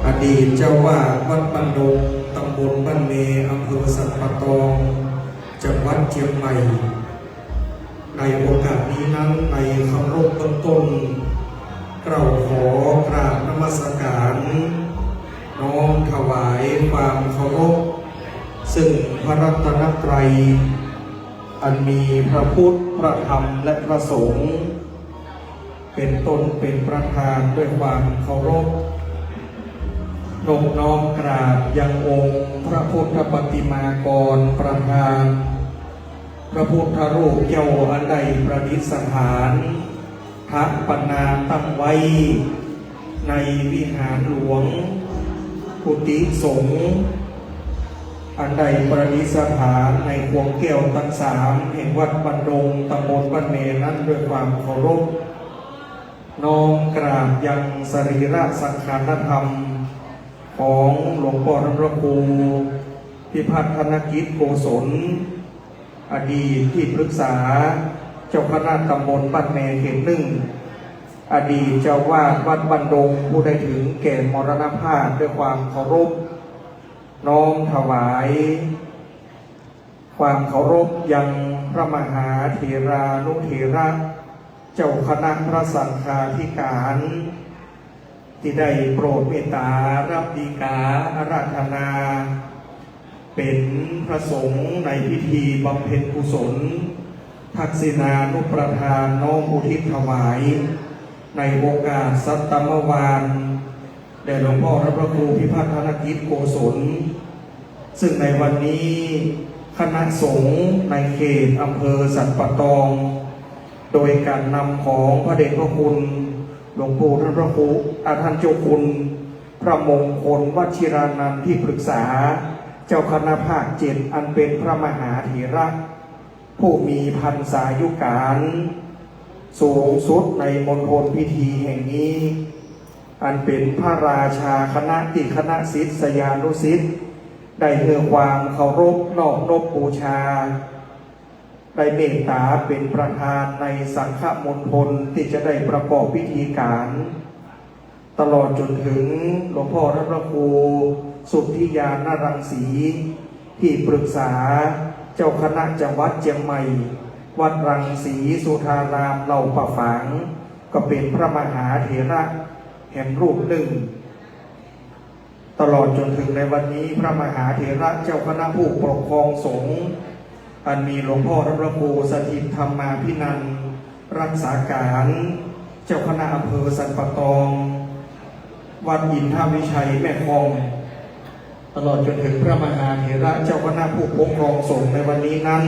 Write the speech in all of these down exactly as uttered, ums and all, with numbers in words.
อดีตเจ้าอาวาสวัดบ้านดง ตำบลบ้านแม อำเภอสันป่าตอง จังหวัดเจียงใหม่ ในโอกาสนี้นั้น ในเคารพเบื้องต้น เกล้าขอกราบนมัสการ น้อมถวายความเคารพ ซึ่งพระรัตนตรัย อันมีพระพุทธ พระธรรม และพระสงฆ์ เป็นต้นเป็นประธานด้วยความเคารพ นบน้อมกราบยังองค์พระพุทธปฏิมากรประธาน พระพุทธรูปเจ้าอันได้ประดิษฐาน ถาปนาตั้งไว้ในวิหารหลวง กุฏิสงฆ์ อันได้ประดิษฐานในขวงแก้วทั้งสาม แห่งวัดบ้านดง ตำบลบ้านแมนั้นด้วยความเคารพ น้อมกราบยังสรีระสังขารธรรม ของหลวงป้อท่านพระครู พิพัฒนกิจ โกศล อดีตที่ปรึกษาเจ้าคณะตำบลบ้านแมเขตหนึ่ง อดีตเจ้าอาวาสวัดบ้านดง ผู้ได้ถึงแก่มรณภาพ ด้วยความเคารพ น้อมถวายความเคารพยังพระมหาเถรานุเถระ เจ้าคณะพระสังฆาธิการ ตี้ได้โปรดเมตต๋ารับดีก๋าอาราธนา เป๋นพระสงฆ์ในพิธีบำเพ็ญกุศล ทักษิณานุปทานน้อมอุทิศถวาย ในโอกาสสัตตมวาน แด่หลวงป้อท่านพระครูพิพัฒนกิจ โกศล ซึ่งในวันนี้คณะสงฆ์ในเขตอำเภอสันป่าตอง โดยก๋านนำของพระเดชพระคุณหลวงปู่ท่านพระครู อา ท่านเจ้าคุณ พระมงคลวชิรานันท์ ที่ปรึกษาเจ้าคณะภาคเจ็ด อันเป๋นพระมหาเถระ ผู้มีพรรษายุก๋านสูงสุดในมณฑลพิธีแห่งนี้ อันเป๋นพระราชาคณะตี้คณะศิษยานุศิษย์ ได้หื้อความเคารพนอบนบบูชา ได้เมตต๋าเป๋นประธานในสังฆมณฑลตี้จะได้ประกอบพิธีก๋าน ตลอดจ๋นถึงหลวงป้อท่านพระครูสุทธิญาณรังสี ตี้ปรึกษาเจ้าคณะจังหวัดเจียงใหม่ วัดรังสีสุทารามเหล่าป่าฝาง ก็เป๋นพระมหาเถระแหมรูปนึ่ง ตลอดจ๋นถึงในวันนี้ พระมหาเถระเจ้าคณะผู้ปกครองสงฆ์ อันมีหลวงป้อท่านพระครูสถิตธรรมาภินันท์ รักษาก๋าน เจ้าคณะอำเภอสันป่าตอง วัดอินทวิชัยแม่กลอง ตลอดจ๋นถึงพระมหาเถระเจ้าคณะผู้ปกครองสงฆ์ในวันนี้นั้น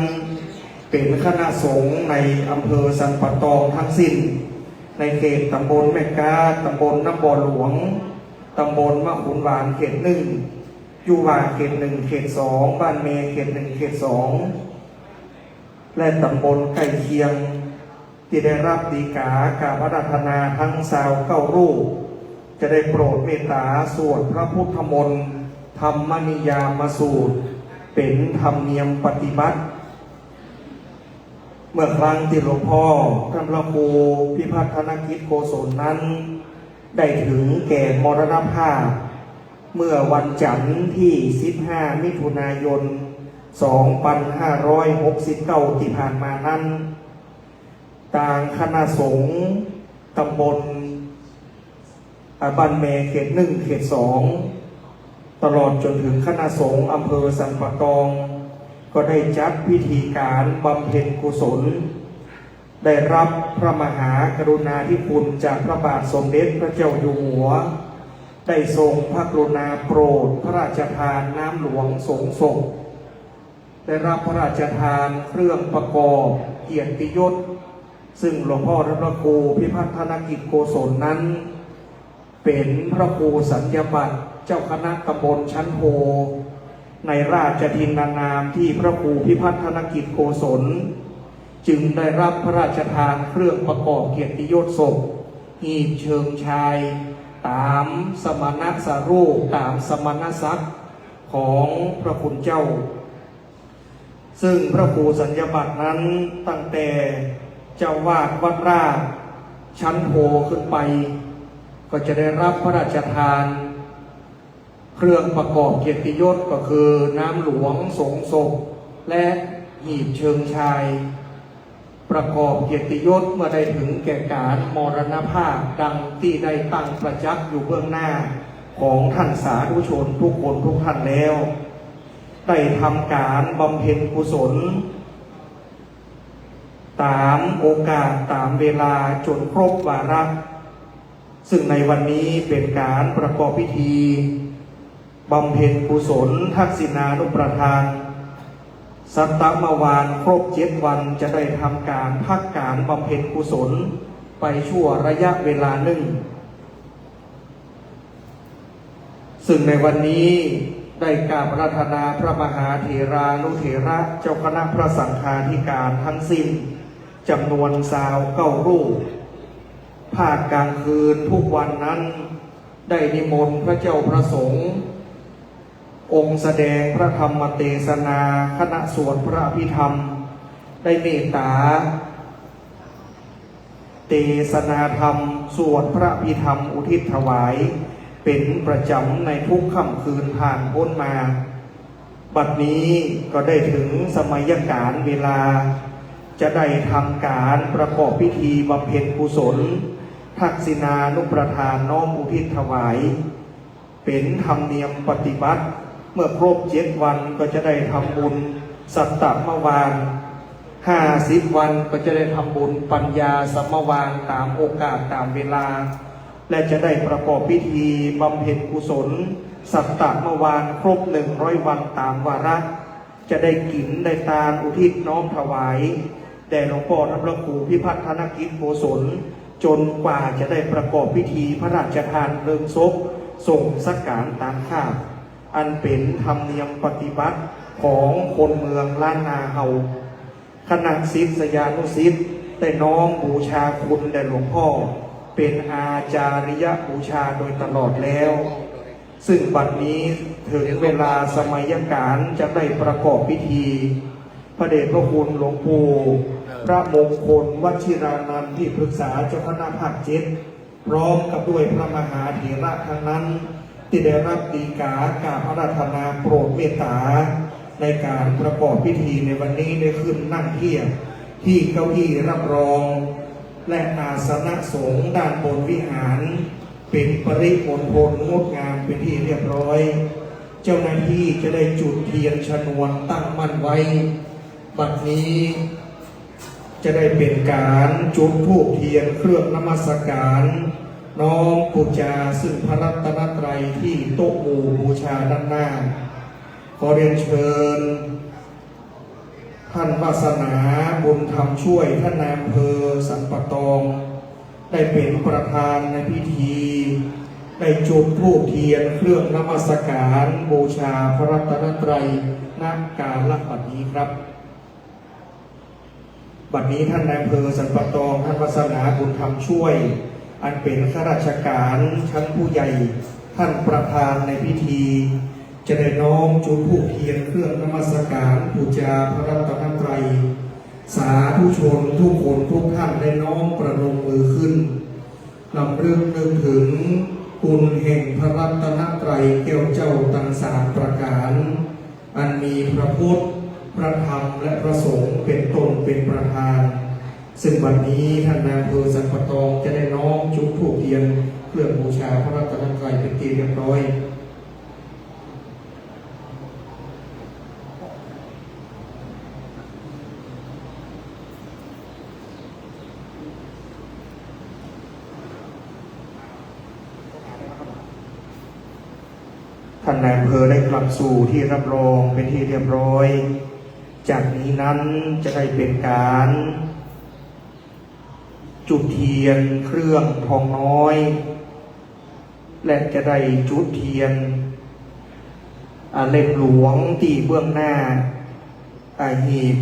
เป๋นคณะสงฆ์ในอำเภอสันป่าตองทั้งสิ้น ในเขตตำบลแม่ก๊าด ตำบลน้ำบ่อหลวง ตำบลมะขุนหวานเขตหนึ่ง อยู่ว่าเขตหนึ่ง เขตสอง บ้านแมเขตหนึ่ง เขตสอง และตำบลใก้เคียง ตี้ได้รับดีก๋ากราบอาราธนาทั้งซาวเก้ารูป จะได้โปรดเมตต๋าสวดพระพุทธมนต์ ธรรมนิยามสูตร เป๋นธรรมเนียมปฏิบัติ เมื่อครั้งตี้หลวงป้อท่านพระครูพิพัฒนกิจ โกศลนั้น ได้ถึงแก่มรณภาพ เมื่อวันจันทร์ตี้สิบห้ามิถุนายน สองปันห้าร้อยหกสิบเก้า ตี้ผ่านมานั้น ตางคณะสงฆ์ตำบล อ่า บ้านแมเขตหนึ่ง เขตสอง ตลอดจ๋นถึงคณะสงฆ์อำเภอสันป่าตอง ก็ได้จัดพิธีก๋านบำเพ็ญกุศล ได้รับพระมหากรุณาธิคุณจากพระบาทสมเด็จพระเจ้าอยู่หัว ได้ทรงพระกรุณาโปรดพระราชทานน้ำหลวงสงศพ ได้รับพระราชทานเครื่องประกอบเกียรติยศ ซึ่งหลวงป้อท่านพระครูพิพัฒนกิจ โกศลนั้น เป๋นพระครูสัญญาบัตรเจ้าคณะตำบลชั้นโท ในราชทินนามตี้พระครูพิพัฒนกิจ โกศล จึงได้รับพระราชทานเครื่องประกอบเกียรติยศศพ หีบเชิงชาย ต๋ามสมณสรูป ต๋ามสมณศักดิ์ของพระคุณเจ้า ซึ่งพระครูสัญญาบัตรนั้นตั้งแต่เจ้าอาวาสวัดราชชั้นโทขึ้นไป ก็จะได้รับพระราชทาน เครื่องประกอบเกียรติยศก็คือน้ำหลวงสงศพและหีบเชิงชาย ประกอบเกียรติยศเมื่อได้ถึงแก่ก๋านมรณภาพดังตี้ได้ตั้งประจักษ์อยู่เบื้องหน้าของท่านสาธุชนทุกคนทุกท่านแล้ว ได้ทำก๋านบำเพ็ญกุศล ต๋ามโอกาสต๋ามเวลาจ๋นครบวาระ ซึ่งในวันนี้เป๋นก๋านประกอบพิธีบำเพ็ญกุศลทักษิณานุปทาน สัตตมวานครบเจ็ดวันจะได้ทำก๋านพักก๋านบำเพ็ญกุศลไปชั่วระยะเวลาหนึ่ง ซึ่งในวันนี้ได้กราบอาราธนาพระมหาเถรานุเถระเจ้าคณะพระสังฆาธิการทั้งสิ้นจ๋ำนวนซาวเก้ารูป ภาคกลางคืนทุกวันนั้นได้นิมนต์พระเจ้าพระสงฆ์ องค์แสดงพระธรรมเตสนา คณะสวดพระอภิธรรม ได้เมตต๋า เตสนาธรรม สวดพระอภิธรรมอุทิศถวายเป๋นประจ๋ำในทุกค่ำคืนผ่านป๊นมา บัดนี้ก็ได้ถึงสมัยก๋าลเวลา จะได้ทำก๋านประกอบพิธีบำเพ็ญกุศล ทักษิณานุปทานน้อมอุทิศถวาย เป๋นธรรมเนียมปฏิบัติ เมื่อครบเจ็ดวันก็จะได้ทำบุญสัตตมวาน ห้าสิบวันก็จะได้ทำบุญปัญญาสมวานต๋ามโอกาสต๋ามเวลา และจะได้ประกอบพิธีบำเพ็ญกุศลสัตตมวานครบหนึ่งร้อยวันต๋ามวาระ จะได้กิ๋นได้ตานอุทิศน้อมถวายแด่หลวงป้อท่านพระครูพิพัฒนกิจโกศล จ๋นกว่าจะได้ประกอบพิธีพระราชทานเพลิงศพส่งสังขารตามคาบ อันเป๋นธรรมเนียมปฏิบัติของคนเมืองล้านนาเฮา คณะศิษยานุศิษย์ได้น้อมบูชาคุณแด่หลวงป้อเป๋นอาจาริยบูชาโดยตลอดแล้ว ซึ่งบัดนี้ถึงเวลาสมัยก๋าลจะได้ประกอบพิธี พระเดชพระคุณหลวงปู่พระมงคลวชิรานันท์ ที่ปรึกษาเจ้าคณะภาคเจ็ด พร้อมกับด้วยพระมหาเถระทั้งนั้น ตี้ได้ฮับฎีก๋ากราบอาราธนาโปรดเมตต๋า ในก๋านประกอบพิธีในวันนี้ได้ขึ้นนั่งเทียบตี้เก้าอี้รับรอง และอาสนะสงฆ์ด้านบนวิหาร เป๋นปริมณฑลงดงามเป๋นตี้เรียบร้อย เจ้าหน้าตี้จะได้จุดเทียนชนวนตั้งมั่นไว้ บัดนี้จะได้เป๋นก๋านจุดธูปเทียนเครื่องนมัสการ น้อมปู๋จาซึ่งพระรัตนตรัยตี้โต๊ะหมู่บูชาด้านหน้า ขอเรียนเชิญ ท่านวาสนา บุญธรรมช่วย ท่านนายอำเภอสันป่าตอง ได้เป๋นประธานในพิธี ได้จุดธูปเทียนเครื่องนมัสการบูชาพระรัตนตรัย ณ กาลบัดนี้ครับ บัดนี้ท่านนายอำเภอสันป่าตอง ท่านวาสนา บุญธรรมช่วย อันเป๋นข้าราชการชั้นผู้ใหญ่ ท่านประธานในพิธี จะได้น้อมจุดธูปเทียนเครื่องนมัสการปู๋จาพระรัตนตรัย สาธุชนทุกคนทุกท่านได้น้อมประนมมือขึ้น รำลึกนึกถึงคุณแห่งพระรัตนตรัยแก้วเจ้าตังสามประก๋าน อันมีพระพุทธ พระธรรม และพระสงฆ์เป๋นต้นเป๋นประธาน ซึ่งบัดนี้ท่านนายอำเภอสันป่าตองจะได้น้อมจุดธูปเทียนเครื่องบูชาพระรัตนตรัยเป๋นตี้เรียบร้อย ท่านนายอำเภอได้กลับสู่ตี้รับรองเป๋นตี้เรียบร้อย จากนี้นั้นจะได้เป๋นก๋านจุดเทียนเครื่องทองน้อย และจะได้จุดเทียน อ่า เล่มหลวงตี้เบื้องหน้า อ่า หีบ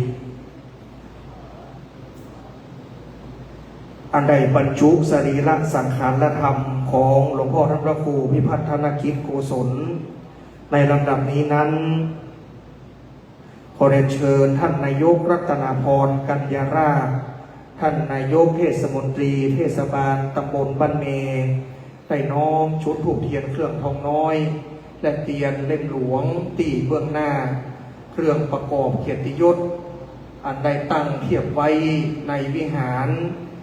อันได้บรรจุสรีระสังขารธรรมของหลวงป้อท่านพระครูพิพัฒนกิจโกศล ในลำดับนี้นั้น ขอเรียนเชิญท่านนายกรัตนาพร กัญญาราษฎร์ ท่านนายกเทศมนตรีเทศบาลตำบลบ้านเม ได้น้อมจุดธูปเทียนเครื่องทองน้อย และเตียนเล่มหลวงตี้เบื้องหน้า เครื่องประกอบเกียรติยศ อันได้ตั้งเทียบไว้ในวิหาร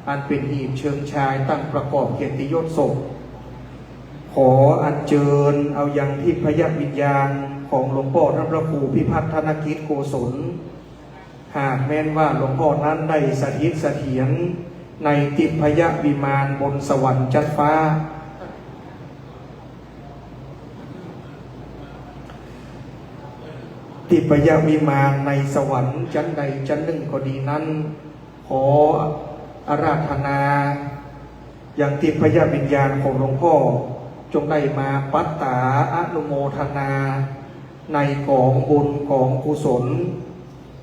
อันเป๋นหีบเชิงชายตั้งประกอบเกียรติยศศพ ขออัญเจิญเอายังทิพยวิญญาณของหลวงป้อต้านพระครูพิพัฒนกิจโกศล หากแม้นว่าหลวงป้อนั้นได้สถิตเสถียรในทิพยวิมานบนสวรรค์จั๊นฟ้า ทิพยวิมานในสวรรค์จั๊นใดจั๊นนึ่งก็ดีนั้น ขออาราธนายังทิพยวิญญาณของหลวงป้อ จงได้มาปัตตาอนุโมทนา ในก๋องบุญก๋องกุศล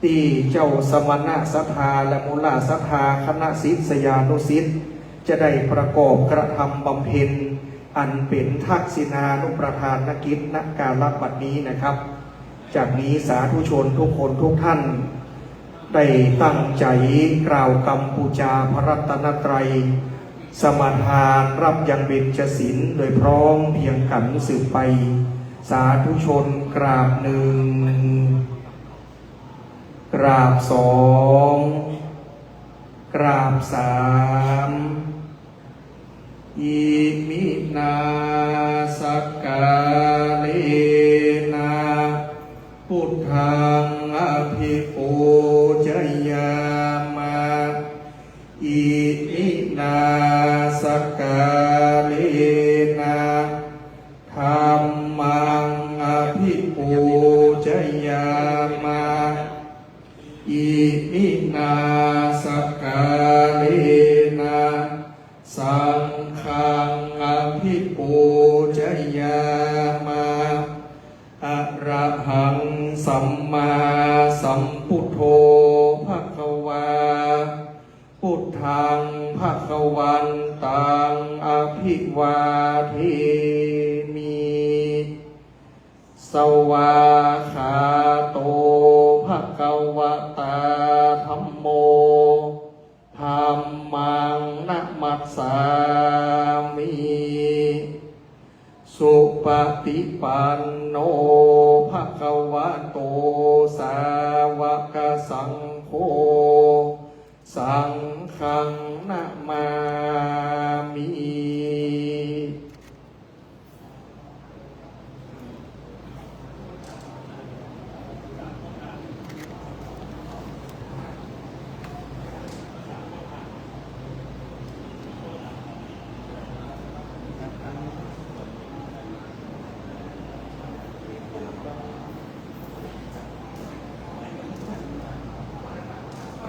ตี้เจ้าสมณศรัทธาและมูลศรัทธาคณะศิษยานุศิษย์ จะได้ประกอบกระทำบำเพ็ญ อันเป๋นทักษิณานุประทานกิจ ณ กาลบัดนี้นะครับ จากนี้สาธุชนทุกคนทุกท่าน ได้ตั้งใจ๋กล่าวกำปู๋จาพระรัตนตรัย สมาทานฮับยังเบญจศีลโดยพร้อมเพรียงกั๋นสืบไป สาธุชนกราบหนึ่ง กราบสอง กราบสาม อิมินา สักกาเลนะ พุทธัง อภิปูจยามะ อิมินา สักกาเลนะ ธัมมัง อภิปูจยามะ อิมินา สักกาเลนะ สังฆัง อภิปูจยามะ อะระหัง สัมมาสัมพุทโธ ภะคะวา พุทธัง ภะคะวันตัง อะภิวาเทมิ สวาคาโต ภะคะวะตา ธัมโม ธัมมัง นะมัสสามิ สุปะติปันโน ภะคะวะโต สาวะกะสังโฆ สังฆัง นะมามิ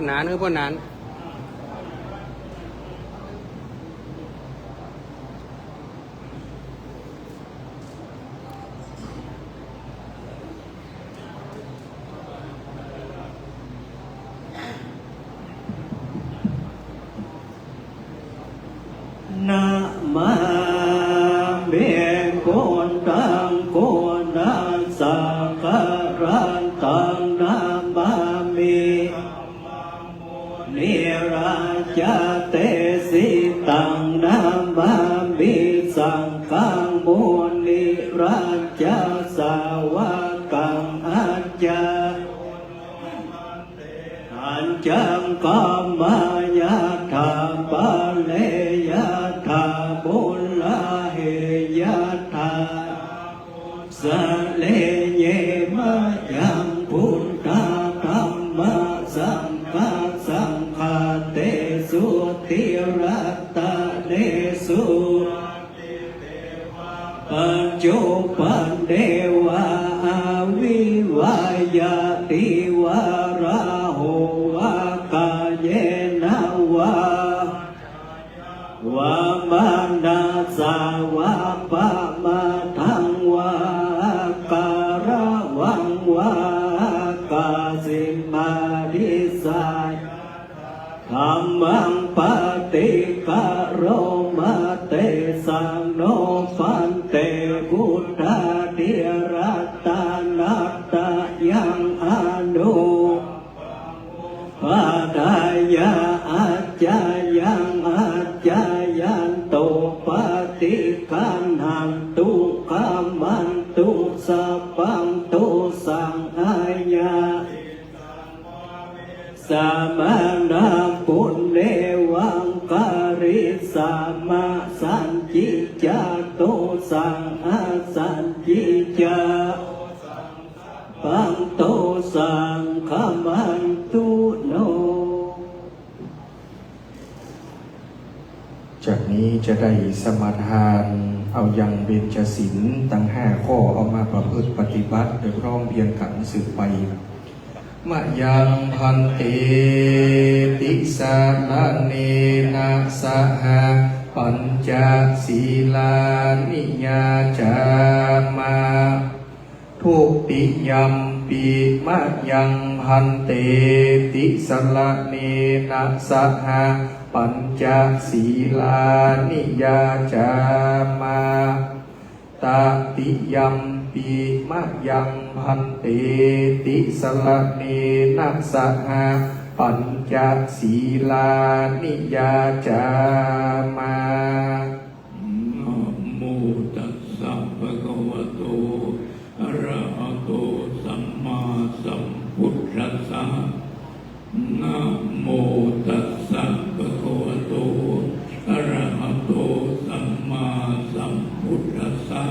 หนาน เออ ป้อหนาน นะมามิ พุทธัง พุทธัสสะ กะระหัง นะมามิ ธัมมัง มุนิรัจจะ เตสิตัง นะมามิ สังฆัง มุนิรัจจะ สาวะกัง อัจฉะ อัจฉัง คัมมะ ยัตถา ปะเร ยัตถา มูลา เฮ ยัตถา สะเร เย มะยัง พุทธา ธัมมา สังฆา สังฆา เต สุ ติรัตตะเน สุ ปัจจุปันเนวา อาวิวัยยะ ติวารา โหวา กาเยนะ วา วามานัสสะ วาปะมาทัง วาอาการะวัง วาอากาสิมา ดิสสา ธัมมัง ปะติกะโรมะ เตสัง โน ภันเต พุทธา ธิรัตตะนัตตะยัง อนุ ปะทายะ อัจจายัง อัจจายันตุ ปะติกะหันตุ กัมมัน ตุสัพพังโตสัง อายะ สะมะนะ ปุณเณวัง กริสสะมะ สันติจจะ โตสัง อสันติจจะ ปังโตสัง ขมันตุโน จากนี้จะได้สมาทานเอายังเบญจศีลตังห้าข้อเอามาประพฤติปฏิบัติโดยพร้อมเพรียงกั๋นสืบไป มะยัง ภันเต ติสะระเณนะสะหะ ปัญจะสีลานิยาจามะ ทุติยัมปิ มะยัง ภันเต ติสะระเณนะสะหะ ปัญจะสีลานิยาจามะ ตติยัมปิ มะยัง ภันเต ติสะระเณนะสะหะ ปัญจะสีลานิยาจามะ นะโมตัสสะ ภะคะวะโต อะระหะโต สัมมาสัมพุทธัสสะ นะโมตัสสะ ภะคะวะโต อะระหะโต สัมมาสัมพุทธัสสะ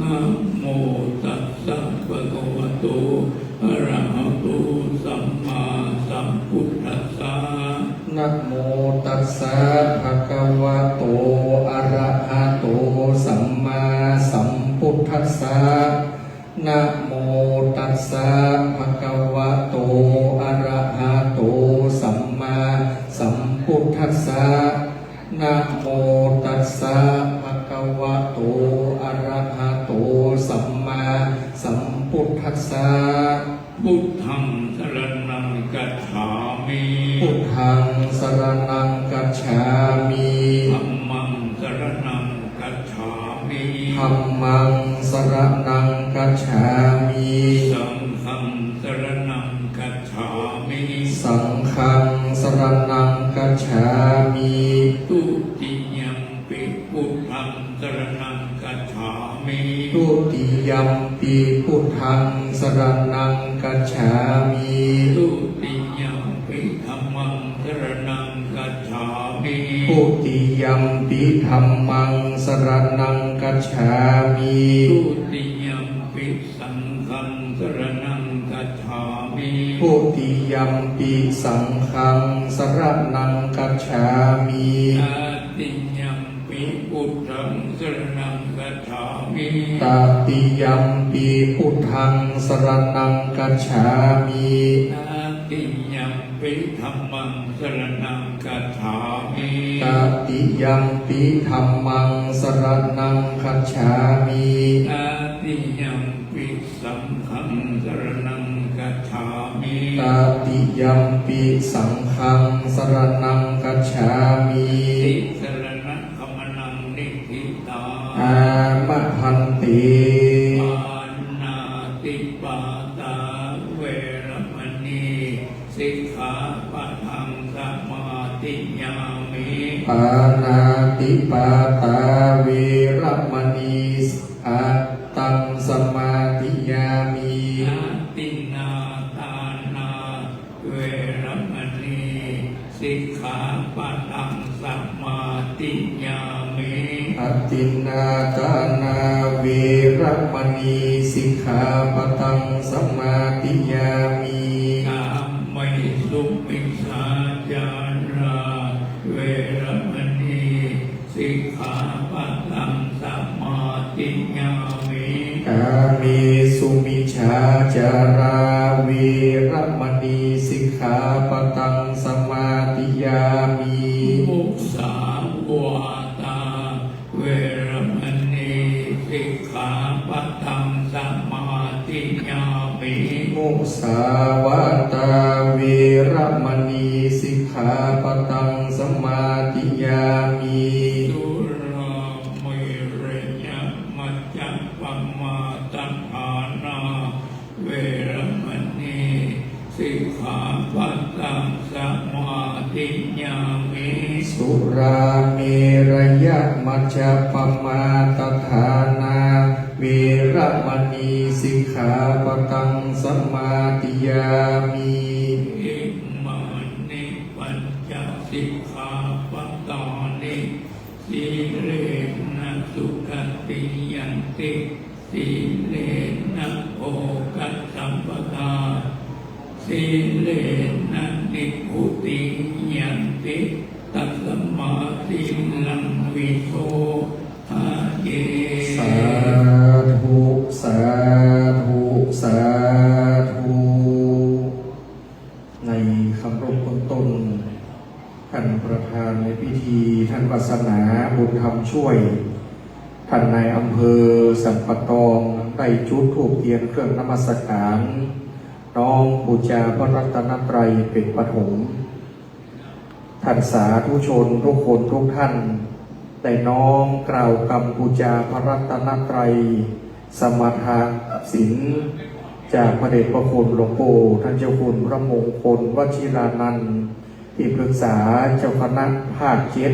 นะโมตัสสะ ภะคะวะโต อะระหะโต สัมมาสัมพุทธัสสะ นะโมตัสสะ ภะคะวะโต อะระหะโต สัมมาสัมพุทธัสสะ นะโมตัสสะ ภะคะวะโต อะระหะโต สัมมาสัมพุทธัสสะ นะโมตัสสะ ภะคะวะโต อะระหะโต สัมมาสัมพุทธัสสะ พุทธัง สะระณัง กัจฉามิ พุทธัง สะระณัง กัจฉามิ ธัมมัง สะระณัง กัจฉามิ ธัมมัง สะระณัง กัจฉามิ สังฆัง สะระณัง กัจฉามิ สังฆัง สะระณัง กัจฉามิ ทุติยัมปิ พุทธัง สะระณัง กัจฉามิ ทุติยัมปิ พุทธัง สะระณัง กัจฉามิ ทุติยัมปิ ธัมมัง สะระณัง กัจฉามิ ทุติยัมปิ ธัมมัง สะระณัง กัจฉามิ ทุติยัมปิ สังฆัง สะระณัง กัจฉามิ ทุติยัมปิ สังฆัง สะระณัง กัจฉามิ ตติยัมปิ พุทธัง สะระณัง กัจฉามิ ตติยัมปิ พุทธัง สะระณัง กัจฉามิ ตติยัมปิ ธัมมัง สะระณัง กัจฉามิ ตติยัมปิ ธัมมัง สะระณัง กัจฉามิ ตติยัมปิ สังฆัง สะระณัง กัจฉามิ ตติยัมปิ สังฆัง สะระณัง กัจฉามิ ติสะระณะ ขะมะนัง นิฏฐิตา อามะ ภันเต ปาณาติปาตา เวระมะณี สิกขาปะทัง สะมาธิยามิ ปาณาติปาตา เวระมะณี สิกขาปะทัง สะมาธิยามิ อะทินนาทานา เวระมะณี สิกขาปะทัง สะมาธิยามิ อะทินนาทานา เวระมะณี สิกขาปะทัง สะมาธิยามิ กาเมสุมิจฉาจารา เวระมะณี สิกขาปะทัง สะมาธิยามิ กาเมสุมิจฉาจารา เวระมะณี สิกขาปะทัง สะมาธิยามิ มุสาวาทา เวระมะณี สิกขาปะทัง สะมาธิยามิ มุสาวาทา เวระมะณี สิกขาปะทัง สะมาธิยามิ สุราเมรยะมัจจะปะมาทฐานา เวระมะณี สิกขาปะทัง สะมาธิยามิ สุราเมรยะมัจจะปะมาทฐานา เว มะนี สิกขาปะตัง สะมาธิยามิ อิมานิ ปัญจะ สิกขาปะตานิ สีเลนะ สุขัตติง ยันติ สีเลนะ โภคะ สัมปะทา สีเลนะ นิพพุติง ยันติ ตัสสะมา สีลัง วิโส ทะเย สาธุ สาธุ สาธุ ในคำรบเบื้องต้น ท่านประธานในพิธี ท่านวาสนา บุญธรรมช่วย ท่านนายอำเภอสันป่าตอง ได้จุดธูปเตียนเครื่องนมัสการ น้อมปู๋จาพระรัตนตรัยเป๋นปฐม ท่านสาธุชนกู้คนกู้ต้าน ได้น้อมกล่าวกำปู๋จาพระรัตนตรัย สมาทานศีล จากพระเดชพระคุณหลวงปู่ ท่านเจ้าคุณพระมงคล วชิรานันท์ ตี้ปรึกษาเจ้าคณะภาคเจ็ด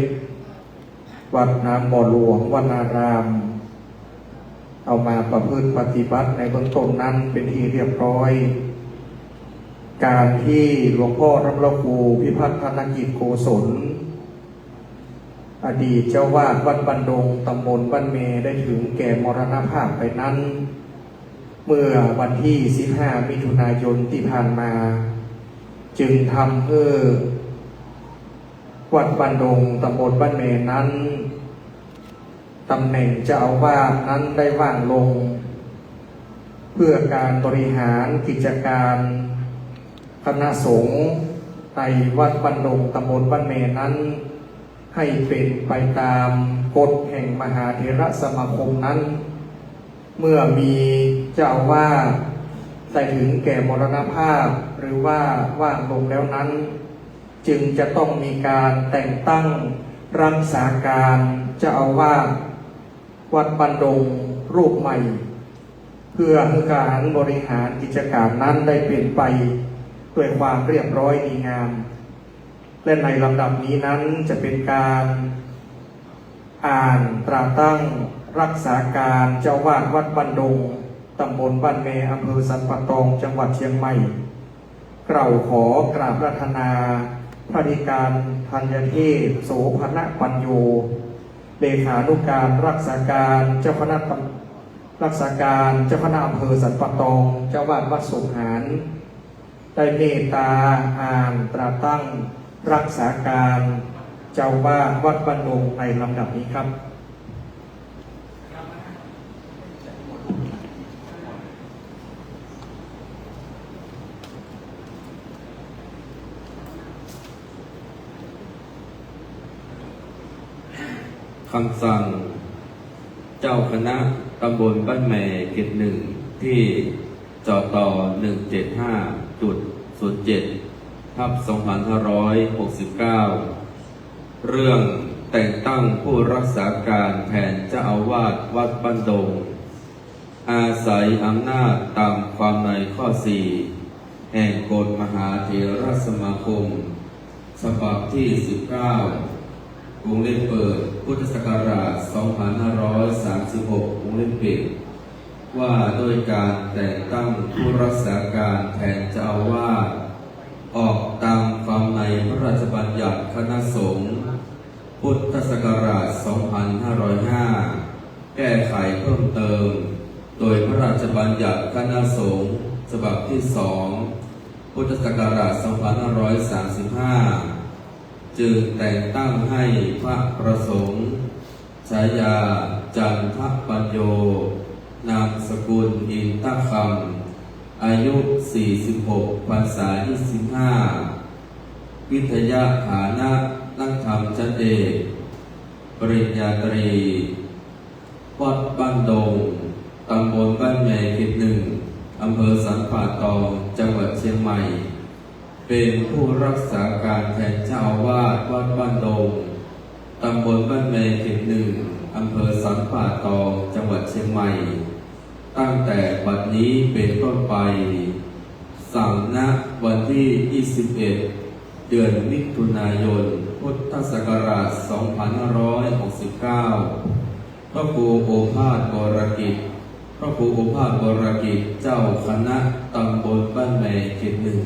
วัดน้ำบ่อหลวงวนาราม เอามาประพฤติปฏิบัติในเบื้องต้นนั้นเป๋นที่เรียบร้อย การตี้หลวงพ่อท่านพระครูพิพัฒนกิจโกศล อดีตเจ้าวาดวัดบ้านดง ตำบลบ้านแม ได้ถึงแก่มรณภาพไปนั้น เมื่อวันตี้สิบห้า มิถุนายนตี้ผ่านมา จึงทำหื้อวัดบ้านดง ตำบลบ้านแมนั้น ต๋ำแหน่งเจ้าอาวาสนั้นได้ว่างลง เพื่อการบริหารกิจการคณะสงฆ์ในวัดบ้านดง ตำบลบ้านแมนั้น หื้อเป๋นไปต๋ามกฎแห่งมหาเถรสมาคมนั้น เมื่อมีเจ้าอาวาสได้ถึงแก่มรณภาพ หรือว่าว่างลงแล้วนั้น จึงจะต้องมีการแต่งตั้งรักษาการเจ้าอาวาสวัดบ้านดงรูปใหม่ เพื่อหื้อการบริหารกิจการนั้นได้เป๋นไปด้วยความเรียบร้อยดีงาม และในลำดับนี้นั้นจะเป๋นการอ่านตราตั้งรักษาการเจ้าอาวาสวัดบ้านดง ตำบลบ้านแม อำเภอสันป่าตอง จังหวัดเชียงใหม่ เกล้าขอกราบอาราธนา พระอธิการธัญเทพ โสภณปัญโญ เลขานุการรักษาการเจ้าคณะตำ- รักษาการเจ้าคณะอำเภอสันป่าตอง เจ้าอาวาสวัดโศกหาร ได้เมตต๋าอ่านตราตั้งรักษาการเจ้าอาวาสวัดบ้านดงในลำดับนี้ครับ คำสั่ง เจ้าคณะตำบลบ้านแม เขตหนึ่ง ตี้ จต หนึ่งเจ็ดห้าจุดศูนย์เจ็ด ทับ สองพันห้าร้อยหกสิบเก้า เรื่องแต่งตั้งผู้รักษาการแทนเจ้าอาวาสวัดบ้านดง อาศัยอำนาจต๋ามความในข้อสี่ แห่งกฎมหาเถรสมาคม ฉบับตี้สิบเก้า วงเล็บเปิด พุทธศักราช สองพันห้าร้อยสามสิบหก วงเล็บปิด ว่าด้วยการแต่งตั้งผู้รักษาการแทนเจ้าอาวาส ออกต๋ามความในพระราชบัญญัติคณะสงฆ์ พุทธศักราช สองพันห้าร้อยห้า แก้ไขเพิ่มเติม โดยพระราชบัญญัติคณะสงฆ์ฉบับตี้สอง พุทธศักราช สองพันห้าร้อยสามสิบห้า จึงแต่งตั้งให้พระประสงค์ ฉายา จันทปัญโญ นามสกุล อินทคำ อายุ สี่สิบหก พรรษา ยี่สิบห้า วิทยาฐานะนักธรรมชั้นเอก ปริญญาตรี วัดบ้านดง ตำบลบ้านแม เขตหนึ่ง อำเภอสันป่าตอง จังหวัดเชียงใหม่ เป๋นผู้รักษาการแทนเจ้าอาวาสวัดบ้านดง ตำบลบ้านแม เขตหนึ่ง อำเภอสันป่าตอง จังหวัดเชียงใหม่ ตั้งแต่บัดนี้เป๋นต้นไป สั่ง ณ วันตี้ ยี่สิบเอ็ด เดือนมิถุนายน พุทธศักราช สองพันห้าร้อยหกสิบเก้า พระครูโอภาส วรกิจ พระครูโอภาสวรกิจ เจ้าคณะตำบลบ้านแม เขตหนึ่ง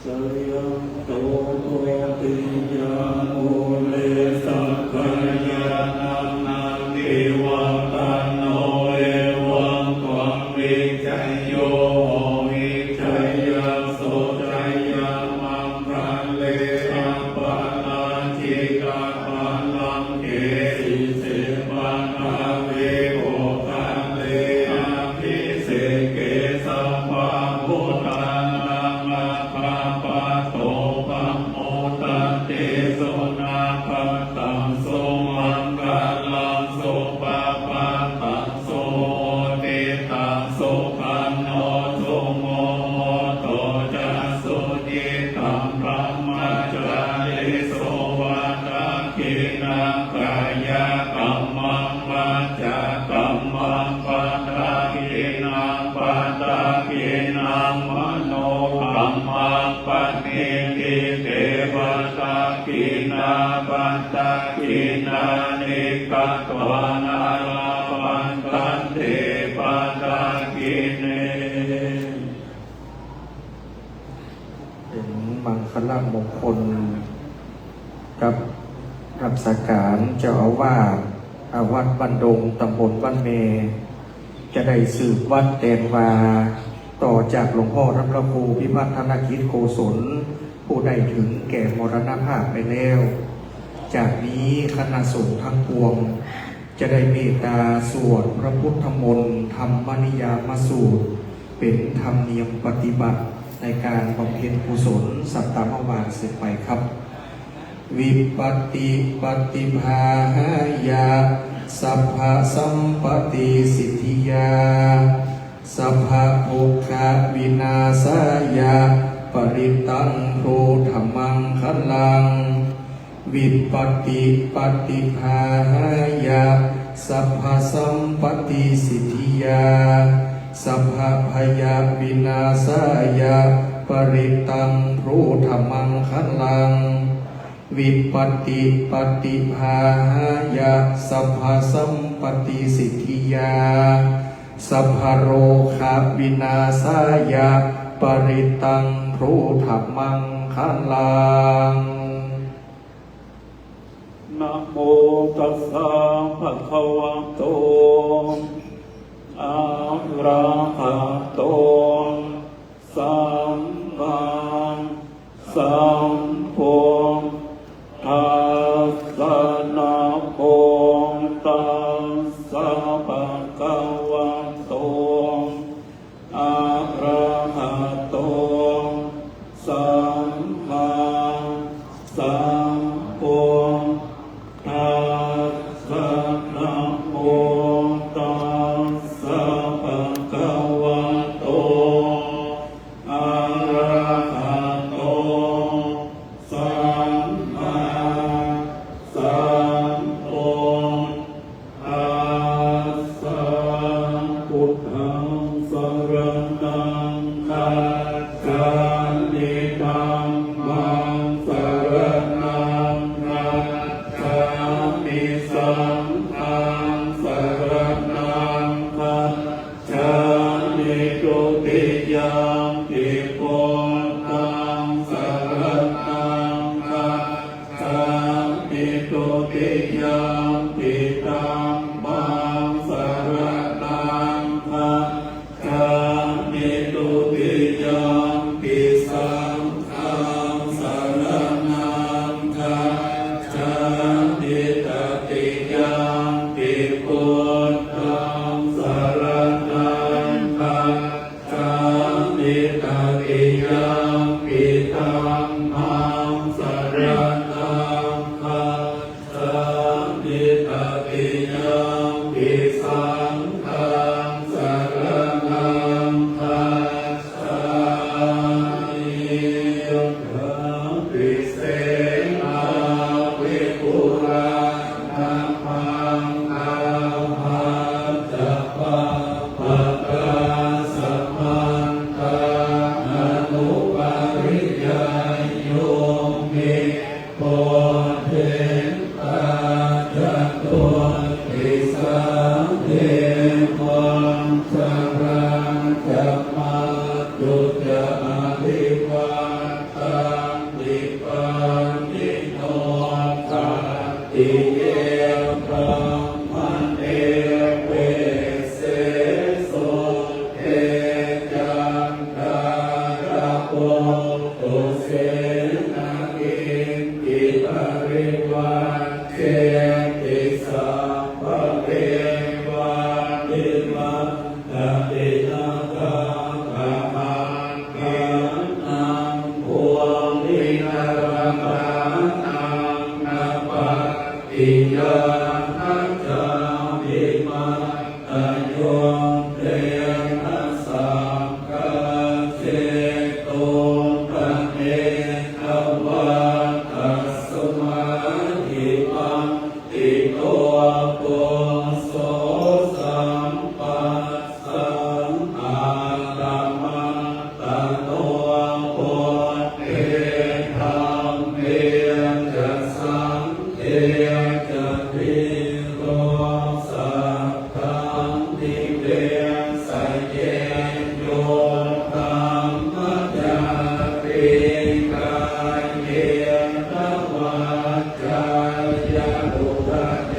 Jayanto bodhiyā mūle sakyānaṃ nandivaḍḍhano, evaṃ tvaṃ vijayo hohi jayassu jayamaṅgale, aparājitapallaṅke sīse paṭhavipokkhare, abhiseke sabbabuddhānaṃ aggappatto pamodati. Sunakkhattaṃ sumaṅgalaṃ supabhātaṃ suhuṭṭhitaṃ, sukhaṇo sumuhutto ca suyiṭṭhaṃ brahmacārisu, padakkhiṇaṃ kāyakammaṃ vācākammaṃ padakkhiṇaṃ, padakkhiṇaṃ manokammaṃ paṇidhī te padakkhiṇā, padakkhiṇāni katvāna labhantatthe padakkhiṇe. เป๋นมังคละมงคลกับรักษาก๋านเจ้าอาวาส อา วัดบ้านดง ตำบลบ้านแม จะได้สืบวัดแตนวา ต่อจากหลวงพ่อท่านพระครูพิพัฒนกิจโกศล ผู้ได้ถึงแก่มรณภาพไปแล้ว จากนี้คณะสงฆ์ทั้งปวง จะได้เมตตาสวดพระพุทธมนต์ธรรมนิยามสูตร เป๋นธรรมเนียมปฏิบัติในก๋านบำเพ็ญกุศลสัตตมวาระสืบไปครับ Vipattipaṭibāhāya sabbasampattisiddhiyā sabbadukkhavināsāya parittaṃ brūtha maṅgalaṃ. Vipattipaṭibāhāya sabbasampattisiddhiyā sabbabhayavināsāya parittaṃ brūtha maṅgalaṃ. Vipattipaṭibāhāya sabbasampattisiddhiyā sabbarogavināsāya parittaṃ brūtha maṅgalaṃ. Namo tassa bhagavato arahato sammāsambuddhassa. Namo tassa bhagavato arahato sammāsambuddhassa. Namo tassa bhagavato arahato sammāsambuddhassa. Buddhaṃ saraṇaṃ gacchāmi. Dhammaṃ saraṇaṃ gacchāmi. Saṅghaṃ saraṇaṃ gacchāmi. Dutiyampi buddhaṃ saraṇaṃ gacchāmi. Dutiyampi dhammaṃ saraṇaṃ gacchāmi. Dutiyampi saṅghaṃ saraṇaṃ gacchāmi. Tatiyampi buddhaṃ saraṇaṃ gacchāmi. Tatiyampi dhammaṃ saraṇaṃ gacchāmi. เถตา จตุติสา เอวัง สหะ จะ มัจจุ จะ อภิวัตตันติ ปาณิโน สันติ เย บรามะเณ เวสเส สุเท จันทาระโว อุเสนะ กิงกิปะริวัจเฉติ สัพพะเมวะ อิมัง ตะ ตินะ ทัง อะหัง คา นัง ภูมินะ ระ กา นัง นะ ปัตติยานะ จามิมัตตะ โย เตนะ สักกะ เจโต ปะ เน ทะ วะ ตัสมา หิ ปันติโต โป โส สัมปัสสัง อาตะ มัตตะ โน ปุเท ธัมเม จะ สังเฆ จะ ธีโร สัพพัง นิเวสเย โย ธัมมะจารี กาเยนะ วาจายะ อุปเท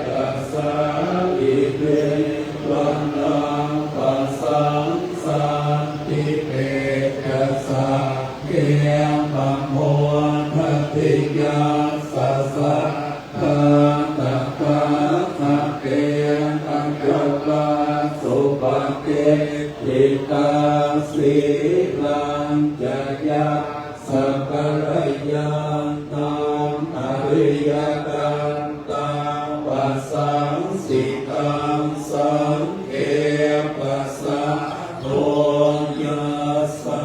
ตะสา อิเม วะนัง ปะสัง สันติเปจะ สักเข ปะ โมทะ ติ ยัสสะ สะ ทา ตะ ถา คะ เต นะ จะ วา สุ ปะ ติฏฐิตา สีลัง จะ ยัสสะ กะ ละ ยันตัง อะ ริ ยะ กันตัง ปะ สัง สิตัง สัง เข ปะ สะ โท ยัสสะ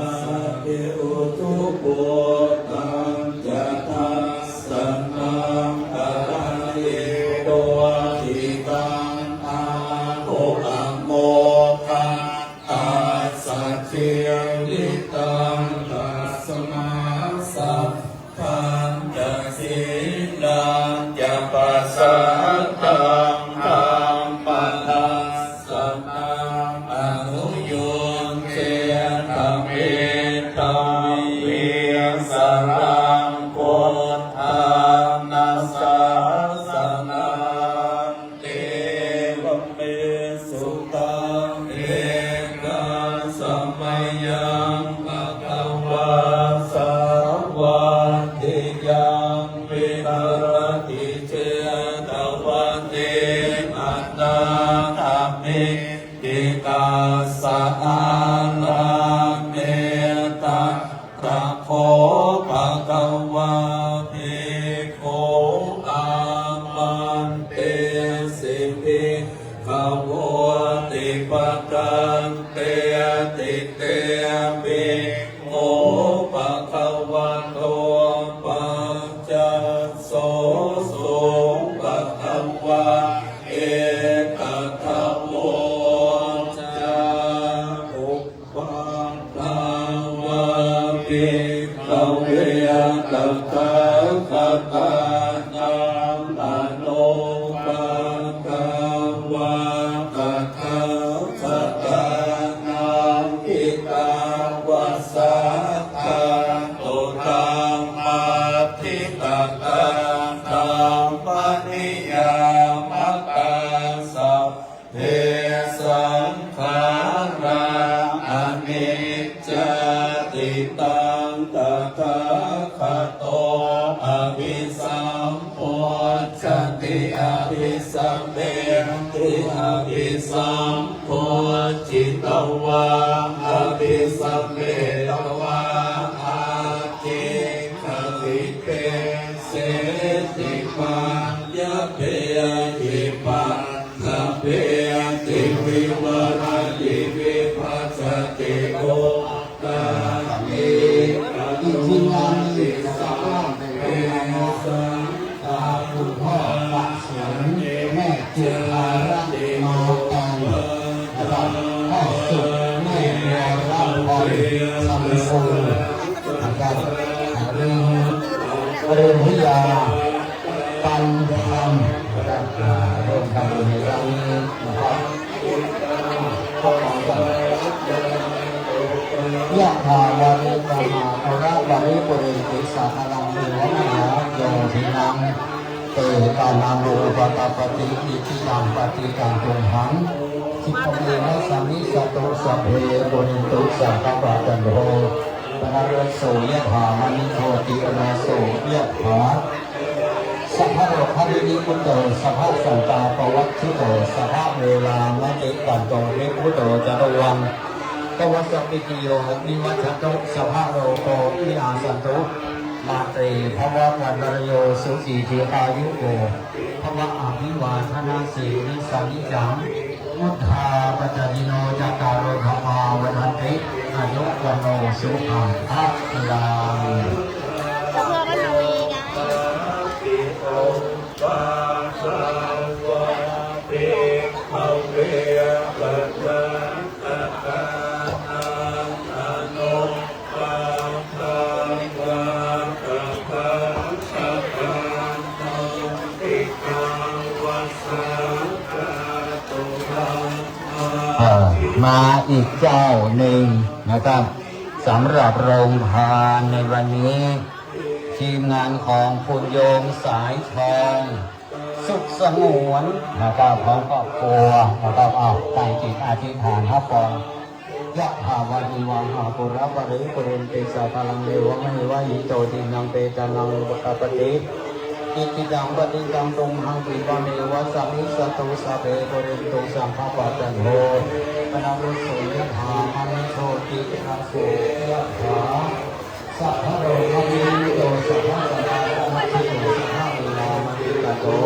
เข อุทุ ปุตตัง จะ ทัสสะ นัง อะ ทะ เย โต ทิตัง อา หุ อะ โม ฆะ ตัสสะ จีวิตัง ตัสมา สัพ พันจะ สีลัง จะ ปะ สา ทัง ธัมมะ ทัสสะ นัง อะ นุ ยุญเชทะ เม ธัม มี สะ รัง พุทธานะ สา สะ นัง เอ วะ เม สุตัง เอ กัสสะ มะ ยัง ภะ คะ วา สา วัตถิ ยัง วิหะ ระ ติ เชตะ วะ เน อะ นา ถะ มิ ติ ตัสสะ อา รา เม ตะ ถะ โข ภะ คะ วา ภิกขุ อา มัน เต สิ ภิก ขะ โว ติ ปะ ทัน เต ติ เต ภิกขุ ภะ คะ วะ โต ปัจจัสโส สุ ภะ คะ วา เอ ตะ ถะ โว จะ อุ ปะ คะ วา ภิกขะ เว ตะ ถา คะ ตา นัง อะ นุ ปะ คะ วา ตะ ถา คะ ตา นัง ทิตา วะ สะ ทันตุ ธัมมา ทิตะ ตา ธัมมะ นิยามะ กา สัพ เพ สัง ขา รา อะ นิจ จา ติ ตัง ตะ ถา คะ โต อะ ภิ สัม ปุชชะ ติ อะ ภิ สะ เม ติ อะ ภิ สัม ปุชชิตะ วา อะ ภิ สะ เม ตะ วา อะ ทิคขิ เต เส ติ ปัญญะ เป หิ ปัณฑะ เป ติ วิวะ ระ ติ วิภัชชะ ติ โอ ตา นิ อนุ วัตติ สัพ เพ สัง ตา คุณพ่อประเสริฐ แม่จุฬารัตน์ นอแตง นะครับ พ่อสุข แม่บัวรับพร คำโพ นะครับ อันนี้ เจริญวิทยา ปันธรรม นะครับ อ่า ร่วมทำบุญในครั้งนี้นะครับ Yathā vārivahā pūrā paripūrenti sāgaraṃ, evameva ito dinnaṃ petānaṃ upakappati. Icchitaṃ patthitaṃ tumhaṃ khippameva samijjhatu, sabbe pūrentu saṅkappā, cando paṇṇaraso yathā, maṇi jotiraso yathā. Sabbarogavinimutto, sabbasantāpavajjito, sabbaveramatikkanto, nibbuto ca tuvaṃ bhava. Sabbītiyo vivajjantu, sabbarogo vinassatu, mā te bhavatvantarāyo, sukhī dīghāyuko bhava. Abhivādanasīlissa niccaṃ vuḍḍhāpacāyino, cattāro dhammā vaḍḍhanti, āyu vaṇṇo sukhaṃ balaṃ. เอ่อ มาอีกเจ้าหนึ่งนะครับ สำหรับโรงทานในวันนี้ ทีมงานของคุณโยมสายทอง สุขสงวนนะครับ พร้อมครอบครัวนะครับ อ้าว ตั้งจิตอธิษฐานครับผม Yathā vārivahā pūrā paripūrenti sāgaraṃ, evameva ito dinnaṃ petānaṃ upakappati. Icchitaṃ patthitaṃ tumhaṃ khippameva samijjhatu, sabbe pūrentu saṅkappā, cando paṇṇaraso yathā, maṇi jotiraso yathā. Sabbarogavinimutto, sabbasantāpavajjito, sabbaveramatikkanto,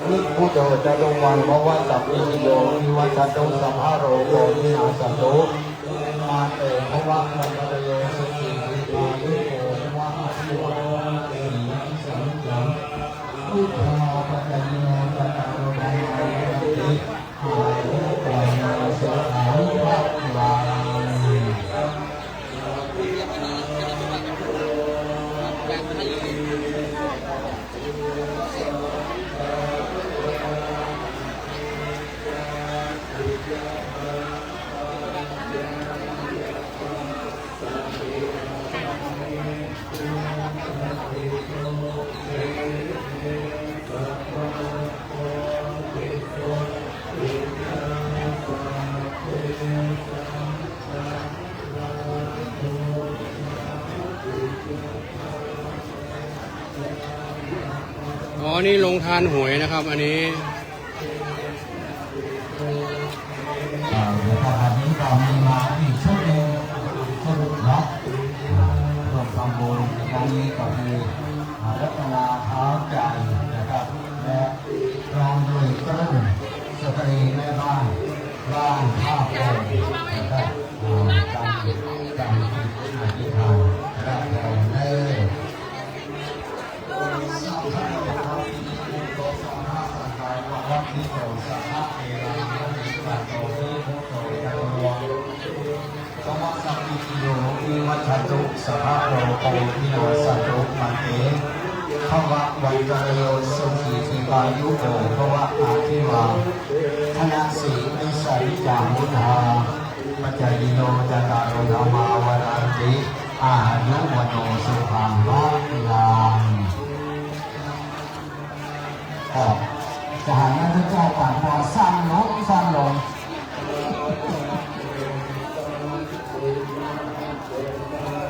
nibbuto ca tuvaṃ bhava. Sabbītiyo vivajjantu, sabbarogo vinassatu, mā te bhavatvantarāyo, sukhī dīghāyuko bhava. Abhivādanasīlissa niccaṃ vuḍḍhāpacāyino, cattāro dhammā vaḍḍhanti, āyu vaṇṇo sukhaṃ balaṃ. อ๋อ นี่โรงทานหวยนะครับ อันนี้ อ่า นะครับ อันนี้ก็มีมาอีกชุดหนึ่ง ชุดเนาะ อ่า ร่วมทำบุญในครั้งนี้ก็คือ อ่า รัตนาเท้าใจนะครับ และ พร้อมด้วยกระดุมสตรีแม่บ้านบ้านท่าโป่งนะครับ อ่า ตั้งจิตอธิษฐานรับพรเด้อ Sabbarogavinimutto, sabbasantāpavajjito, sabbaveramatikkanto, nibbuto ca tuvaṃ bhava. Sabbītiyo vivajjantu, sabbarogo vinassatu, mā te bhavatvantarāyo, sukhī dīghāyuko bhava. Abhivādanasīlissa niccaṃ vuḍḍhāpacāyino, cattāro dhammā vaḍḍhanti, āyu vaṇṇo sukhaṃ balaṃ. ก็จะให้พระเจ้าตรัสว่าสั้นลง สั้นลง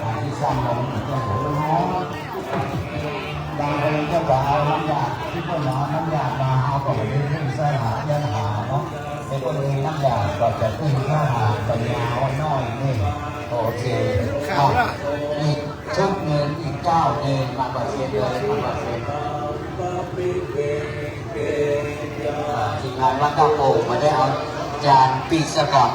อ่า ที่สั้นลงก็โห บางคนก็บอกเอาน้ำยา ที่เปิ้นเอาน้ำยามา เอาก็บ่ได้เพิ่งใส่หา ยันหาเนาะ แต่ก็เลยน้ำยาก็จะเพิ่งใส่หา ปัญญาอ่อนน้อยนี่ โอเค ครับ อ่ะ อีก ชุดหนึ่ง อีกเจ้าหนึ่ง มาประเคนเลย มาประเคน อ่า ทีมงานวัดท่าโป่งมาได้เอาจานปิดซะก่อน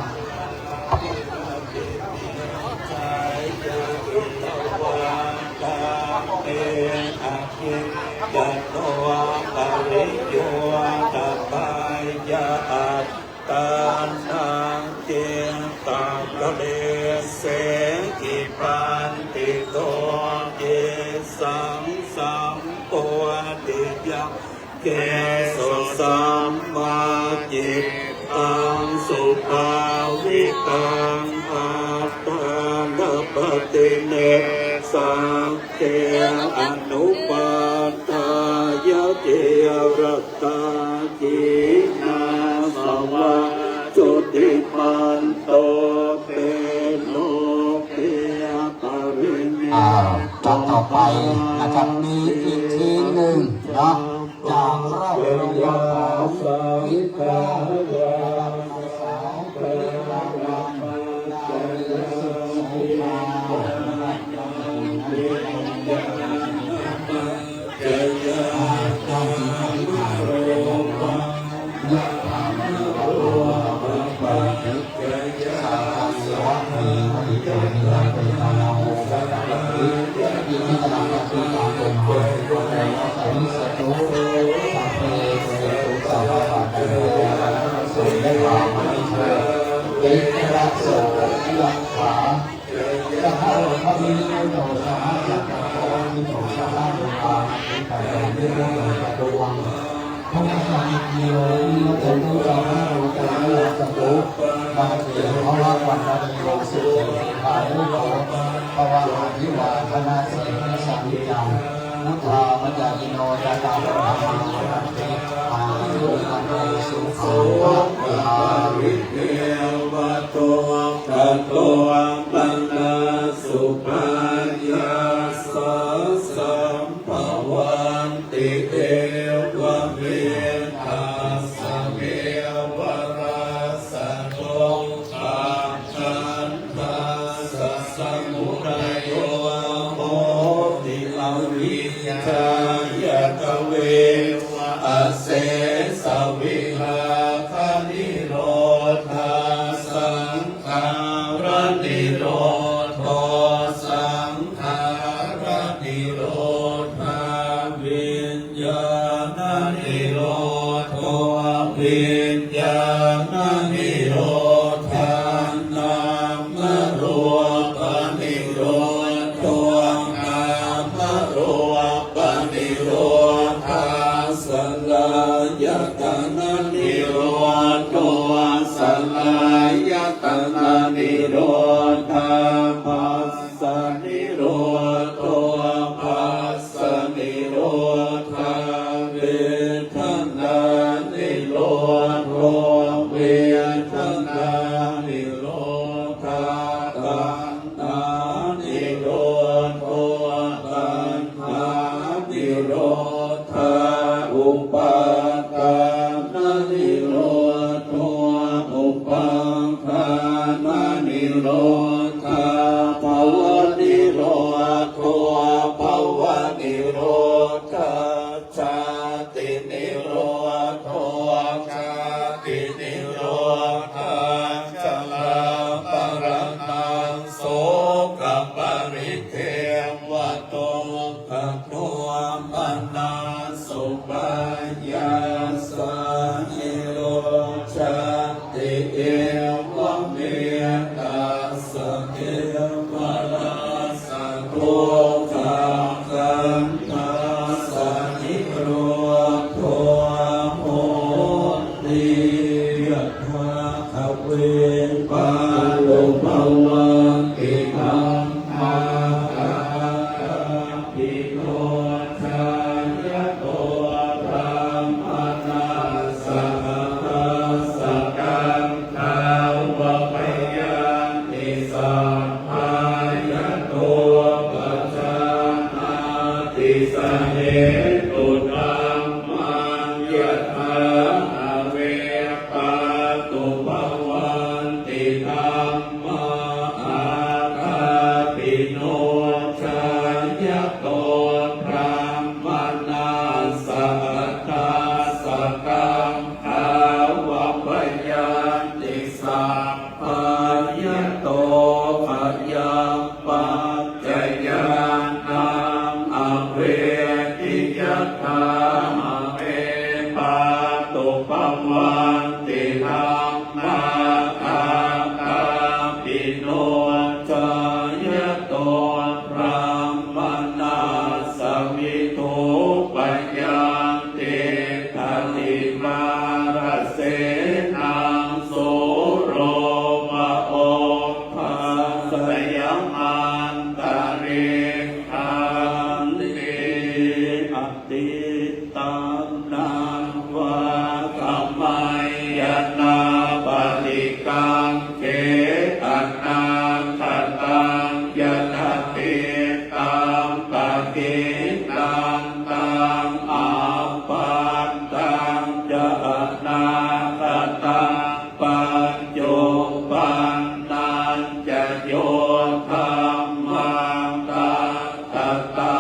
Tānaṃ cittaṃ karesi, khippanti kocisaṃ Yaṅkiñci sammācittaṃ subhāvitaṃ attānappatinī, saṅghe anupādāya khīṇatā khīṇāsavā jutimanto te loke pariṇibbāno. อ่า ท่านต่อไปนะครับ มีอีกทีมหนึ่งเนาะ จากราชวงศ์ของวิภา bhavanti, evametassāme varassa dukkhakkhandhassa samudayo hoti, avijjāya tveva asesaviraganirodhā saṅ khāranirodho, saṅkhāranirodhā viññāṇanirodho, viññāṇanirodhā nāmarūpanirodho, nāmarūpanirodhā saḷāyatananirodho, saḷāyatananirodhā phassanirodho, phassanirodhā vedanānirodho, vedanānirodhā taṇ ṇhānirodho, taṇhānirodhā upādānanirodho, upādānanirodhā bhavanirodho, bhavanirodhā jātinirodho, jātinirodhā jarāmaraṇaṃ sokaparidevadukkhadomanassupāyāsā nirujjhanti, evameta ssa kevalassa dukkhakkhandhassa nirodho hoti. Yathā kave pātubhavanti dhammā attāpi no jāya to brāhmaṇassa athassa kaṇḍā vavayaṃ ti sabbā yato pajānāti sahetuṃ dhammaṃ. Yathā kave pātubhavanti dhammā attāpi no jāya to brāhmaṇassa athassa kaṇḍā vavayaṃ ti sabbā yato bhayaṃ paccayānaṃ avetthi. Yathā kave pātubhavanti dhammā attāpi no jāya to brāhmaṇassa vidhūpayaṃ ติตัง นวา ขมัยยะ นา ปะติกัง เข อะนาคะตัง ยะถะ ติตัง ปะหิตันตัง อาปันตัง จะ อะนาคะตัง ปัจจุปันนัญจะ โย ธัมมัง ตะถะตา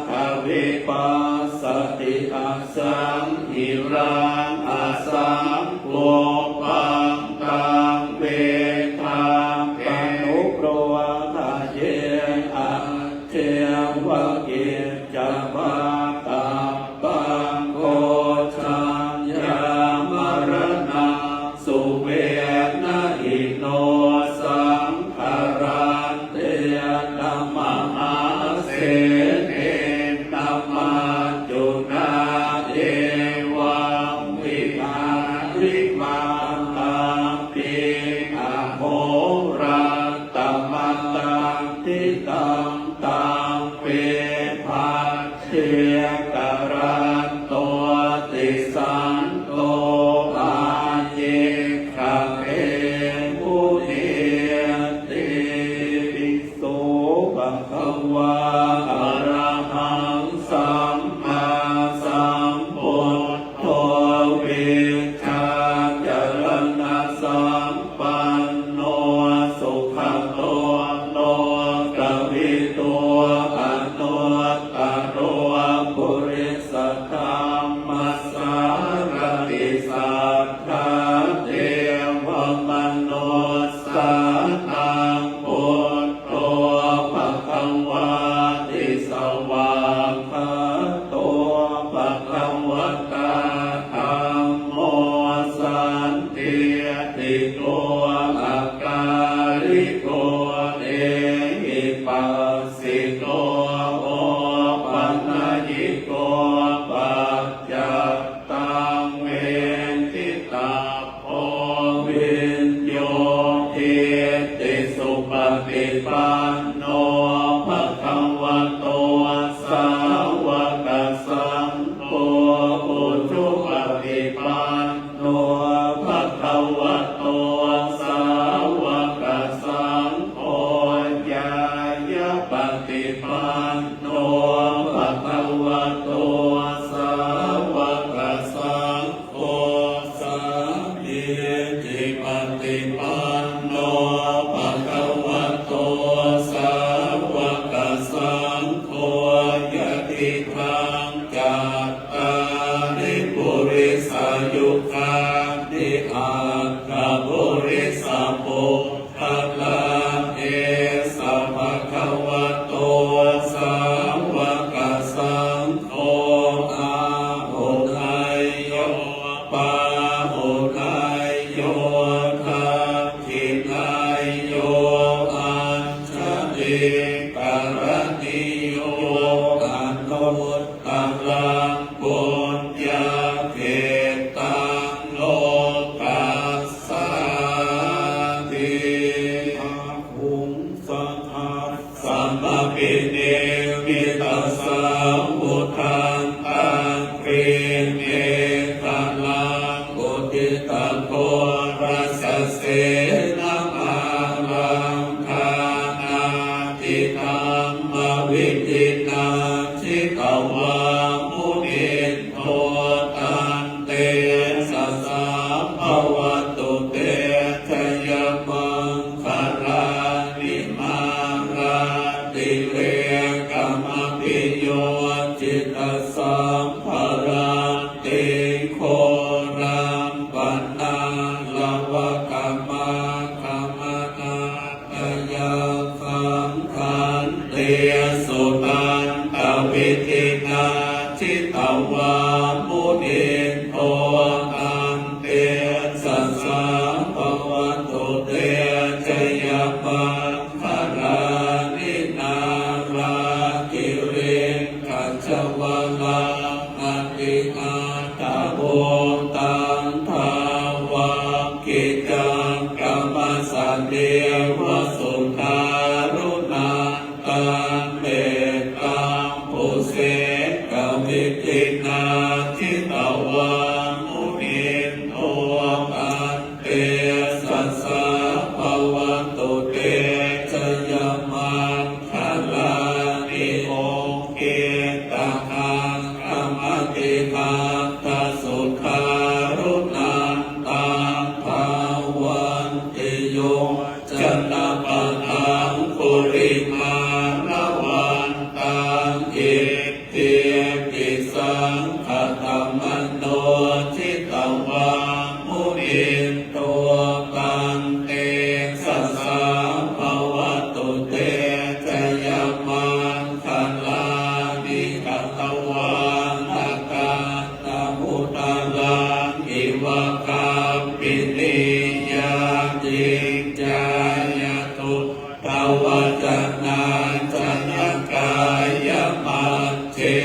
ถะ วิปัสสะติ อสังหิรัง อสังกุปปัง ตัง เวทัง ปะนุโรธะ เย อะ เทวะ กิจจะ ปะตะ ปัง โก ชัญญา มะระณัง สุ เวนะหิโน สังขะรัน เตนะ มะหาเสเนนะ มัจจุนา เอวัง วิหาริมา ตาปิ อะโหรัตตะมะตัง ทิตัง ตัง เว ภัช เชกะรันโต ติสันโต อายิคขะเม มุนีติ โส ภะคะวา อะระหัง สัมมาสัมพุทโธ วิชชาจะระณะสัมปันโน สุขะโต โลกะวิทู อนุตตะโร ปุริสะธัมมะสารถิ สัทธา เทวะมนุสสานัง พุทโธ ภะคะวาติ สวากขาโต ภะคะวะตา ธัมโม สัน ทิฏฐิโก อะกาลิโก เอหิปัสสิโก โอปะนะยิโก ปัจจัตตัง เวทิตัพโพ วิญญูหิติ สุปะฏิปันโน ภะคะวะโต สาวะกะสังโฆ อุจุปะฏิปันโน ภะคะวะโต สาวะกะสังโฆ ญาณะปะฏิปันโน ภะคะวะโต สาวะกะสังโฆ สามีจิปะฏิปันโน ภะคะวะโต สาวะกะสังโฆ ยะทิฏฐัง จัตตาริ ปุริสายุคานิ อัตถะปุริสะปุคคละ เอสะ ภะคะวะโต สาวะกะสังโฆ อาหุเนยโย ปาหุเนยโย ทักขิเนยโย อัญชลีกะรณีโย อนุตตรัง ปุญญะเขตตัง โลกัสสาติ บาหุง สหัสสะมะภินิมมิตะสาวุธัง อักขีเมขะลัง อุทิตะโฆรสะเสนะมาลัง ฐานาธิธัมมะวิธินา จิตวามุนินโท ตันเตสะสะภะวะตุเต จะยะมังคะลานิ มาราติเรกะมะภิโย จิตตะสัมภะรันติง โฆรัมปะนาละวะกะมังคะมะนัส สะยักขัง ขันติสุนันตะวิธินา จิตวามุนินโท ตันเตสะสะภะวะตุเต จะยะมังคะลานิ นาลากิริง กัจจะวะลัง อะติอัตถะภูตัง ทาวักขิจังกะมะสะเนวะ สุทารุณันตัง เมตตัง ปุเสกะวิ Vidhinā jitavā munindo taṃ tejasā bhavatu te jayamaṅgalāni. Ukkhittakhaggamatihatthasudāruṇantaṃ dhāvantiyojanapathaṅgulimālavantaṃ iddhībhisaṅkhatamano jitavā munindo taṃ tejasā bhavatu te jayamaṅgalāni. Katvāna kaṭṭhamudaraṃ iva gabbhinīyā ciñcāya duṭṭhavacanaṃ janakāyamajjhe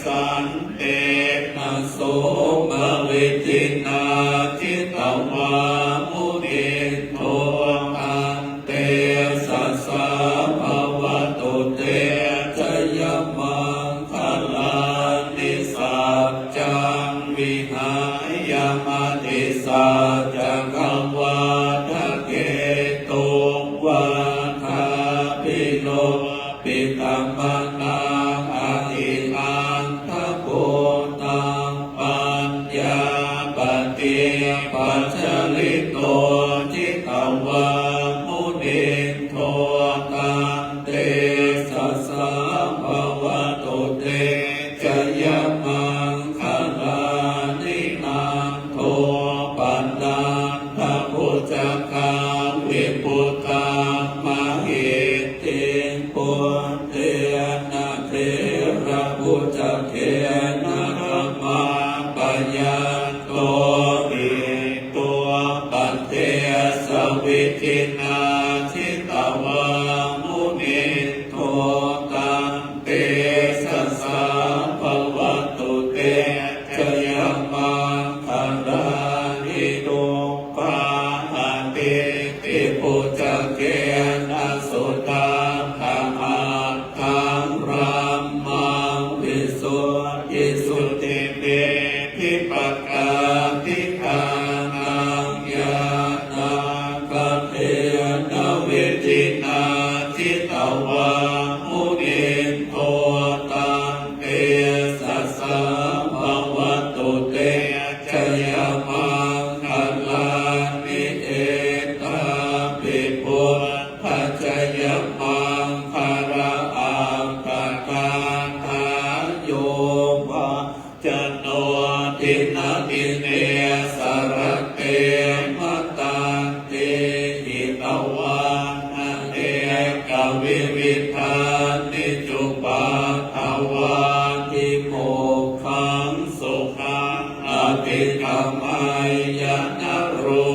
santena somavidhinā jitavā munindo taṃ tejasā bhavatu te jayamaṅgalāni. Saccaṃ vihāya matisaccakavādaketuṃ vādābhiropitamanaṃ atiandhabhūtaṃ paññāpadīpajalito jitavā munindo taṃ tejasā bhavatu te jayamaṅgalāni. Nandopanandabhujagaṃ vibudhaṃ mahiddhiṃ puttena therabhujagena damāpayanto iddhūpadesavidhinā jitavā munindo taṃ tejasā bhavatu te jayamaṅgalāni. Duggāhadiṭṭhibhujagena sudaṭṭhahatthaṃ brahmaṃ visuddhijutimiddhibakābhidhānaṃ ñāṇā gadena vidhinā jitavā munindo taṃ tejasā bhavatu te jayamaṅgalāni. Etāpi buddhajayamaṅgalaaṭṭhagāthā yo vā cano dinadine sarate matandī hitvānanekavividhāni cupaddavāni mokkhaṃ sukhaṃ adhigameyya naro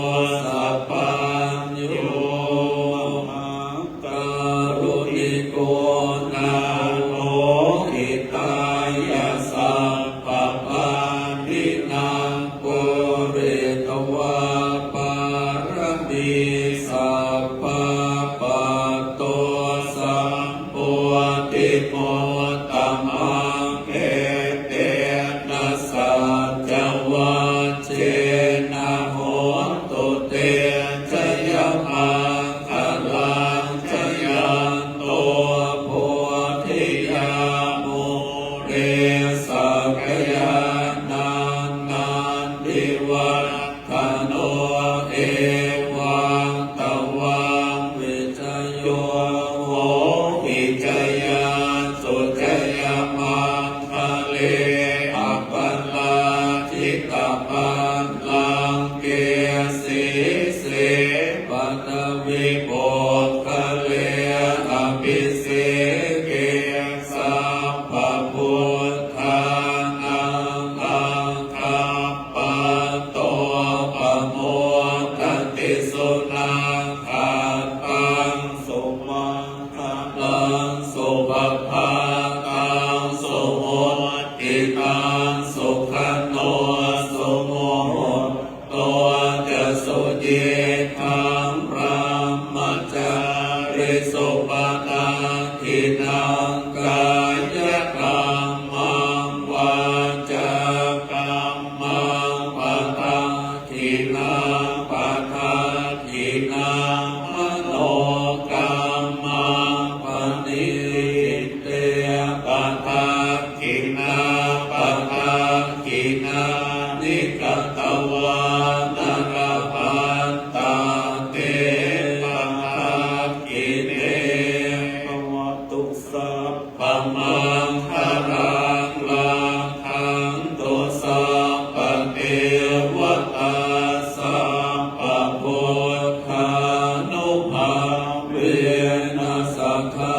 sapañño. Mahā kāruṇiko nātho hitāya sabbapāṇinaṃ pūretvā pāramī sabbā patto sambodhimuttamaṃ etena saccavajjena hotu te jayamaṅgalaṃ. Jayanto bodhiyā mūle sakyānaṃ nandivaḍḍhano evaṃ tvaṃ vijayo hohi jayassu jayamaṅ gale aparājitapallaṅke sīse paṭhavipokkhare abhiseke sabbabuddhānaṃ Dināni katvāna labhantatthe padakkhiṇe. Bhavatu sabbamaṅgalaṃ, rakkhantu sabbadevatā, sabbabuddhānubhāvena sadā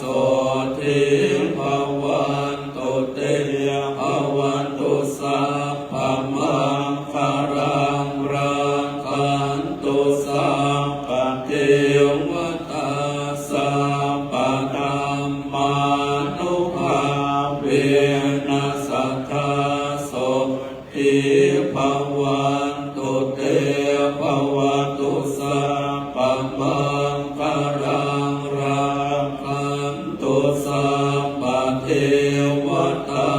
sotthī bhavan tu te. Bhavatu sabbamaṅgalaṃ, rakkhantu sabbadevatā, sabbadhammānubhāvena sadā sotthī bhavantu te. Bhavatu sabbamaṅgalaṃ, rakkhantu sabbadevatā,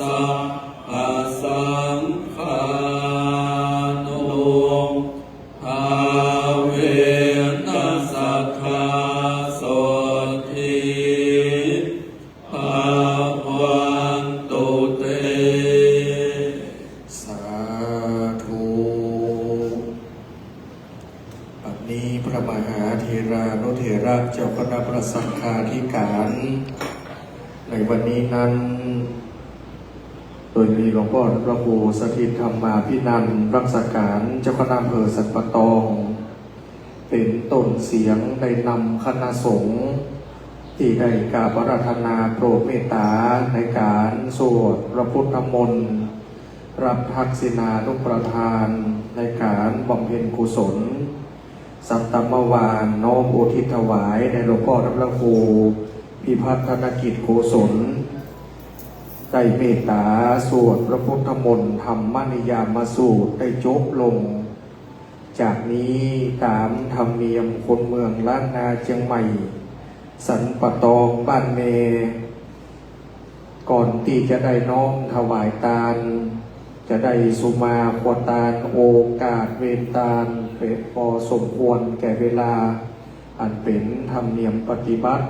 sabbasaṅghānubhāvena sadā sotthī bhavantu te. สาธุ บัดนี้พระมหาเถรานุเถระเจ้าคณะพระสังฆาธิการ ในวันนี้นั้น โดยมีหลวงป้อพระครูสถิตธรรมาภินันท์ รักษาการเจ้าคณะอำเภอสันป่าตอง เป๋นต้นเสียงได้นำคณะสงฆ์ตี้ได้กราบอาราธนาโปรดเมตต๋าในก๋านสวดพระพุทธมนต์ ฮับทักษิณานุปทานในก๋านบำเพ็ญกุศล สัตตมวานน้อมอุทิศถวายแด่หลวงป้อพระครูพิพัฒนกิจโกศล ได้เมตต๋าสวดพระพุทธมนต์ธรรมนิยามสูตรได้จบลง จากนี้ต๋ามธรรมเนียมคนเมืองล้านนาเจียงใหม่ สันป่าตองบ้านแม่ ก่อนตี้จะได้น้อมถวายตาน จะได้สุมาควตาน โอกาสเวนตานเป๋นปอสมควรแก่เวลา อันเป๋นธรรมเนียมปฏิบัติ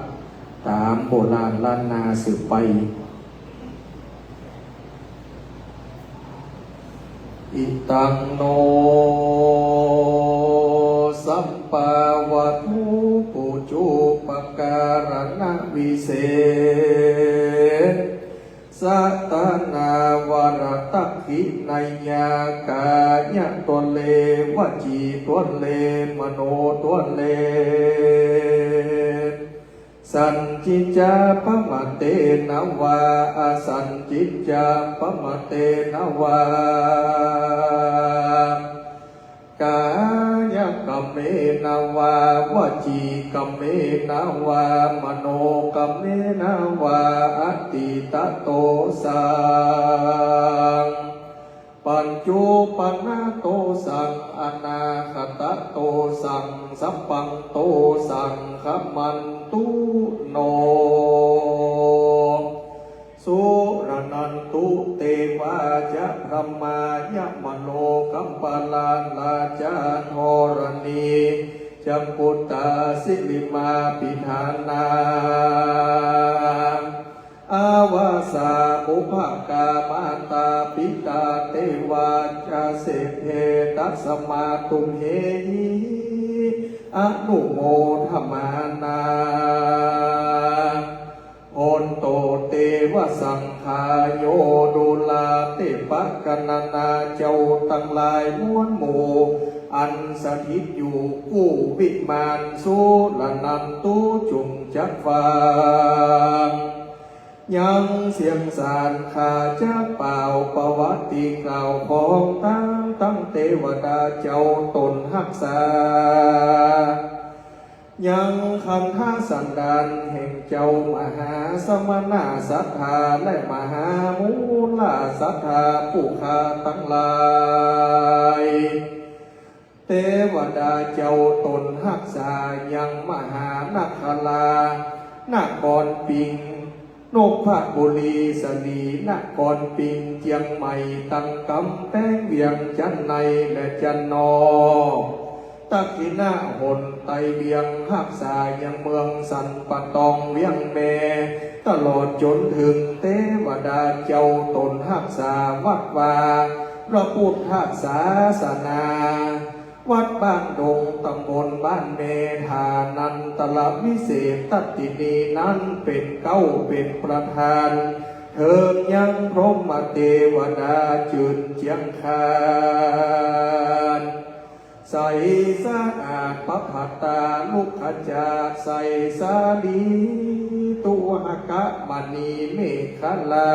ต๋ามโบราณล้านนาสืบไป Idaṃ no sampā vatthu pucchūpakāraṇa vise satanā varadakkhiṇeyyā kāyatvare vacītvare manotvare sañcicca pamādetvā asañciccapamatena vā kāyakamena vā vacīkamena vā manokamena vā atītatosaṃ paccuppannadosaṃ anāgatatosaṃ sabbaṃ dosaṃ khamantu no. Suṇantu devā ca brahmā yama lokapālā rājā dharaṇī ca puttasirīmābhiṇhānā āvasā pubhakā mātā pitā devā ca seṭṭhe tasmā tumhehi anumodamānā hontu devasaṅghā. Yo dūratepakananā ເຈົ້າທັງຫຼາຍມວນໝູ່ ອັນສະຖິດຢູ່ກູ້ວິມານ Suṇantu ຈົ່ງຈັກຟັງ ຍັງສຽງສາດຂ້າຈະກ່າວ ປະຫວັດຕິກ່າວຂອງຕາງ ທັງເທວະດາເຈົ້າຕົນຮັກສາ ຍັງຂັນທະສັນດານແຫ່ງເຈົ້າມະຫາສະມະນະສັດຖາ ແລະ ມະຫາມູລະສັດຖາຜູ້ຂ້າທັງຫຼາຍ ເທວະດາເຈົ້າຕົນຮັກສາ ຍັງມະຫານະຄະລານະຄອນປິງ ນົບພະບູລີ ສະລີນະຄອນປິງ ຈຽງໃໝ່ ຕັ້ງກຳແພງວຽງຈັນໃນ ແລະ ຈັນນອກ ທັກຂິນະຫົນໃຕ້ວຽງຮັກສາ ຍັງເມືອງສັນປ່າຕອງວຽງແມ່ ตลอดจ๋นเถิงเตวดาเจ้าต๋นฮักษาวัดวาพระปุทธศาสนา วัดบ้านดง ตำบลบ้านแม ฐานันตรวิเศษทัตตินีนั้นเป๋นเก๊าเป๋นประธาน เถิงยังพรหมเตวดาจืนเจียงคาน ใสสะอาดประภัตตาลุกขจาด ใสสาลีตุหกมณีเมขลา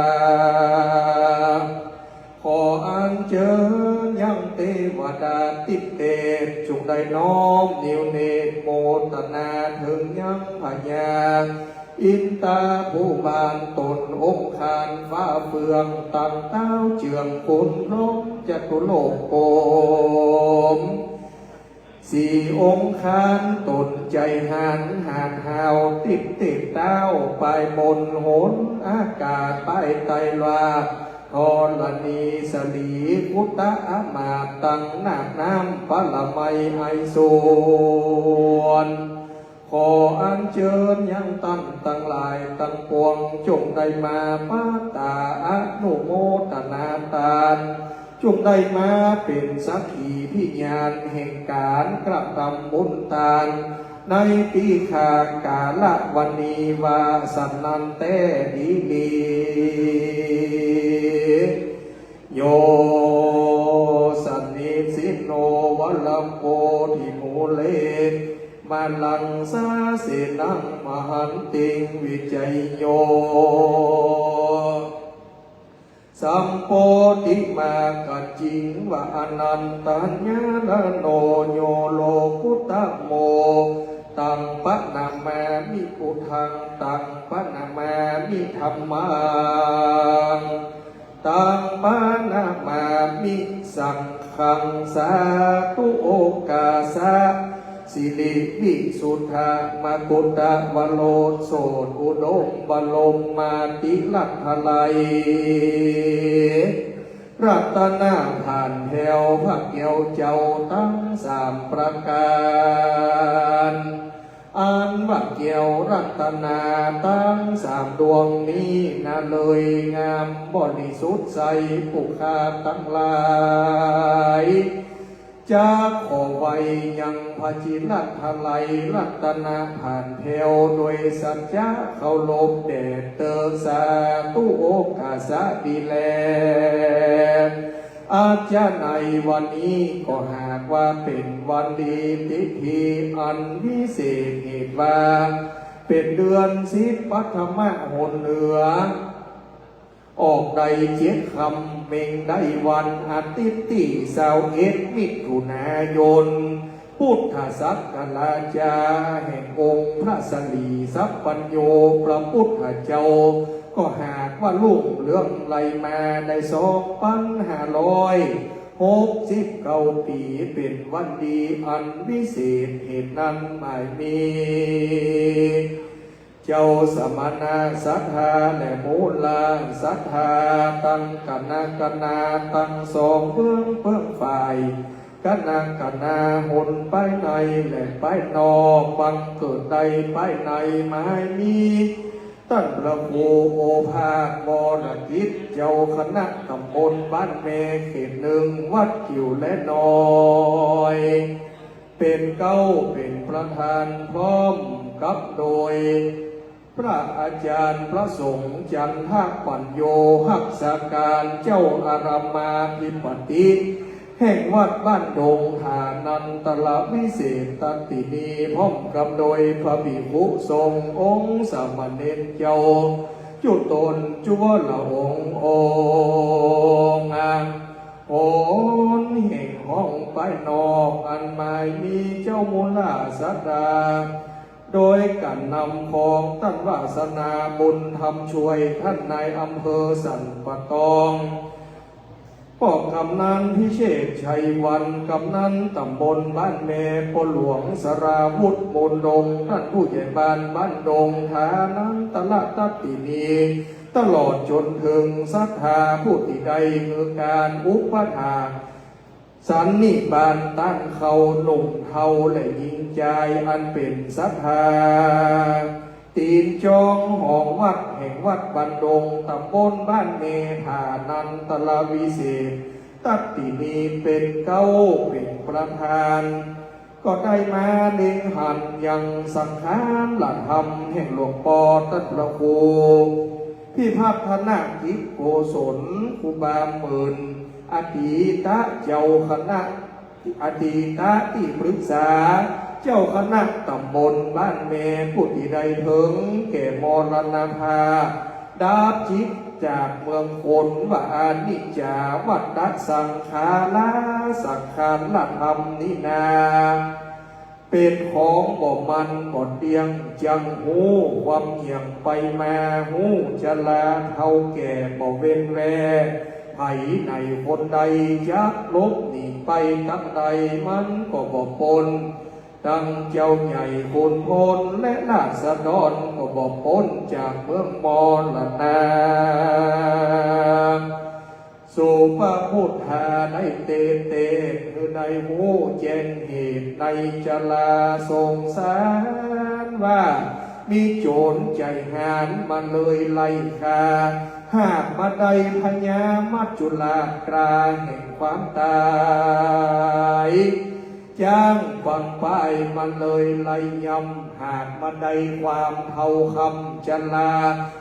ขออัญเจิญยังเตวดาติเตศ จุ่งได้น้อมนิวเนตรโมตนาเถิงยังพญา อินตาภูบาลต๋นองค์คานฟ้าเฟือง ตังเต๊าเจืองขุนพรหมจตุโลกโกม สี่องค์คานต๋นใจ๋หันหาดหาว ติดเตศเต๊าปายบนหนอากาศ ปายใต้ลาดธรณี สรีคุตะอมาตย์ ตังนาคน้ำปรมัยไอสูร ขออัญเจิญยังต้านตังหลายตังปวง จุ่งได้มาปัตตาอนุโมตนาตาน จุ่งได้มาเป๋นสักขีพยานแห่งก๋านกระตำบุญตาน ในปีขากาละวันนี้ว่าสันนั้นแต๊ดีหลี โย สนนิสินโน วะระโพธิมูเล มะลังสาเสนัง มหันติง วิจัยโย สัมโพธิมากะจิง วะอนันตญาณโณ โยโลกุตตะโม ตังปะนะมามิ พุทธัง ตังปะนะมามิ ธัมมัง ตังปะนะมามิ สังฆัง สาธุโอกาสะ สิริวิสุทธะมกุฏฏะวโรสนอุดมบรมมาติรัตไตรย รัตนะผ่านแผ้วพระแก้วเจ้าตังสามประก๋าน อันว่าแก้วรัตนาตังสามดวงนี้นาเลิยงามบริสุทธิ์ใส ผู้ข้าตังหลาย จักขอไหว้ยังพระจิรัตไตรยรัตนะผ่านแผ้ว โดยสัจจะเคารพแด่เต๊อะ สาธุโอกาสะดีแล อาจจะในวันนี้ก็หากว่าเป๋นวันดีติธีอันวิเศษ เหตุว่าเป๋นเดือนสิบ ปัฐมะหนเหนือ ออกได้เจ็ดค่ำ เม็งได้วันอาทิตย์ตี้ซาวเอ็ดมิถุนายน พุทธศักราชจ๋า แห่งองค์พระสรีสัพพัญญูพระพุทธเจ้า ก็หากว่าลุ่งเรืองไหลมาได้สองปันห้าร้อยหกสิบเก้าปี๋ เป๋นวันดีอันวิเศษ เหตุนั้นหมายมี เจ้าสมณะศรัทธาและมูลศรัทธา ตังคณะคณาตังสองเบื้องเปิ้งฝ่าย คณะคณาหนภายในและภายนอก บังเกิดได้ภายในหมายมี ต้านพระครูโอภาส วรกิจ เจ้าคณะตำบลบ้านแม เขตหนึ่ง วัดกิ่วและน้อย เป๋นเก๊าเป๋นประธาน พร้อมกับโดย พระอาจารย์พระสงฆ์จันทปัญโญ ฮักษาการเจ้าอารามมาธิปติ แห่งวัดบ้านดง ฐานันตรวิเศษทัตตินี พร้อมกับโดยพระภิกขุสงฆ์องค์สามเณรเจ้า จุ๊ตนจุ๊วละองค์องค์ หนแห่งห้องภายนอก อันหมายมีเจ้ามูลศรัทธา โดยก๋านนำของต้านวาสนาบุญธรรมช่วย ต้านนายอำเภอสันป่าตอง ป้อกำนันพิเชษชัยวรรณ กำนันตำบลบ้านแม ป้อหลวงสราวุธ มูลดง ต้านผู้ใหญ่บ้านบ้านดง ฐานันตรทัตตินี ตลอดจ๋นเถิงศรัทธาผู้ตี้ได้หื้อก๋านอุปถาก สันนิบาตต้านเขาหนุ่มเฒ่าและญิงจาย อันเป๋นศรัทธา ตีนจองห้องวัดแห่งวัดบ้านดง ตำบลบ้านแม่ ฐานันตรวิเศษ ตัตตินีเป๋นเก๊า เป๋นประธาน ก็ได้มาเล็งหันยังสังฆาละธรรมแห่งหลวงป้อต้านพระครูพิพัฒนกิจโกศล ครูบาหมื่น อดีตเจ้าคณะ อดีตตี้ปรึกษาเจ้าคณะตำบลบ้านแม่ ผู้ตี้ได้เถิงแก่มรณภาพ ดับจิตจากเมืองคน ว่าอนิจจาวัตตะสังขารา สังขารธรรมนี้นา เป๋นของบ่มั่นบ่เตี้ยง จักฮู้ความเหี่ยงไปมา ฮู้จราเฒ่าแก่บ่เว้นแว่ ไผในคนใดจักหลบหนีไปตังใด มันก็บ่ป๊น ตังเจ้าใหญ่ขุนพลและราษฎรก็บ่ป๊นจากเมืองมรณา สุปพุทธาได้เตเต คือได้ฮู้แจ้งเหตุในจราสงสารว่า มีโจรใจ๋หาญมาเลยไล่ฆ่า หากบ่ได้พญามัจจุราชกล้าแห่งความต๋าย จ้างปังป้ายมาเลยไล่ยำ หากบ่ได้ความเฒ่าคำจรา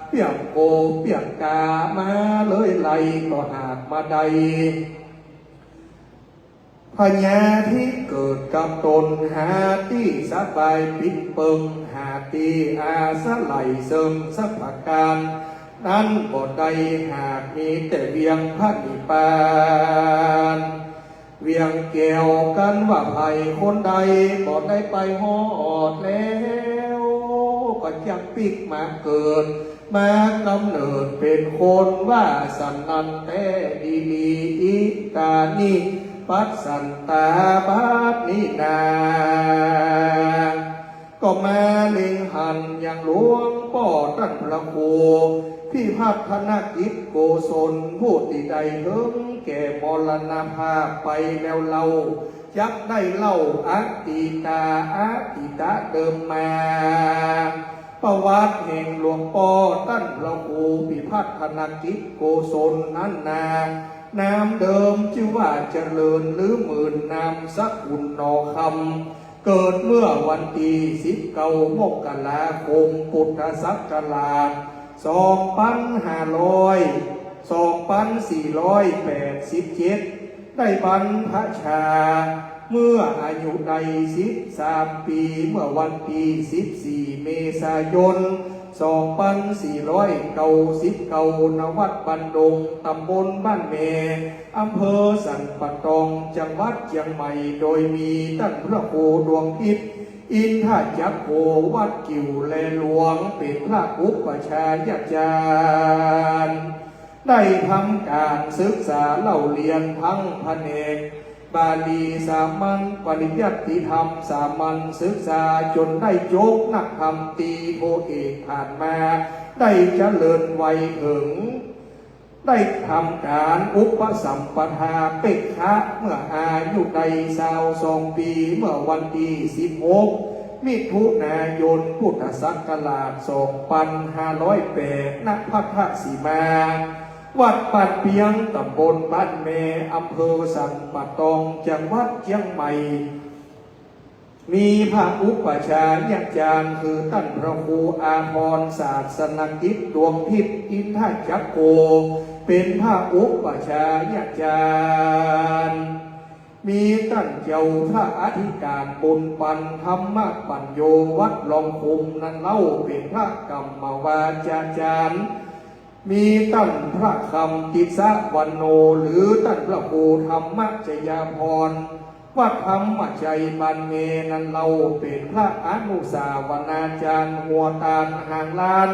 เปียกโกเปียกกามาเลยไล่ ก็หากบ่ได้พญาตี้เกิดกับต๋น หาตี้สบายปิ๊งเปิง หาตี้อาศัยเซิ่งสักประก๋าน นั้นบ่ได้ หากมีแต่เวียงพระนิพพาน เวียงแก้วกันว่าไผคนใด บ่ได้ไปฮอดแล้ว ก็จักปิ๊กมาเกิด มากำเนิดเป๋นคน ว่าสันนั้นแต๊ดีหลี อิตานิ ปัสสันตา บัดนี้นา ก็มาเล็งหันยังหลวงป้อต้านพระครูพิพัฒนกิจโกศล ผู้ตี้ได้เถิงแก่มรณภาพไปแล้วเล่า จักได้เล่าอดีตา อดีตะเดิมมา ประวัติแห่งหลวงป้อต้านพระครูพิพัฒนกิจโกศลนั้นนา นามเดิมจื้อว่าเจริญ หรือหมื่น นามสกุลหน่อคำ เกิดเมื่อวันตี้สิบเก้ามกราคม พุทธศักราชสองปันห้าร้อย สองปันสี่ร้อยแปดสิบเจ็ด ได้บรรพชาเมื่ออายุได้สิบสามปี๋ เมื่อวันตี้สิบสี่เมษายนสองปันสี่ร้อยเก้าสิบเก้า ณ วัดบ้านดง ตำบลบ้านแม่ อำเภอสันป่าตอง จังหวัดเจียงใหม่ โดยมีต้านพระครูดวงทิพย์ อินทจักโก วัดกิ่วแลหลวง เป๋นพระอุปัชฌายาจารย์ ได้ทำก๋านศึกษาเล่าเรียนตังแผนกบาลีสามัญ ปริยัติธรรมสามัญศึกษา จ๋นได้จบนักธรรมตรีโทเอกผ่านมา ได้เจริญวัยเถิง ได้ทำก๋านอุปสัมปทาเป๊กขะ เมื่ออายุได้ซาวสองปี๋ เมื่อวันตี้สิบหกมิถุนายน พุทธศักราชสองปันห้าร้อยแปด ณ พัทธสีมา วัดบ้านเปียง ตำบลบ้านแม่ อำเภอสันป่าตอง จังหวัดเจียงใหม่ มีพระอุปัชฌายาจารย์ คือต้านพระครูอาภรณ์ศาสนกิจ ดวงทิพย์ อินทจักโก เป๋นพระอุปัชฌายาจารย์ มีต้านเจ้าพระอธิก๋านบุญปัน ธรรมปัญโญ วัดหลองคุมนั้นเล่า เป๋นพระกรรมวาจาจารย์ มีต้านพระคำติสวรรณโณ หรือต้านพระครูธรรมจยาภรณ์ วัดธรรมชัยบ้านแม่นั้นเล่า เป๋นพระอนุสาวนาจารย์ หัวตานหางล้าน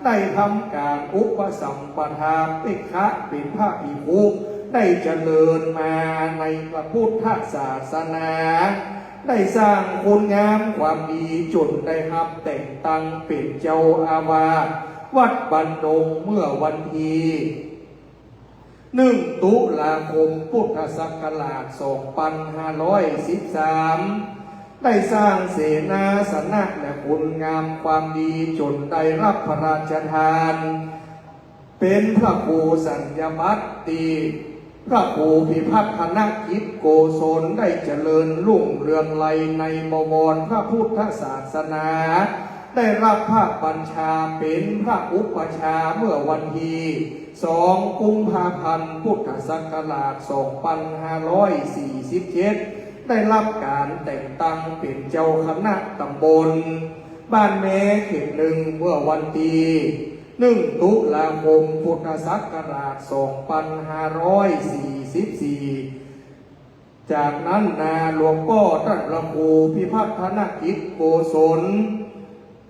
ได้ทำก๋านอุปสัมปทาเป๊กขะ เป๋นพระภิกขุ ได้เจริญมาในพระพุทธศาสนา ได้สร้างคุณงามความดี จ๋นได้ฮับแต่งตั้งเป๋นเจ้าอาวาสวัดบ้านดง เมื่อวันตี้หนึ่งตุลาคม พุทธศักราชสองปันห้าร้อยสิบสาม ได้สร้างเสนาสนะและคุณงามความดีจ๋นได้ฮับพระราชทาน เป๋นพระครูสัญญาบัตรตี้พระครูพิพัฒนกิจโกศลได้เจริญรุ่งเรืองไลในบวรพระพุทธศาสนา ได้ฮับพระบัญชาเป๋นพระอุปัชฌาย์เมื่อวันตี้ สองกุมภาพันธ์ พุทธศักราช สองปันห้าร้อยสี่สิบเจ็ด ได้ฮับก๋านแต่งตั้งเป๋นเจ้าคณะต๋ำบลบ้านแมเขตหนึ่ง เมื่อวันตี้ หนึ่งตุลาคม พุทธศักราช สองปันห้าร้อยสี่สิบสี่ จากนั้นนาหลวงป้อต้านพระครูพิพัฒนกิจโกศล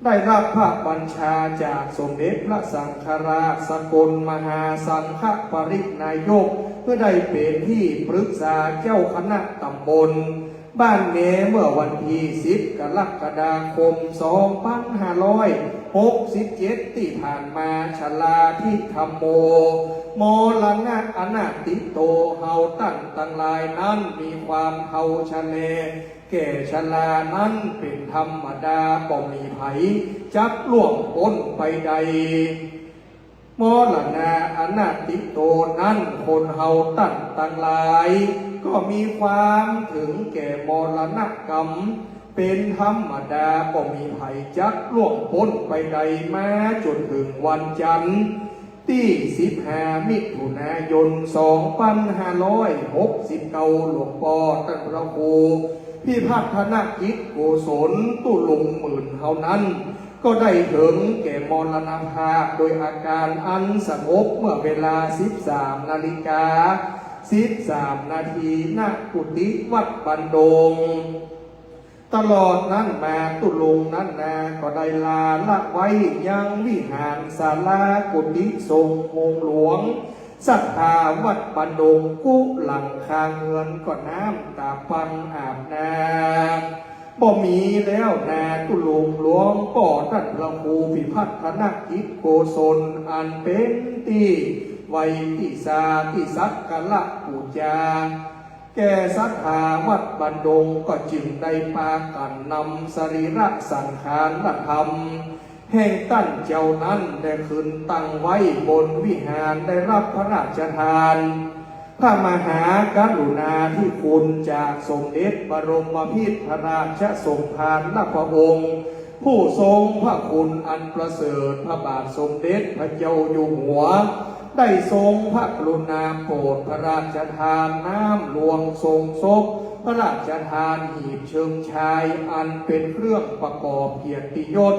ได้ฮับพระบัญชาจากสมเด็จพระสังฆราชสกลมหาสังฆปริณายก เปื้อได้เป๋นตี้ปรึกษาเจ้าคณะต๋ำบลบ้านแมเมื่อวันตี้ สิบกรกฎาคม สองปันห้าร้อยหกสิบเจ็ด ตี้ผ่านมา ชราพิธัมโม มรณะอนาติโต เฮาต้านตังหลายนั้นมีความเฒ่าชะแล แก่ชรานั้นเป๋นธรรมดา บ่มีใผจักล่วงป๊นไปได้ มรณะอนาติโตนั้น คนเฮาต้านตังหลายก็มีความเถิงแก่มรณกรรมเป๋นธรรมดา บ่มีใผจักล่วงป๊นไปได้ มาจ๋นเถิงวันจันทร์ ตี้สิบห้ามิถุนายน สองปันห้าร้อยหกสิบเก้า หลวงป้อต้านพระครูพิพัฒนกิจโกศล ตุ๊ลุงหมื่นเฮานั้น ก็ได้เถิงแก่มรณภาพโดยอาก๋านอันสงบ เมื่อเวลาสิบสามนาฬิกาสิบสามนาที ณ กุฏิวัดบ้านดง ตลอดนั้นมาตุ๊ลุงนั้นนาก็ได้ลาละไว้ยังวิหารศาลากุฏิสงฆ์โฮงหลวงศรัทธาวัดบ้านดง กู้หลังคาเฮือนก็น้ำต๋าปังอาบนา บ่มีแล้วนาตุ๊ลุง หลวงป้อต้านพระครูพิพัฒนกิจโกศล อันเป๋นตี้ไหว้ตี้สาตี้สักการะปู๋จา แก่ศรัทธาวัดบ้านดง ก็จึงได้ปากั๋นนำสรีระสังขารธรรมแห่งต้านเจ้านั้น ได้ขึ้นตั้งไว้บนวิหาร ได้ฮับพระราชทานพระมหากรุณาธิคุณจากสมเด็จพระบรมพิตรพระราชสมภารพระองค์ ผู้ทรงพระคุณอันประเสริฐ พระบาทสมเด็จพระเจ้าอยู่หัว ได้ทรงพระกรุณาโปรดพระราชทานน้ำหลวงทรงศพ พระราชทานหีบเชิงชาย อันเป๋นเครื่องประกอบเกียรติยศ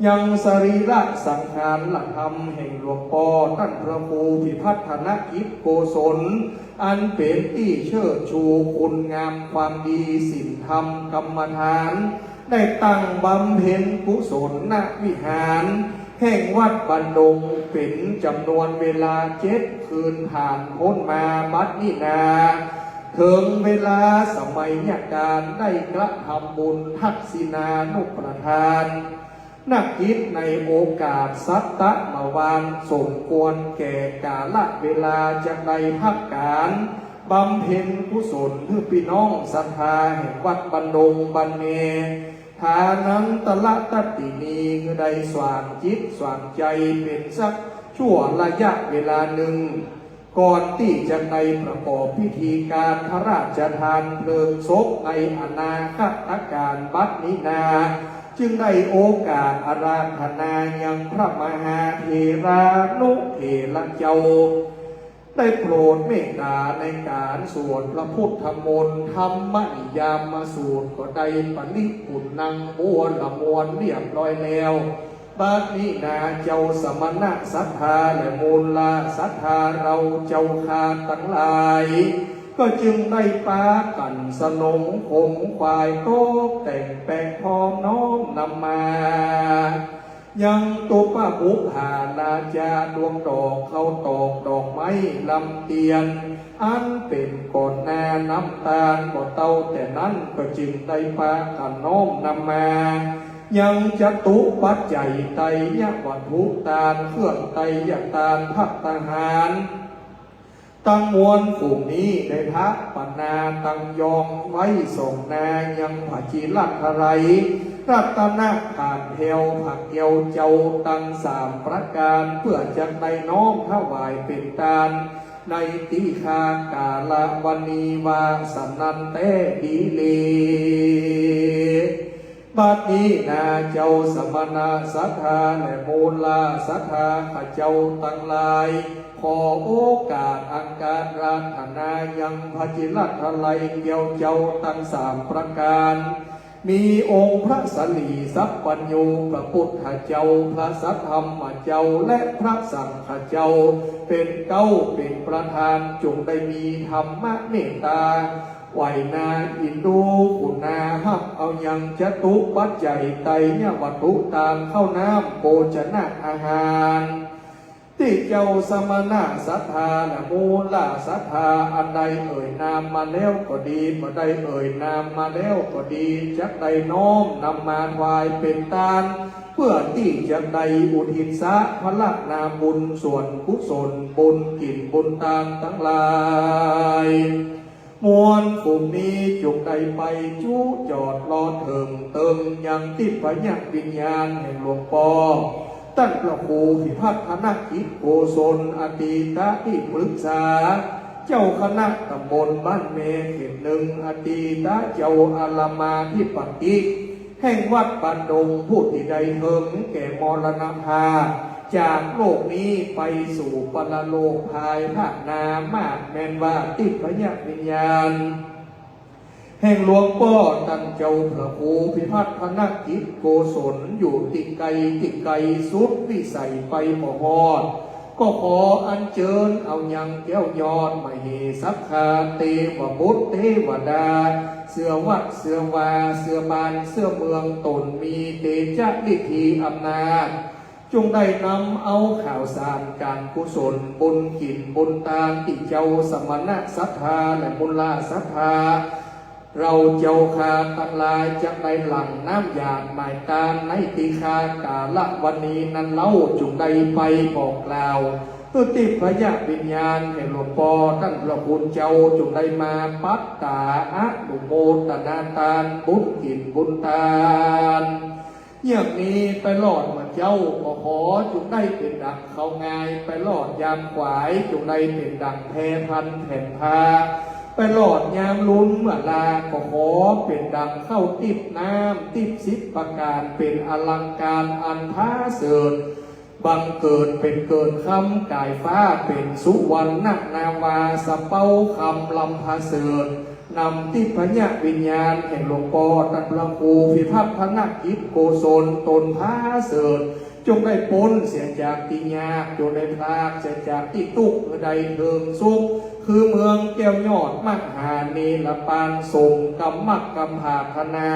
ยังสรีระสังขารธรรมแห่งหลวงป้อต้านพระครูพิพัฒนกิจโกศล อันเป๋นตี้เชิดชูคุณงามความดีศีลธรรมกรรมฐาน ได้ตั้งบำเพ็ญกุศลณวิหารแห่งวัดบ้านดง เป๋นจ๋ำนวนเวลาเจ็ดคืน ผ่านป๊นมาบัดนี้นา เถิงเวลาสมัยกาลได้กระทำบุญทักษิณานุปทาน นกิจในโอกาสสัตตมวาน สมควรแก่กาละเวลา จักได้ฮับก๋านบำเพ็ญกุศลหื้อปี้น้องศรัทธาแห่งวัดบ้านดงบ้านแม ฐานันตระตตินี หื้อได้สว่างจิตสว่างใจ๋เป๋นสักชั่วระยะเวลานึ่ง ก่อนตี้จะได้ประกอบพิธีก๋านพระราชทานเพลิงศพในอนาคตก๋าลบัดนี้นา จึงได้โอกาสอาราธนายังพระมหาเถรานุเถระเจ้า ได้โปรดเมตต๋าในก๋านสวดพระพุทธมนต์ ธรรมนิยามสูตร ก็ได้ปริปุณณังบัวระมวลเรียบร้อยแล้ว บัดนี้นาเจ้าสมณะศรัทธาและมูลศรัทธาเฮาเจ้าข้าตังหลาย ก็จึงได้ปากั๋นสนงขงขวายตกแต่งแป๋งพร้อมน้อมนำมา ยังตุปะปุปผาราจาดวงดอกข้าวตอกดอกไม้ลำเตียน อันเป๋นก่อนหน้าน้ำตาล ก็เต้าแต่นั้นก็จึงได้ปากั๋นน้อมนำมา ยังจตุปัจจัยไตรยวัตถุตานเครื่องไตรยตานภัตตาหาร ตังมวลฝูงนี้ได้ถะปนาตังยองไว้สองนายังพระจิรัตไถรัย รัตนะผ่านแผวพระแก้วเจ้าตังสามประก๋าน เปื้อจักได้น้อมถวายเป๋นตาน ในติฆากาละวะนี้ว่าสะนั้นแต๊ดีเล บัดนี้นาเจ้าสมณะศรัทธาและมูลศรัทธาข้าเจ้าตังหลาย ขอโอกาสอันการาธนายังพระจิรัตไถรัยแก้วเจ้าตังสามประก๋าน มีองค์พระสารีสัพพัญญู พระปุทธเจ้า พระสัทธรรมเจ้า และพระสังฆเจ้า เป๋นเก๊าเป๋นประธาน จงได้มีธรรมเมตตา ไหวนาอินดูขุณาฮับเอายังจตุปัจจัยไตรยวัตถุตานข้าวน้ำโภชนะอาหาร ตี้เจ้าสมณะศรัทธาและมูลศรัทธาอันได้เอ่ยนามมาแล้วก็ดี บ่ได้เอ่ยนามมาแล้วก็ดี จักได้น้อมนำมาถวายเป๋นตาน เปื้อตี้จักได้อุทิศสะพละนาบุญส่วนกุศลบุญกิ๋นบุญตานตังหลาย มวลฝูงนี้จงได้ไปจุจอดรอดเถิงเติงยังทิพยวิญญาณแห่งหลวงป้อ ต้านพระครูพิพัฒนกิจโกศล อดีตที่ปรึกษา เจ้าคณะตำบลบ้านแม่เขตหนึ่ง อดีตเจ้าอารามอธิปติ แห่งวัดบ้านดง ผู้ตี้ได้เถิงแก่มรณภาพจากโลกนี้ไปสู่ปรโลกภายภาคหน้า มาดแม่นว่าทิพยวิญญาณแห่งหลวงป้อต้านเจ้าพระครูพิพัฒนกิจโกศล อยู่ตี้ไกลตี้ไกลสุดวิสัยไปบ่ฮอด ก็ขออัญเจิญเอายังแก้วยอดมเหสักขาเตวบุตรเตวดา เสื้อวัดเสื้อวาเสื้อบ้านเสื้อเมือง ตนมีเตจะฤทธีอำนาจ จงได้นำเอาข่าวสารก๋านกุศลบุญกิ๋นบุญตานตี้เจ้าสมณะศรัทธาและมูลศรัทธา เฮาเจ้าข้าตังหลายจักได้หลั่งน้ำหยาดหมายตานในติฆากาละวะนี้นั้นเล่า จงได้ไปบอกกล่าวหื้อทิพยวิญญาณแห่งหลวงป้อต้านพระคุณเจ้า จงได้มาปัตตาอนุโมทนาตานบุญกิ๋นบุญตาน อย่างนี้ไปรอดเมื่อเจ๊าก็ขอจงได้เป๋นดังข้าวงาย ไปรอดยามขวายจงได้เป๋นดังแพพันแผ่นผ้า ไปรอดยามลุนเมื่อลาก็ขอเป๋นดังข้าวติ๊บน้ำติ๊บสิบประก๋าน เป๋นอลังก๋านอันผาเสริฐ บังเกิดเป๋นเกินค่ำก๋ายฟ้าเป๋นสุวรรณนาวาสะเป๊าคำลำผาเสริฐ นำทิพยวิญญาณแห่งหลวงป้อต้านพระครูพิพัฒนกิจโกศลตนผาเสริฐ จงได้ป๊นเสียจากตี้ยาก จงได้พรากเสียจากตี้ตุ๊กข์ หื้อได้เถิงสุข คือเมืองแก้วยอดมหาเนรปาน สมกำมักกำผาถนา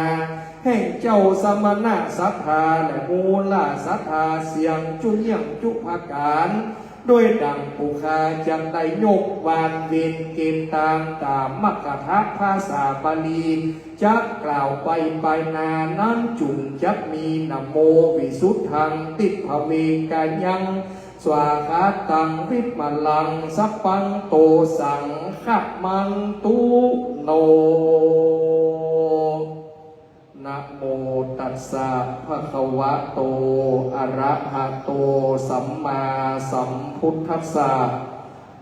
แห่งเจ้าสมณะศรัทธาและมูลศรัทธาเสียงจุเยี่ยงจุประก๋าน โดยดังปุคคาจักได้ยกวานเวรเกณฑ์ตางต๋ามมคทะภาษาบาลี จักกล่าวไปปายหน้านั้น จุ่งจักมี นะโมวิสุทธัง ทิพเวกายัง สวาคาตัง วิมลัง สัพพันโต สังฆมันตุ โน นะโมตัสสะ ภะคะวะโต อะระหะโต สัมมาสัมพุทธัสสะ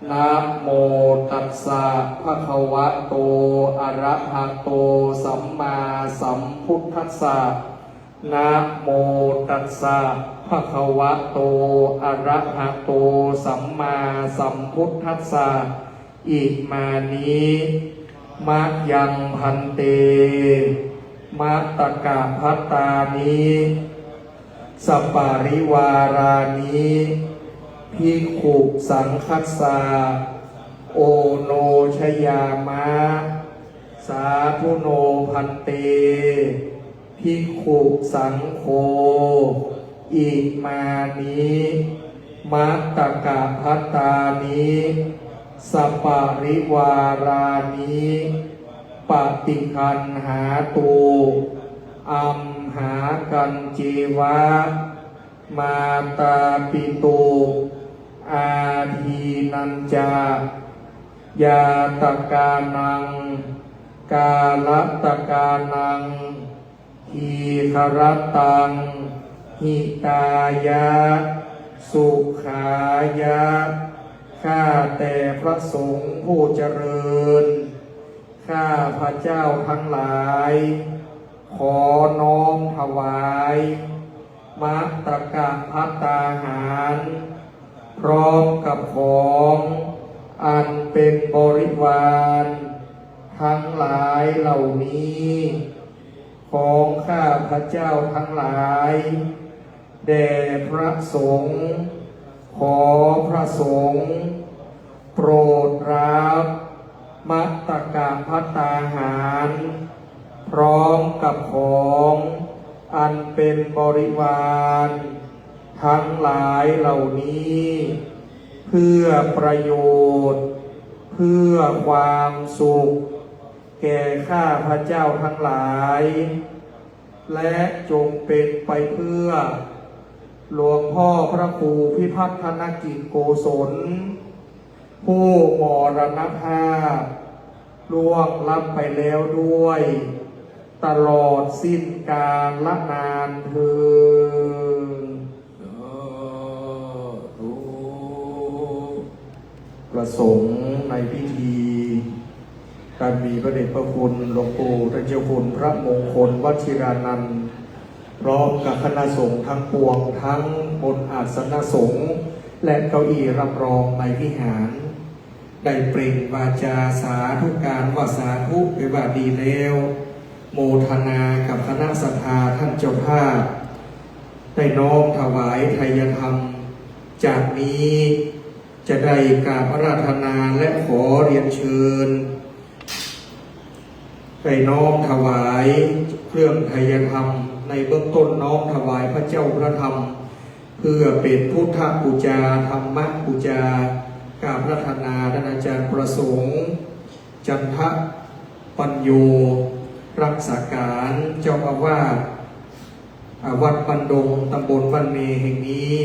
นะโมตัสสะ ภะคะวะโต อะระหะโต สัมมาสัมพุทธัสสะ นะโมตัสสะ ภะคะวะโต อะระหะโต สัมมาสัมพุทธัสสะ อิมานิ มะยัง ภันเต มะตะกะภัตตานิ สะปะริวารานิ ภิกขุสังฆัสสะ โอโนชยามะ สาธุโน ภันเต ภิกขุสังโฆ อิมานิ มะตะกะภัตตานิ สะปะริวารานิ ปะฏิกคัณหาตุ อัมหากัญเจวะ มาตาปิตุ อาทีนัญจะ ญาตกานัง กาลตกานัง ทีฆรัตตัง หิตายะ สุขายะ ข้าแต่พระสงฆ์ผู้เจริญ ข้าพระเจ้าทั้งหลาย ขอน้อมถวาย มัตตกะภัตตาหาร พร้อมกับของอันเป็นบริวารทั้งหลายเหล่านี้ ของข้าพระเจ้าทั้งหลาย แด่พระสงฆ์ ขอพระสงฆ์ โปรดรับ มัตตกะภัตตาหาร พร้อมกับของอันเป็นบริวารทั้งหลายเหล่านี้ เพื่อประโยชน์ เพื่อความสุข แก่ข้าพระเจ้าทั้งหลาย และจงเป็นไปเพื่อ หลวงพ่อพระครูพิพัฒนกิจโกศล ผู้มรณภาพล่วงลับไปแล้วด้วย ตลอดสิ้นกาลนานเทอญ สาธุ พระสงฆ์ในพิธี ท่านมีพระเดชพระคุณหลวงปู่ท่านเจ้าคุณพระมงคลวชิรานันท์ พร้อมกับคณะสงฆ์ทั้งปวง ทั้งบนอาสนสงฆ์และเก้าอี้รับรองในวิหาร ได้เปล่งวาจาสาธุการว่าสาธุ ไปว่าดีแล้ว โมทนากับคณะศรัทธาท่านเจ้าภาพ ได้น้อมถวายไทยธรรม จากนี้จะได้กราบอาราธนาและขอเรียนเชิญ ได้น้อมถวายเครื่องไทยธรรม ในเบื้องต้นน้อมถวายพระเจ้าพระธรรม เพื่อเป็นพุทธปูจา ธรรมปูจา กราบอาราธนาท่านอาจารย์ประสงค์ จันทปัญโญ รักษาการเจ้าอาวาส อ่า วัดบ้านดง ตำบลบ้านเม แห่งนี้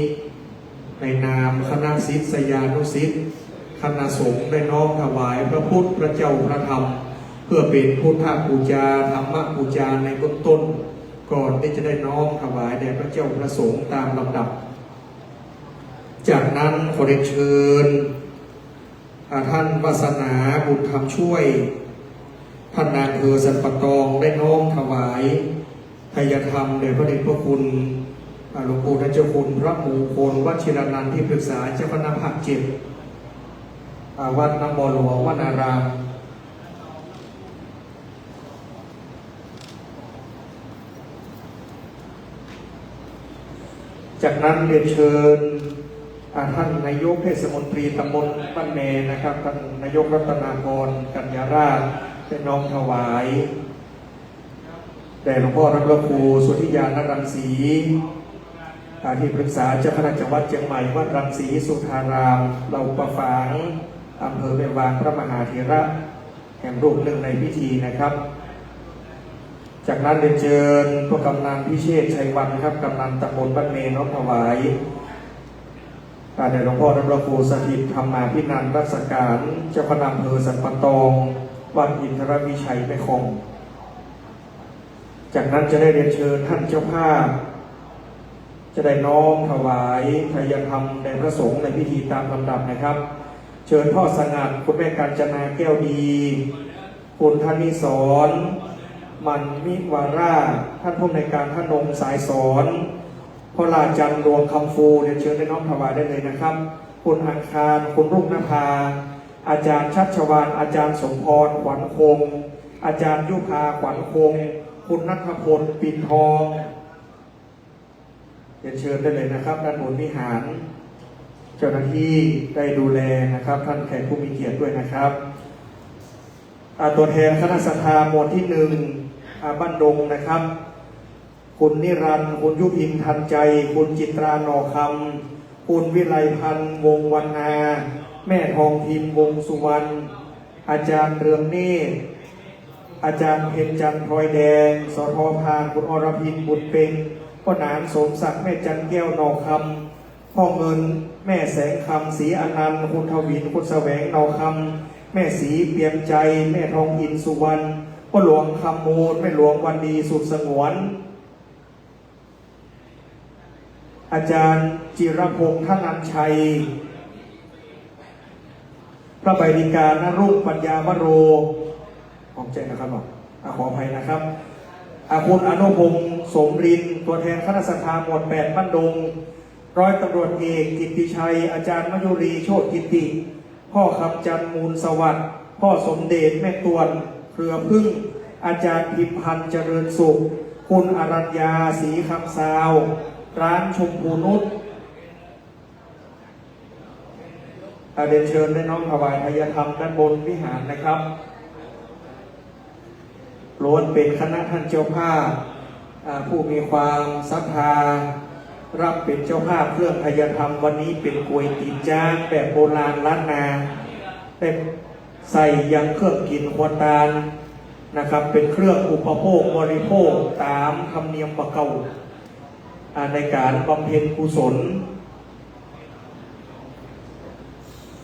ในนามคณะศิษยานุศิษย์ คณะสงฆ์ได้น้อมถวายพระพุทธ พระเจ้า พระธรรม เพื่อเป็นพุทธปูจา ธรรมปูจาในเบื้องต้น ก่อนที่จะได้น้อมถวายแด่พระเจ้าพระสงฆ์ตามลำดับ จากนั้นขอเรียนเชิญ อ่า ท่านวาสนาบุญธรรมช่วย ท่านนายอำเภอสันป่าตอง ได้น้อมถวายไทยธรรมแด่พระเดชพระคุณ อ่า หลวงปู่ท่านเจ้าคุณพระมงคลวชิรานันท์ ที่ปรึกษาเจ้าคณะภาคเจ็ด อ่า วัดหนองบัวหลวงวนาราม จากนั้นเรียนเชิญ อ่า ท่านนายกเทศมนตรีตำบลบ้านเมนะครับ ท่านนายกรัตนากร กัญญาราษฎร์ ได้น้อมถวาย แด่หลวงพ่อพระครูสุทธิญาณรังสี อ่า ที่ปรึกษาเจ้าคณะจังหวัดเชียงใหม่ วัดรังสีสุทธาราม เหล่าป่าฝาง อำเภอแม่วาง พระมหาเถระ แห่งรูปหนึ่งในพิธีนะครับ จากนั้นเรียนเชิญพระกำนันพิเชษชัยวันครับ กำนันตำบลบ้านเม น้อมถวาย อ่า แด่หลวงพ่อพระครูสถิตธรรมาภินันท์ รักษาการเจ้าคณะอำเภอสันป่าตอง วัดอินทรวิชัยแม่ของ จากนั้นจะได้เรียนเชิญท่านเจ้าภาพ จะได้น้อมถวายไทยธรรมแด่พระสงฆ์ในพิธีตามลำดับนะครับ เชิญพ่อสงัด คุณแม่กาญจนาแก้วดี คุณธนิสร มันมิวารา ท่านผู้อำนวยการทนงสายสอน พ่อราชัน ดวงคำฟู เรียนเชิญได้น้อมถวายได้เลยนะครับ คุณอังคาร คุณรุ่งนภา อาจารย์ชัชวาล อาจารย์สมพร ขวัญคง อาจารย์ยุพา ขวัญคง คุณณัฐพล ปิ่นทอง เรียนเชิญได้เลยนะครับ ด้านบนวิหาร เจ้าหน้าที่ได้ดูแลนะครับ ท่านแขกผู้มีเกียรติด้วยนะครับ อ่า ตัวแทนคณะศรัทธาหมวดที่หนึ่ง อ่า บ้านดงนะครับ คุณนิรันดร์ คุณยุพิน ทันใจ คุณจิตรา หน่อคำ คุณวิไลพันธ์ วงศ์วรรณา แม่ทองพิมพ์ วงศ์สุวรรณ อาจารย์เรืองเนตร อาจารย์เพ็ญจันทร์ พลอยแดง สท พาน คุณอรพิน บุญเพ็ง พ่อหนาน สมศักดิ์ แม่จันแก้ว หน่อคำ พ่อเงิน แม่แสงคำ ศรีอนันต์ คุณทวิน คุณแสวง หน่อคำ แม่ศรีเปียงใจ แม่ทองอินทร์สุวรรณ ป้อหลวงคำมูล แม่หลวงวันดีสุขสงวน อาจารย์จิรพงษ์ ธนัญชัย พระใบดิกา นรุ่ง ปัญญาวโร ขอบใจ๋นะครับ อ่ะ ขออภัยนะครับ อ่ะ คุณอนุพงษ์ สมรินทร์ ตัวแทนคณะศรัทธาหมวดแปดบ้านดง ร้อยตำรวจเอกกิตติชัย อาจารย์มยุรี โชติกิตติ พ่อคำจันทร์ มูลสวัสดิ์ พ่อสมเด็จ แม่ตวน เครือผึ้ง อาจารย์พิมพันธ์ เจริญสุข คุณอรัญญา ศรีคำซาว ร้านชมพูนุช อ่า เรียนเชิญได้น้อมถวายไทยธรรมด้านบนวิหารนะครับ ล้วนเป๋นคณะท่านเจ้าภาพ อ่า ผู้มีความศรัทธา รับเป๋นเจ้าภาพเครื่องไทยธรรม วันนี้เป๋นก๋วยตี๋นจ๊างแบบโบราณล้านนา แบบใส่ยังเครื่องกิ๋นครัวตานนะครับ เป๋นเครื่องอุปโภคบริโภคต๋ามธรรมเนียมบ่าเก่า อ่า ในก๋านบำเพ็ญกุศล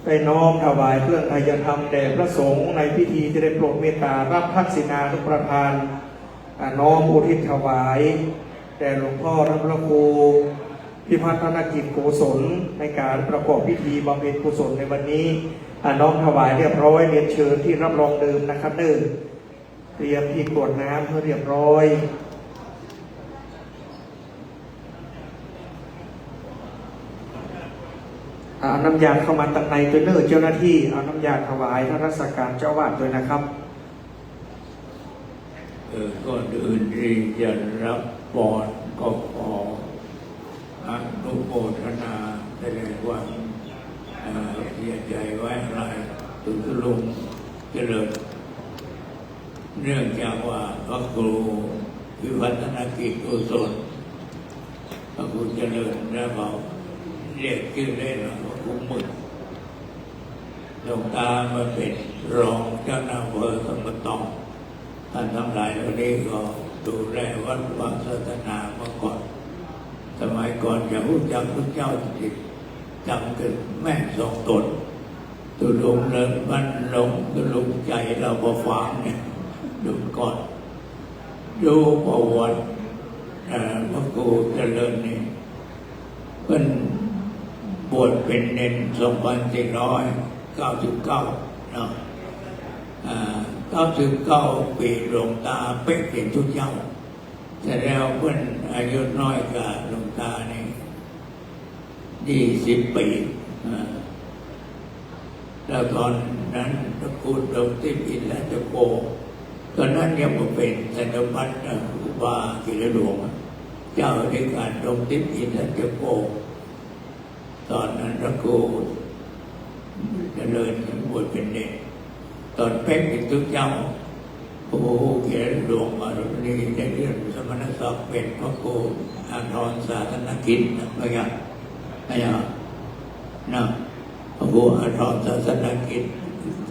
ได้น้อมถวายเครื่องไทยธรรมแด่พระสงฆ์ในพิธี จะได้โปรดเมตต๋ารับทักษิณานุประทาน อ่า น้อมอุทิศถวายแด่หลวงพ่อท่านพระครูพิพัฒนกิจโกศล ในก๋านประกอบพิธีบำเพ็ญกุศลในวันนี้ อ่า น้อมถวายเรียบร้อย เรียนเชิญที่รับรองเดิมนะครับเน่อ เตรียมที่กรวดน้ำหื้อเรียบร้อย เอาน้ำยาเข้ามาตังในตวยเน่อ เจ้าหน้าที่ เอาน้ำยาถวายนมัสก๋านเจ้าอาวาสตวยนะครับ เอ่อ ก่อนอื่นตี้จะรับปอนก็ขออนุโมทนาแสดงความ เอ่อ เสียใจ๋ไว้อาลัย เถิงลุงเจริญ เนื่องจากว่าพระครูวิวัฒนกิจโกศล พระครูเจริญ แล้วก็เรียกจื้อเล่นว่าพระครูหมึก หลวงต๋ามาเป๋นรองเจ้าคณะอำเภอสันป่าตอง ต้านตังหลายเหล่านี้ก็ดูแลวัดวาศาสนามาก่อน สมัยก่อนจะฮู้จักพุทธเจ้าจริงๆ จ๋ำกั๋นแม่สองต๋น ตุ๊ลุงเลินบ้านหลง ตุ๊ลุงใจ๋ลาวบ่าฝางเนี่ย ดูก่อน ดูประวัติ เอ่อ พระครูเจริญนี่ เปิ้นบวชเป๋นเณรสองปันสี่ร้อยเก้าสิบเก้าเนาะ อ่า เก้าสิบเก้าปี๋หลวงต๋าเป๊ะเป๋นตุ๊เจ้า แต่แล้วเปิ้นอายุน้อยกว่าหลวงต๋านี่ ยี่สิบปี๋ อ่า แล้วต๋อนนั้นพระครูดงทิพย์อินทรัจจโก ต๋อนนั้นยังบ่เป๋นสันนิบาตนะ ครูบากิ๋วหลวง เจ้าอธิการดงทิพย์อินทรัจจโก ต๋อนนั้นพระครูเจริญบวชเป๋นเณร ต๋อนเป๊ะเป๋นตุ๊เจ้า โอ้โห เกศหลวงมาตรงนี้ ได้เลื่อนสมณศักดิ์เป๋นพระครูอาทรศาสนกิจนะ เมื่อกี้นะ นะ พระครูอาทรศาสนกิจ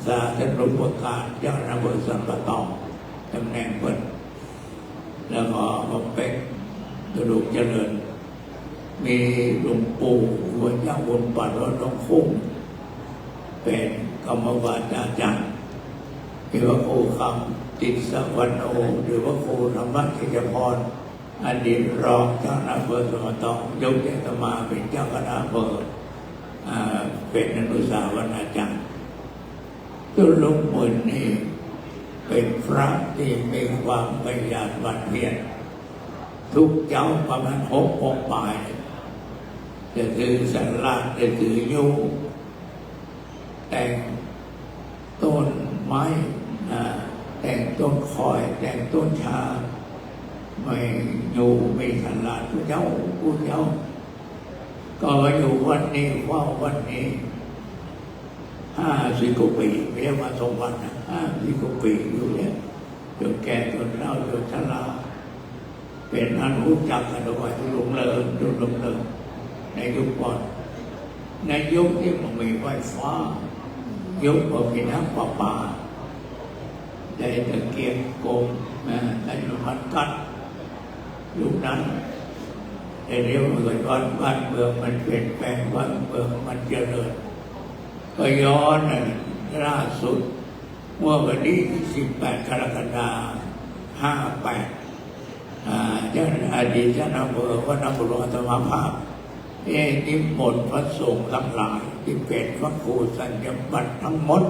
สาธานุปการ เจ้าคณะอำเภอสันป่าตอง ต๋ำแหน่งเปิ้น แล้วก็มาเป๊ก ตุ๊ลุงเจริญ มีหลวงปู่หัวเจ้าบุญปัดวัดหนองคุ้ง เป๋นกรรมวาจาจารย์ มีพระครูคำติสสะวันโน หรือพระครูธรรมกิจจพร อดีตรองเจ้าคณะอำเภอสันป่าตอง ยกให้อาตมาเป๋นเจ้าคณะอำเภอ อ่า เป๋นอนุสาวนาจารย์ ตุ๊ลุงหมื่นนี่เป๋นพระตี้มีความขยันหมั่นเพียร ทุกเจ๊าประมาณหกโมงป๋าย จะถือสลาด จะถือยูง แต่งต้นไม้ อ่า แต่งต้นข่อย แต่งต้นชา มียูง มีสลาด กู้เจ๊า กู้เจ๊า ก็อยู่วัดนี้ เฝ้าวัดนี้ ห้าสิบกว่าปี๋ ไม่ใช่วันสองวันนะ ห้าสิบกว่าปี๋อยู่เนี่ย จ๋นแก่ จ๋นเฒ่า จ๋นชรา เป๋นอันฮู้จักกั๋นว่าตุ๊ลุงเลิน ตุ๊ลุงเลิน ในยุคก่อน ในยุคตี้บ่มีไฟฟ้า ยุคบ่มีน้ำประปา ใจ๊ตะเกียงกลมนะ ใจ๊น้ำมันก๊าซ ยุคนั้น แต่เดี๋ยวมันก็ย้อนบ้านเมืองมันเปลี่ยนแปลง บ้านเมืองมันเจริญ ก็ย้อนน่ะ ล่าสุดเมื่อวันตี้สิบแปดกรกฎาคมห้าแปด อ่า เจ้า อดีตเจ้าอำเภอวัดหนองบัวหลวงอาตมาภาพได้นิมนต์พระสงฆ์ตังหลายตี้เป๋นพระครูสัญญบัตรตังหมด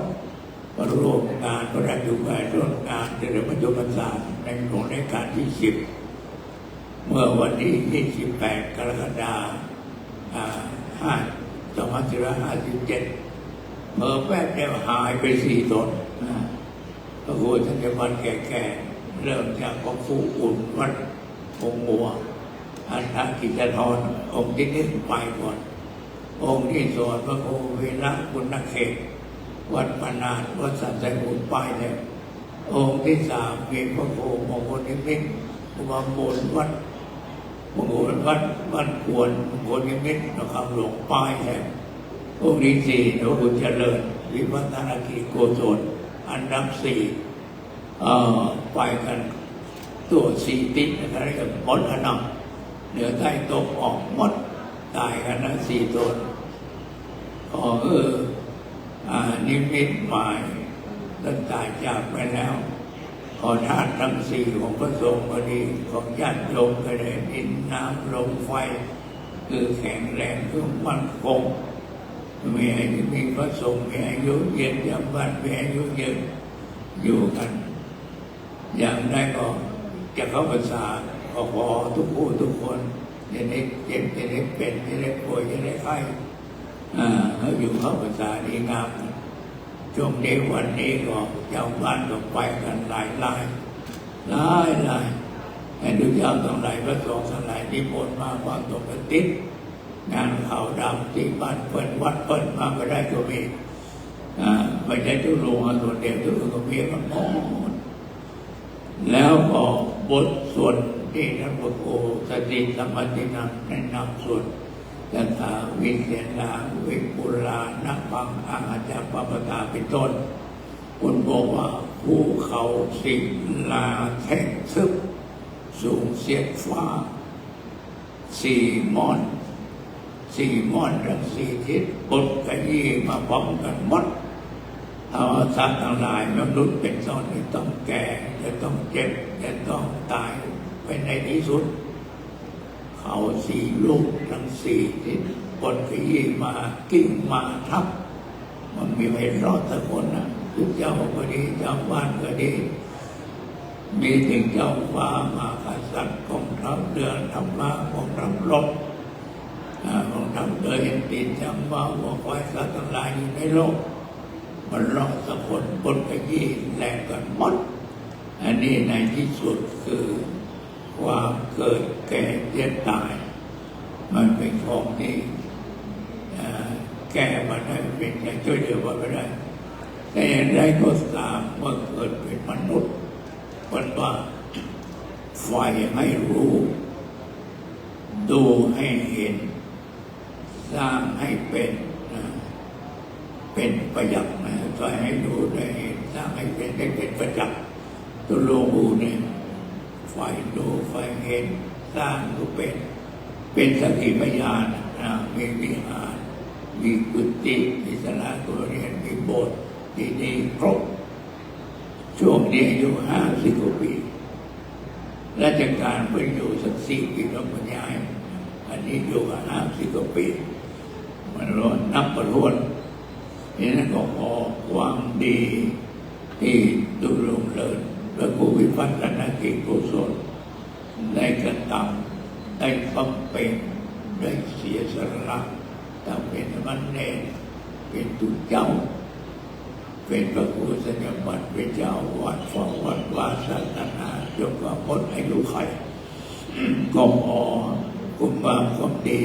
มาร่วมงานพระราชพิธีร่วมงานเฉลิมพระชนมพรรษาในหลวงรัชกาลตี้สิบ เมื่อวันตี้ยี่สิบแปดกรกฎาคม อ่า ห้า สองพันสี่ร้อยห้าสิบเจ็ด เผลอแป๊บเดียวหายไปสี่ต๋น อ่า พระครูสัญญบัตรแก่ๆ เริ่มจากพระครูอุ่นวัดโพงงัว อัฏฐกิจจาธร องค์ตี้นึ่งไปก่อน องค์ตี้สองพระครูวีระปุณณเขต วัดปนาด วัดสันทรายภูมิ ไปแล้ว องค์ตี้สามมีพระครูมงคลนิมิต อุปมงคลวัด มงคลวัด วัดควร มงคลนิมิต นครหลวง ไปแล้ว องค์ตี้สี่หลวงปู่เจริญ วิพัฒนกิจโกศล อันดับสี่ เอ่อ ไปกั๋น ทั่วสี่ทิศนะครับ เรียกหมดแล้วเนาะ เหนือใต้ตะวันออกหมด ต๋ายกั๋นนะสี่ต๋น ขอ เออ อ่า นิมิตหมาย ต้านต๋ายจากไปแล้ว ขอธาตุตังสี่ของพระสงฆ์ก็ดี ของญาติโยมก็ดี ดินน้ำลมไฟ คือแข็งแรง คือมั่นคง มีอายุ มีพระสงฆ์ มีอายุยืน จำวัด มีอายุยืน อยู่กั๋น อย่างใดก็จะเข้าพรรษา ก็ขอทุกผู้ทุกคน จะได้เจ็บ จะได้เป๋น จะได้ป่วย จะได้ไข้ อ่า หื้ออยู่เข้าพรรษาดีงาม ช่วงนี้วันนี้ก็เจ้าบ้านก็ไปกั๋นหลายราย หลายราย ให้ลูกเจ้าตังหลาย พระสงฆ์ตังหลายนิมนต์มาบ้าง ตกกระติด งานขาวดำตี้บ้านเปิ้นวัดเปิ้นมาบ่ได้ก็มี อ่า บ่ใจ้ตุ๊ลุงเอาส่วนเดียว ตุ๊ลุงก็มีกั๋นหมด แล้วก็บทสวดตี้ต้านพระครูสติสัมปตินันท์แนะนำสวด ยะถา วิเศษา วิปุลา นะปัง อะหัจจะ ปะปะตา เป๋นต้น เปิ้นบอกว่าภูเขาศิลาแท่งทึบ สูงเสียดฟ้า สี่ม่อน สี่ม่อนตังสี่ทิศ บดขยี้มาพร้อมกั๋นหมด เอาสัตว์ตังหลาย มนุษย์เป๋นต้น จะต้องแก่ จะต้องเจ็บ จะต้องต๋ายไปในตี้สุด เขาสี่ลูกตังสี่ทิศ บดขยี้มา กลิ้งมาทับ มันบ่มีใผรอดสักคนนะ ตุ๊เจ้าก็ดี เจ้าบ้านก็ดี มีแต่เจ้าฟ้ามหากษัตริย์ กองทัพเรือ ทัพม้า กองทัพรบ อ่า กองทัพเรือ เห็นตี๋นช้าง ม้า วัว ควาย สัตว์ตังหลายอยู่ในโลก บ่รอดสักคน บดขยี้แหลกกั๋นหมด อันนี้ในตี้สุดคือ ความเกิดแก่เจ็บต๋าย มันเป๋นของตี้ เอ่อ แก้บ่ได้ เป๋นจะจ้วยเหลือบ่ได้ แต่อย่างใดก็ต๋าม เมื่อเกิดเป๋นมนุษย์ เปิ้นว่าใฝ่ให้ฮู้ ดูให้เห็น สร้างให้เป๋น นะ เป๋นประจักษ์นะ ใฝ่ให้ฮู้ได้เห็น สร้างให้เป๋น ได้เป๋นประจักษ์ ตุ๊ลุงฮู้นี่ ใฝ่ฮู้ ใฝ่เห็น สร้างก็เป๋น เป๋นสักขีพยานนะ มีวิหาร มีกุฏิ มีศาลาการประเรียน มีโบสถ์ ตี้นี่ครบ ช่วงนี้อายุห้าสิบกว่าปี๋ รัชกาลเปิ้นอยู่สักสี่ปี๋ แล้วก็ย้าย อันนี้อยู่ห้าสิบกว่าปี๋ มันรอนับบ่ถ้วน นี่นั้นก็ขอความดีตี้ตุ๊ลุงเลิศ พระครูวิพัฒนกิจโกศล ได้กระทำ ได้บำเพ็ญ ได้เสียสละ ตั้งเป๋นสามเณร เป๋นตุ๊เจ้า เป๋นพระครูสัญญบัตร เป๋นเจ้าวัด เฝ้าวัดวาศาสนา จนกว่าหมดอายุขัย ก็ขอคุณงามความดี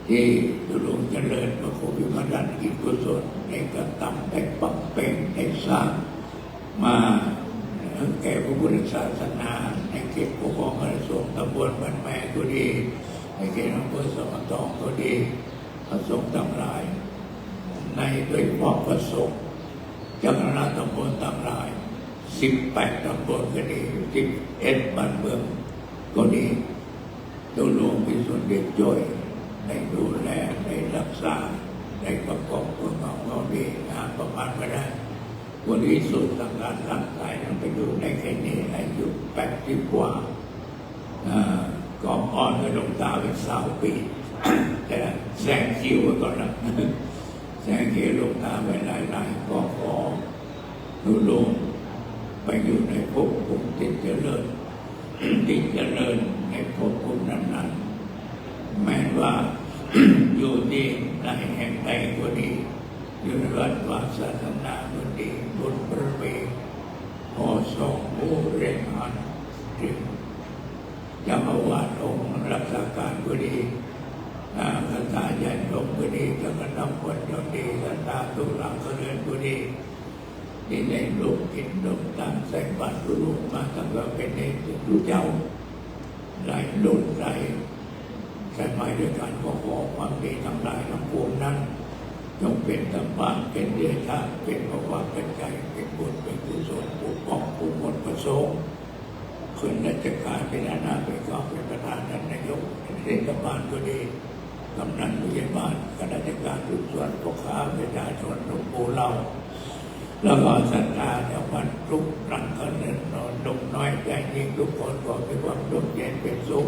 ตี้ตุ๊ลุงเจริญ พระครูวิพัฒนกิจโกศล ได้กระทำ ได้บำเพ็ญ ได้สร้างมา แก่พระพุทธศาสนา ในเขตปกครองคณะสงฆ์ตำบลบ้านแม่ก็ดี ในเขตอำเภอสัมพันธองก็ดี พระสงฆ์ตังหลาย ในโดยเฉพาะพระสงฆ์เจ้าคณะตำบลตังหลาย สิบแปดตำบลก็ดี สิบเอ็ดบ้านเมืองก็ดี ตุ๊ลุงมีส่วนเห็นจ้วย ได้ดูแล ได้รักษา ได้ประกอบคุณของเขาดีนะ ประมาณนั้นนะ วันนี้สูตรสังขารร่างกายนั้นไปอยู่ในแค่นี้ อายุแปดสิบกว่า อ่า ก็อ่อนกว่าหลวงตาไปซาวปี๋ แต่แซงคิวไว้ก่อนนะ แซงคิวหลวงตาไปหลายๆ ก็ขอ ทุดงไปอยู่ในภพภูมิตี้เจริญ ตี้เจริญในภพภูมินั้นๆ แม้ว่า อยู่ตี้ใดแห่งใดก็ดี อยู่ในวัดวาศาสนาก็ดี บุญบารมี ขอส่งผู้เล็งหัน เถิงเจ้าอาวาสองค์รักษาการก็ดี อ่า คณะญาติโยมก็ดี เจ้าคณะตำบลก็ดี คณะตุลาการก็ดี ตี้ได้ร่วมกิ๋นร่วมตั้งใส่บาตรทุดงมาตั้งแต่เป๋นเณรจนเฒ่า หลายรุ่นหลายสมัยด้วยกั๋น ก็ขอความดีตังหลายตังปวงนั้น จงเป๋นตบะ เป๋นเดชะ เป๋นพละปัจจัย เป๋นบุญเป๋นกุศล ปกป้องผู้หมดประสงค์ ขึ้นราชการเป๋นหัวหน้าเป๋นกองเป๋นประธาน ท่านนายก เป๋นเทศบาลก็ดี กำนันผู้ใหญ่บ้าน ข้าราชการทุกส่วน พ่อค้าประชาชนทุกหมู่เหล่า แล้วก็ศรัทธาชาวบ้านทุกหลังคาเรือนนอน หนุ่มน้อยชายยิ่ง ทุกคนขอมีความร่มเย็นเป๋นสุข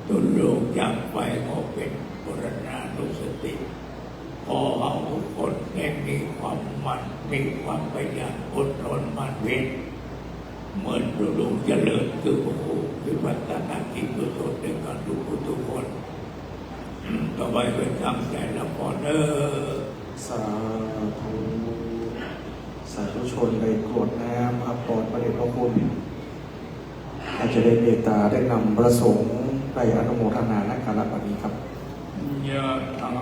ทุดงจากไปขอเป๋นบูรณานุสติ ขอเฮาทุกคนได้มีความหมั่น มีความขยัน อดทนหมั่นเพียร เหมือนหลวงปู่เจริญ คือพระครูวิปัสสนากิจกุศลด้วยกั๋นทุกผู้ทุกคน ต่อไปเปิ้นตั้งใจ๋รับผ่อนเน่อ สาธุ สาธุชนได้กรวดน้ำรับผ่อนพระเดชพระคุณ อาจจะได้เมตตาได้นำพระสงฆ์ไปอนุโมทนานะครับ บัดนี้ครับ ยะถา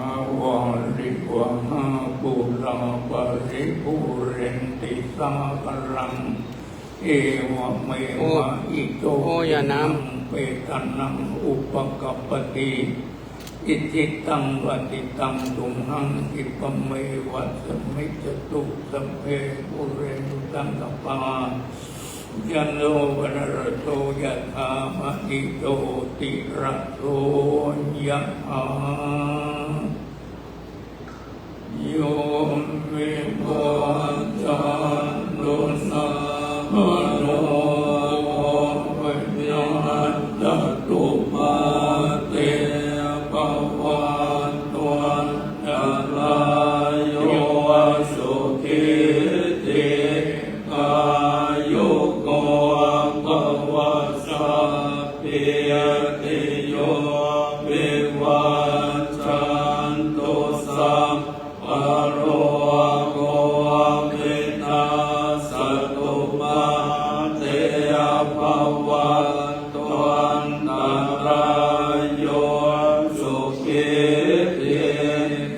วาริวะหาปูราปะริปูเรนติสาคารัง เอวะเม โอ้ วะอิโต โอ้ อย่าน้ำ ทินังเปตานังอุปะกัปปะติ อิจิตังปัตติตังตุมหัง ขิปปะเมวะสะมิชฌะตุ สัพเพปูเรนตุสังกัปปา จันโทปะนะระโส ยะถา มะณิโชติระโส ยะถา โย วิวัชชันตุ สัพพะโรโค วินัสสะตุ มาเต ภะวัตวันตะราโย สุขี ทีฆายุโก ภะวะ สัพพีติโย วิวัชชันตุ สัพพะโรโค วินัสสะตุ มาเต ภะวัตวันตะราโย สุขี ที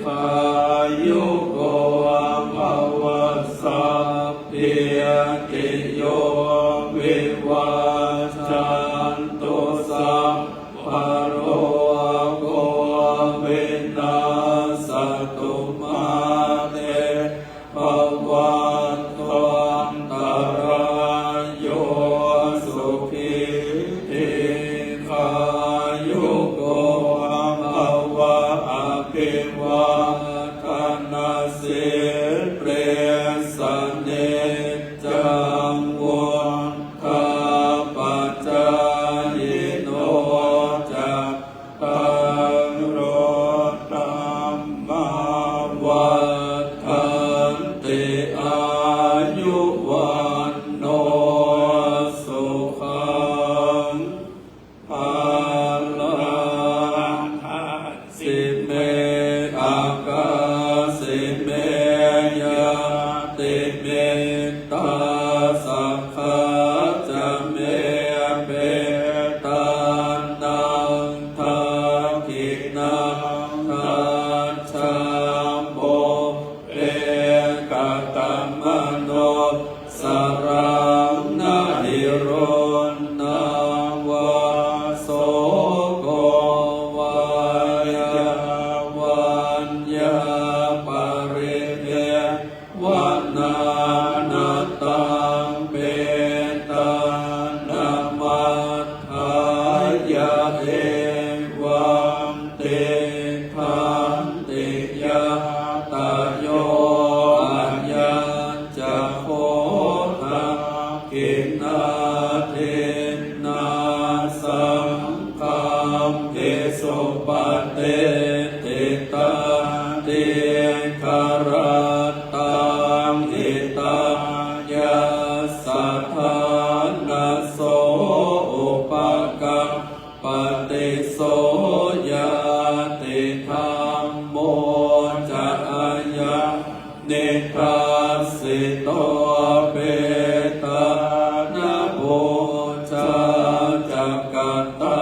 ฆายุโก ภะวะ สัพ พีติโย วิวัชชันตุ สัพพะโรโค วินัสสะตุ มาเต ภะวัตวันตะราโย สุขี ทีฆายุโก ภะวะ อะภิวาทะนะสีลิสสะเนสสะ วุฑฒาปะจายิโน จัตตาโร ธัมมา วัฑฒันติ อายุ วัณโณ สุขัง พะลัง สิเม อะกาสิเม ญาติมิตตา สักขา จะเม เปตานัง ทักขิณัง คัจฉามิ โอ เปกะกะมะโน สะรัง นะหิรุณณาวาโส โก วายาวัญญา ปะริเทวะนา นะตัง เปตานะ มัฏฐายะ เอวัง ติฏฐันติ ยะ ทานะโส อุปกัปปติ โสญาติธัมโม จะอายัง นิทัสสิโต เปตานะปูชา จักขัตตา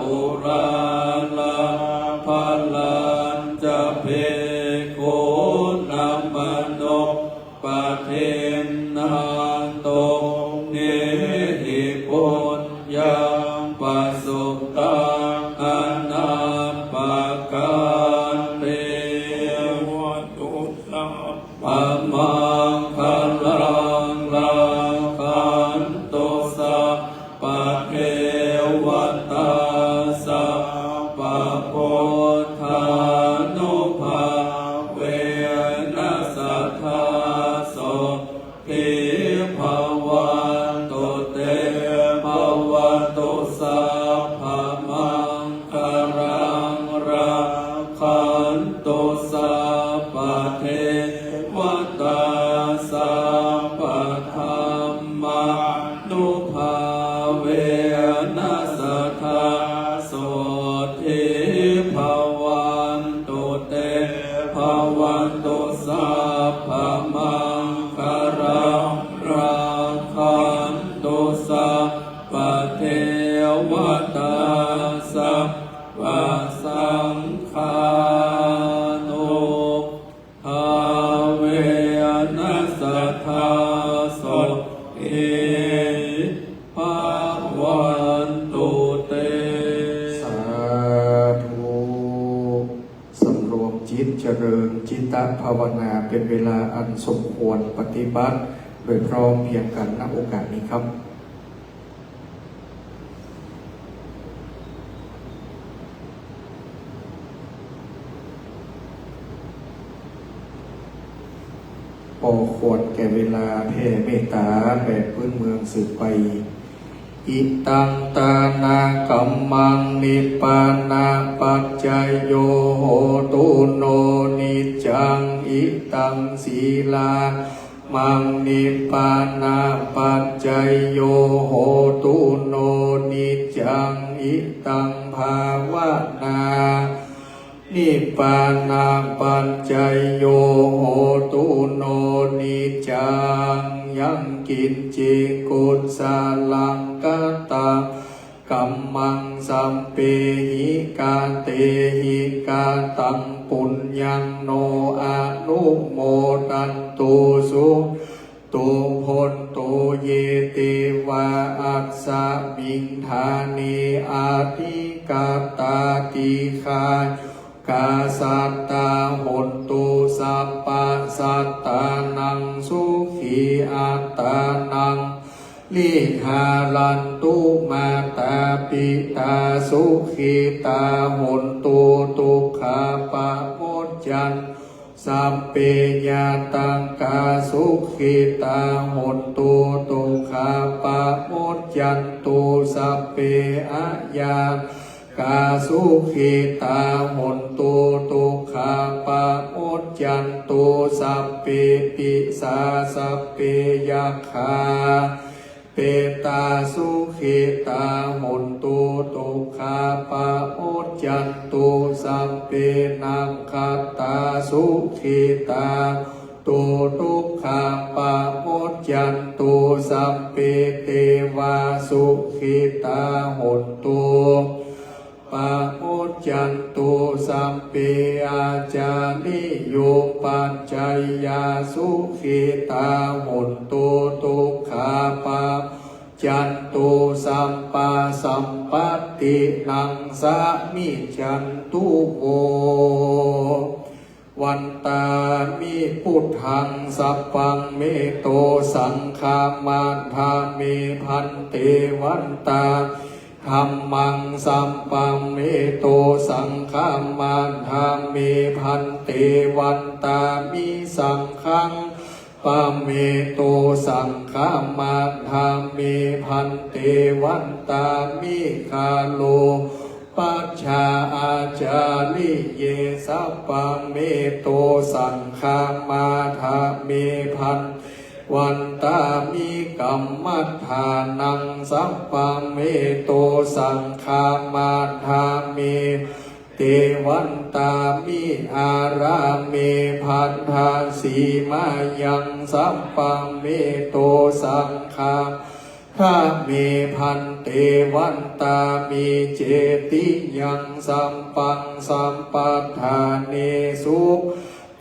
อุราลา พลัญจะ ภิกขูนะ มโน ปะทินนา ตุมเหหิ ปุญญัง ปะสุตัง อนัปปะกาติ ภะวัตุ สัพพะมังคะลัง รักขันตุ สัพพะเทวะตา สัพพะพุทธานุภาเวนะ สะทา โส ธี ภะวันตุ เต ภะวะตุ สัพพะมังคะลัง รักขันตุ สัพพะเทวะตา สัพพะธัมมานุภาเวนะ สะทา โส ธี ภะวันตุ เต ภะวะตุ สัพพะมังคะลัง รักขันตุ สัพพะเทวะตา สัพพะสังฆานุภาเวนะ สะทา โส ธี ภะวันตุ เต สาธุ สำรวมจิตเจริญจิตตภาวนา เป๋นเวลาอันสมควรปฏิบัติ โดยพร้อมเพรียงกั๋น ณ โอกาสนี้ครับ ปอควรแก่เวลา แผ่เมตต๋าแบบพื้นเมืองสืบไป อิตัง ตานะกัมมัง นิปปานะปัจจโย โหตุ โน นิจจัง อิตัง สีลา มัง นิปปานะปัจจโย โหตุ โน นิจจัง อิตัง ภาวนา นิปปานะปัจจโย โหตุ โน นิจจัง ยัง กิญจิ กุสลัง กะตัง กัมมัง สัพเพหิ กะเตหิ กะตัง ปุญญัง โน อะนุโมทันตุ สุ ตุ โหนตุ เย เตวา อัสสะมิง ฐาเน อะทิกะตา ตีฆายุกา สัตตา โหนตุ สัพพะสัตตานัง สุขี อัตตานัง ริหารันตุ มาตา ปิตา สุขีตา โหนตุ ตุกขาปะโมจจัน สัพเพ ญาตากา สุขีตา โหนตุ ตุกขาปะโมจจันตุ สัพเพ อะญาตากา สุขีตา โหนตุ ตุกขาปะโมจจันตุ สัพเพ ปิสา สัพเพ ยักขา เปตา สุขีตา โหนตุ ตุกขาปะโมจจันตุ สัพเพ นักขัตตา สุขีตา ตุ ตุกขาปะโมจจันตุ สัพเพ เตวา สุขีตา โหนตุ ปะโมจจันตุ สัพเพ อาจาริโย ปัจจายา สุขีตา โหนตุ ตุกขาปะโมจจันตุ สัพพะสัมปัตตินัง สะมิจจันตุ โว วันตามิ พุทธัง สัพพัง เมโต สังฆามา ทาเม ภันเต วันตา ธัมมัง สัพพัง เมโต สังฆามา ทาเม ภันเต วันตามิ สังฆัง ปะเมโต สังฆามา ทาเม ภันเต วันตามิ กาโล ปัจจา อาจาริเย สัพพัง เมโต สังฆามา ทาเม ภันเต วันตามิ กัมมัฏฐานัง สัพพะเม โต สังฆา มัฏฐามิ เต วันตามิ อาราม เม ภัทธาสีมายัง สัพพะเม โต สังฆา ทะเม ภันเต วันตามิ เจติยัง สัพพัง สัพพัฏฐาเนสุ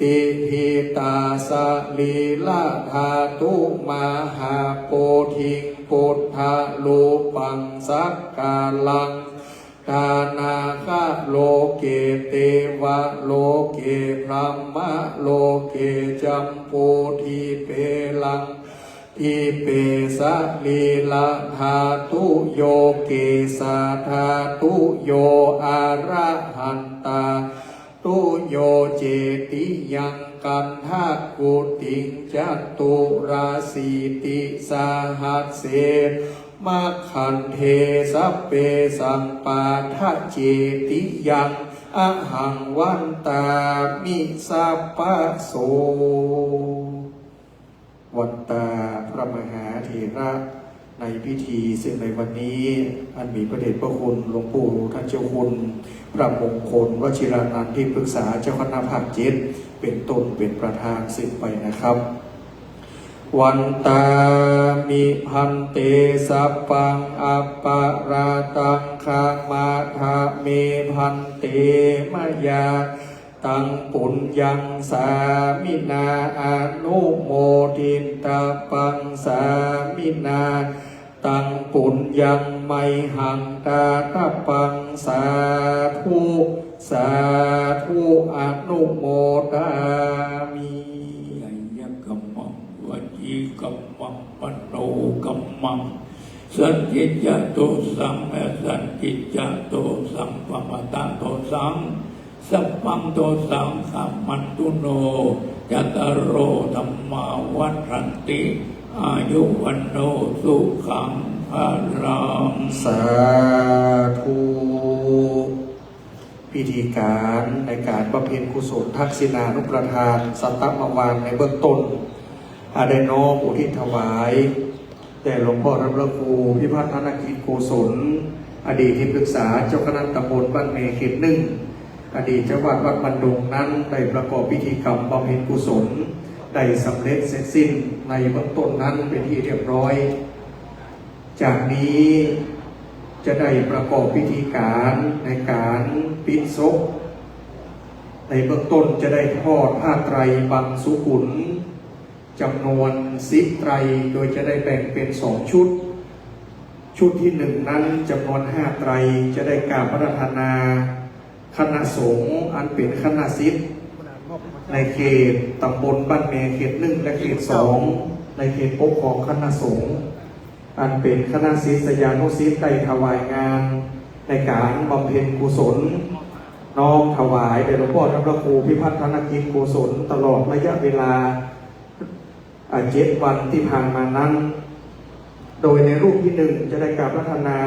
ติฏฐิตา สะรีระธาตุ มหาโพธิง ปุทธะรูปัง สักการัง ตานาคะโลเก เตวะโลเก พรหมะโลเก จัมปูทิเปลัง ทิเป สะรีระธาตุ โยเกสาธาตุโย อะระหันตา ตุโย เจติยัง กันทะกุติง จตุราสีติสหัสเส มัคขันเท สัพเพ สัพพาทะ เจติยัง อะหัง วันตามิ สัพพะโส วันตาพระมหาเถระในพิธี ซึ่งในวันนี้อันมีพระเดชพระคุณหลวงปู่ท่านเจ้าคุณพระมงคลวชิรานันท์ ที่ปรึกษาเจ้าคณะภาคเจ็ด เป็นต้น เป็นประธานสืบไปนะครับ วันตามิ ภันเต สัพพัง อัปปะราตัง ขะมะทะเม ภันเต มะยา ตัง ปุญญัง สามินา อนุโมทิตาปัง สามินา ตัง ปุญญัง ไมหัง ตาตะปัง สาธุ สาธุ อนุโมทามิ กายกัมมัง วจีกัมมัง มโนกัมมัง สันทิจจะโตสัง อสันทิจจะโตสัง ปะมะทะโตสัง สัพพังโตสัง ขะมันตุโน จัตตาโร ธัมมา วัฑฒันติ อายุ วัณโณ สุขัง พะลัง สาธุ พิธีการในการบำเพ็ญกุศลทักษิณานุปทานสัตตมวานในเบื้องต้น อาได้น้อมอุทิศถวายแด่หลวงพ่อท่านพระครูพิพัฒนกิจโกศล อดีตที่ปรึกษาเจ้าคณะตำบลบ้านแมเขตหนึ่ง อดีตเจ้าวาดวัดบ้านดงนั้น ได้ประกอบพิธีกรรมบำเพ็ญกุศล ได้สำเร็จเสร็จสิ้นในเบื้องต้นนั้นเป็นที่เรียบร้อย จากนี้จะได้ประกอบพิธีการในการปิดศพ ในเบื้องต้นจะได้ทอดผ้าไตรบังสุกุล จำนวนสิบไตร โดยจะได้แบ่งเป็นสองชุด ชุดที่หนึ่งนั้นจำนวนห้าไตร จะได้กราบอาราธนาคณะสงฆ์อันเป็นคณะศิษย์ในเขตตำบลบ้านแมเขตหนึ่งและเขตสอง ในเขตปกครองคณะสงฆ์ อันเป็นคณะศิษยานุศิษย์ได้ถวายงานในการบำเพ็ญกุศล น้อมถวายแด่หลวงพ่อท่านพระครูพิพัฒนกิจโกศล ตลอดระยะเวลา อ่า เจ็ดวันที่ผ่านมานั้น โดยในรูปที่หนึ่งจะได้กราบอาราธนา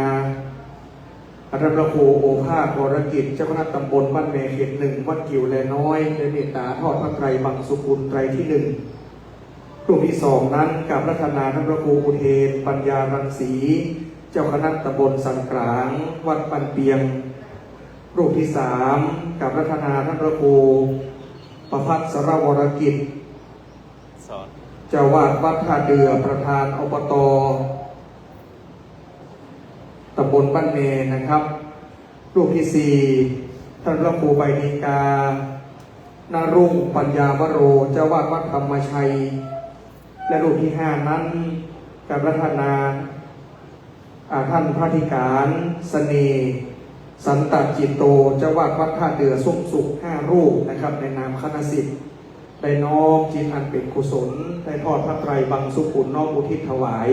อาจารย์พระครูโอภาส วรกิจ เจ้าคณะตำบลบ้านแมเขตหนึ่ง วัดกิ่วแลน้อย ได้เมตตาทอดผ้าไตรบังสุกุลไตรที่หนึ่ง รูปที่สองนั้นกราบอาราธนาท่านพระครูอุเทน ปัญญารังสี เจ้าคณะตำบลสันกลาง วัดบ้านเปียง รูปที่สามกราบอาราธนาท่านพระครูประภัสสรวรกิจ เจ้าวาดวัดท่าเดือ ประธาน อบต ตำบลบ้านแมนะครับ รูปที่สี่ ท่านพระครูใบดีกา นรุ่ง ปัญญาวโร เจ้าวาดวัดธรรมชัย และรูปที่ห้านั้น กราบอาราธนา อ่า ท่านพระอธิการ เสน่ห์ สันตจิตโต เจ้าวาดวัดท่าเดือ ส้มสุข ห้ารูปนะครับ ในนามคณะศิษย์ ได้น้อมจิตอันเป็นกุศล ได้ทอดผ้าไตรบังสุกุลน้อมอุทิศถวาย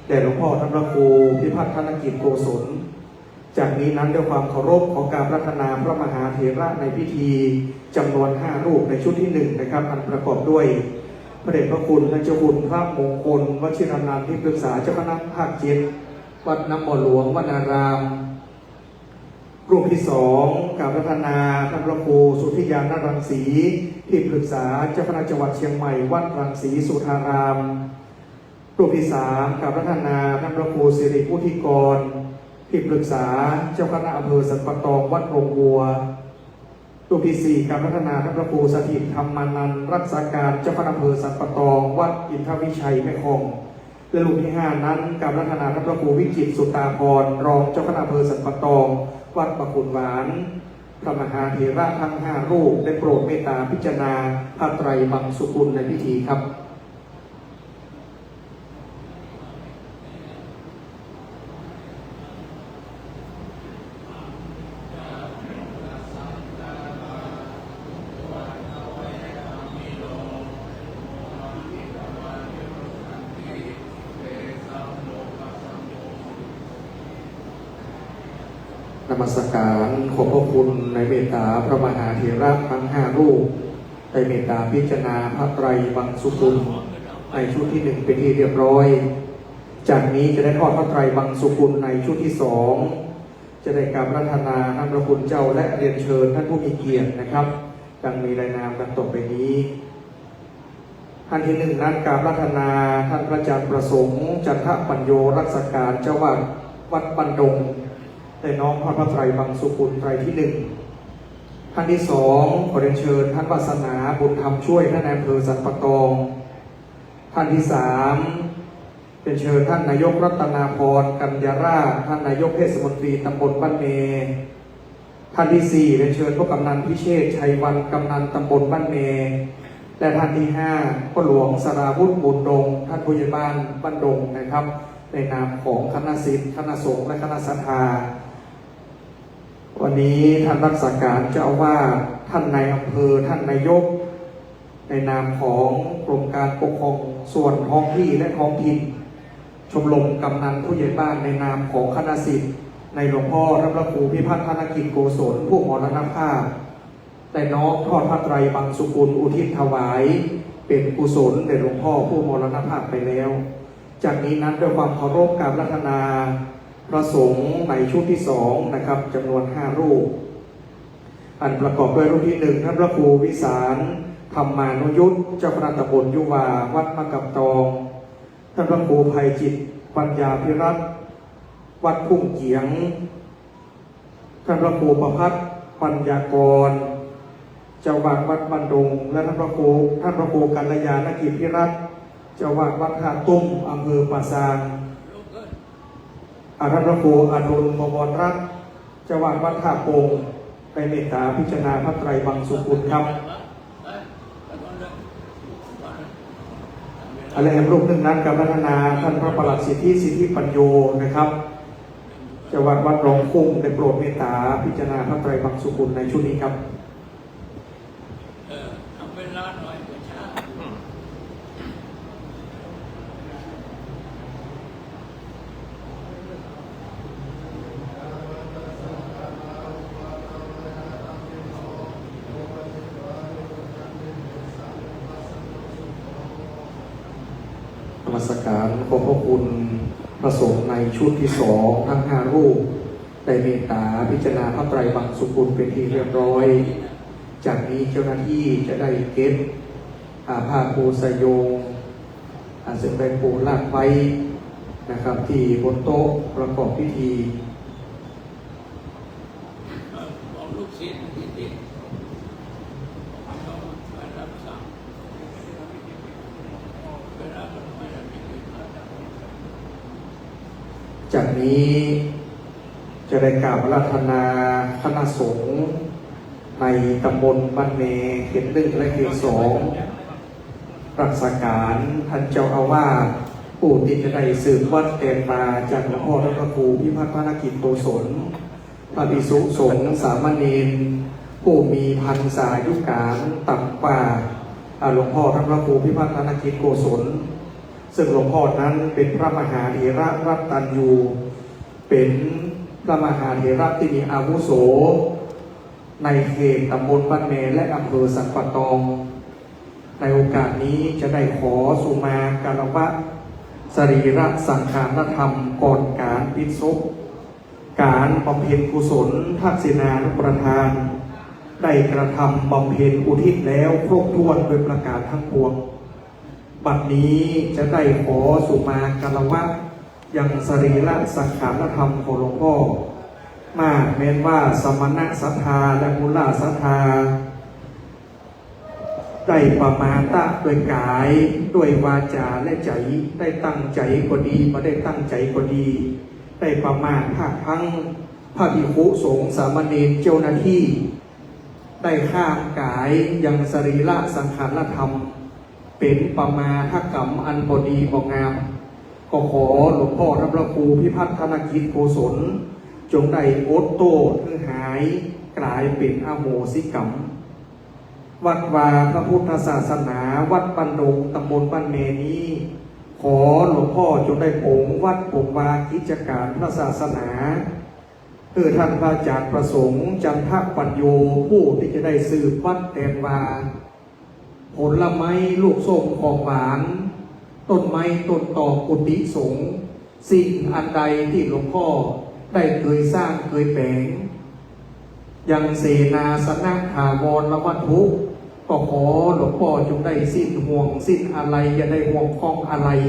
แด่หลวงพ่อท่านพระครูพิพัฒนกิจโกศล จากนี้นั้นด้วยความเคารพขอกราบอาราธนาพระมหาเถระในพิธีจำนวนห้ารูปในชุดที่หนึ่งนะครับ อันประกอบด้วย พระเดชพระคุณท่านเจ้าคุณพระมงคลวชิรานันท์ ที่ปรึกษาเจ้าคณะภาคเจ็ด วัดน้ำบ่อหลวงวนาราม รูปที่สอง กราบอาราธนาท่านพระครูสุทธิญาณรังสี ที่ปรึกษาเจ้าคณะจังหวัดเชียงใหม่ วัดรังสีสุทธาราม รูปตี้สาม กราบอาราธนาท่านพระครูสิริวุฒิกร ที่ปรึกษาเจ้าคณะอำเภอสันป่าตองวัดโรงวัว รูปตี้สี่ กราบอาราธนาท่านพระครูสถิตธรรมานันท์ รักษาการเจ้าคณะอำเภอสันป่าตองวัดอินทวิชัยแม่คล่อง และรูปตี้ห้านั้น กราบอาราธนาท่านพระครูวิจิตรสุตาภรณ์ รองเจ้าคณะอำเภอสันป่าตองวัดป่าขุนหวาน พระมหาเถระทั้งห้ารูปได้โปรดเมตตาพิจารณาผ้าไตรบังสุกุลในพิธีครับ นมัสการขอบพระคุณในเมตตาพระมหาเถระทั้งห้ารูป ได้เมตตาพิจารณาผ้าไตรบังสุกุลในชุดที่หนึ่งเป็นที่เรียบร้อย จากนี้จะได้ทอดผ้าไตรบังสุกุลในชุดที่สอง จะได้กราบอาราธนาท่านพระคุณเจ้าและเรียนเชิญท่านผู้มีเกียรตินะครับ ดังมีรายนามดังต่อไปนี้ ท่านที่หนึ่งนั้นกราบอาราธนาท่านพระอาจารย์ประสงค์ จันทปัญโญ รักษาการเจ้าอาวาสวัดบ้านดง ได้น้อมทอดผ้าไตรบังสุกุลไตรที่หนึ่ง ท่านที่สอง ขอเรียนเชิญท่านวาสนา บุญธรรมช่วย ท่านนายอำเภอสันป่าตอง ท่านที่สาม เรียนเชิญท่านนายกรัตนาพร กัญญาราษฎร์ ท่านนายกเทศมนตรีตำบลบ้านเม ท่านที่สี่ เรียนเชิญพ่อกำนันพิเชษ ชัยวัน กำนันตำบลบ้านเม และท่านที่ห้า พ่อหลวงสราวุธ บุญดง ท่านผู้ใหญ่บ้านบ้านดงนะครับ ในนามของคณะศิษย์ คณะสงฆ์ และคณะศรัทธา วันนี้ท่านรักษาการเจ้าอาวาส ท่านนายอำเภอ ท่านนายก ในนามของกรมการปกครองส่วนท้องที่และท้องถิ่น ชมรมกำนันผู้ใหญ่บ้าน ในนามของคณะศิษย์ ในหลวงพ่อท่านพระครูพิพัฒน์ธนกิจโกศล ผู้มรณภาพ ได้น้อมทอดผ้าไตรบังสุกุลอุทิศถวาย เป็นกุศลแด่หลวงพ่อผู้มรณภาพไปแล้ว จากนี้นั้นด้วยความเคารพกราบอาราธนาพระสงฆ์ในชุดที่สองนะครับ จำนวนห้ารูป อันประกอบด้วยรูปที่หนึ่ง ท่านพระครูวิสาร ธรรมานุยุต เจ้าคณะตำบลยุวา วัดมะกับตอง ท่านพระครูไพจิตร ปัญญาภิรัตน์ วัดทุ่งเจียง ท่านพระครูประภัทร ปัญญากร เจ้าอาวาสวัดบ้านดง และท่านพระครู ท่านพระครูกัลยาณกิจภิรัตน์ เจ้าอาวาสวัดท่าตุ้ม อำเภอป่าซาง อ่า ท่านพระครูอดุล บวรรัตน์ เจ้าอาวาสวัดท่าโป่ง ได้เมตตาพิจารณาผ้าไตรบังสุกุลครับ และแหมรูปหนึ่งนั้นกราบอาราธนาท่านพระประหลัดสิทธิ สิทธิปัญโญนะครับ เจ้าอาวาสวัดหนองคุ้ง ได้โปรดเมตตาพิจารณาผ้าไตรบังสุกุลในชุดนี้ครับ นมัสการขอบพระคุณพระสงฆ์ในชุดที่สองทั้งห้ารูป ได้เมตตาพิจารณาผ้าไตรบังสุกุลเป็นที่เรียบร้อย จากนี้เจ้าหน้าที่จะได้เก็บ อ่า ผ้าปูสายโยง อ่า ซึ่งได้ปูลาดไว้นะครับ ที่บนโต๊ะประกอบพิธี จากนี้จะได้กราบอาราธนาคณะสงฆ์ในตำบลบ้านแม เขตหนึ่งและเขตสอง รักษาการท่านเจ้าอาวาส ผู้ตี้จะได้สืบวัดแตนมาจากหลวงพ่อท่านพระครูพิพัฒน์ธนกิจโกศล พระภิกษุสงฆ์สามเณร ผู้มีพรรษายุการต่ำกว่า อ่า หลวงพ่อท่านพระครูพิพัฒน์ธนกิจโกศล ซึ่งหลวงพ่อนั้นเป็นพระมหาเถระรัตตัญญู เป็นพระมหาเถระตี้มีอาวุโส ในเขตตำบลบ้านแมและอำเภอสันป่าตอง ในโอกาสนี้จะได้ขอสุมาคารวะสรีระสังขารธรรมก่อนก๋านปิดศพ ก๋านบำเพ็ญกุศลทักษิณานุปทาน ได้กระทำบำเพ็ญอุทิศแล้วครบถ้วนโดยประการทั้งปวง บัดนี้จะได้ขอสุมาคารวะยังสรีระสังขารธรรมของหลวงป้อ มาแม้นว่าสมณศรัทธาและมูลศรัทธา ได้ประมาทะด้วยก๋าย ด้วยวาจ๋าและใจ๋ ได้ตั้งใจ๋ก็ดี บ่ได้ตั้งใจ๋ก็ดี ได้ประมาทพลาดพลั้ง พระภิกขุสงฆ์สามเณรเจ้าหน้าตี้ ได้ข้ามก๋ายยังสรีระสังขารธรรม เป๋นประมาทกรรมอันบ่ดีบ่งาม ก็ขอหลวงป้อท่านพระครูพิพัฒนกิจโกศล จงได้อดโต้ษหื้อหาย ก๋ายเป๋นอโหสิกรรม วัดวาพระพุทธศาสนา วัดบ้านดง ตำบลบ้านแมนี้ ขอหลวงป้อจงได้ป๋งวัดป๋งวากิจก๋านพระศาสนา หื้อท่านพระอาจารย์ประสงค์ จันทปัญโญ ผู้ตี้จะได้สืบวัดแตนวา ผลไม้ลูกส้มของหวาน ต้นไม้ต้นตอกกุฏิสงฆ์ สิ่งอันใดตี้หลวงป้อได้เกยสร้างเกยแป๋ง ยังเสนาสนะถาวรวัตถุ ก็ขอหลวงป้อจงได้สิ้นห่วงสิ้นอาลัย อย่าได้ห่วงข้องอาลัย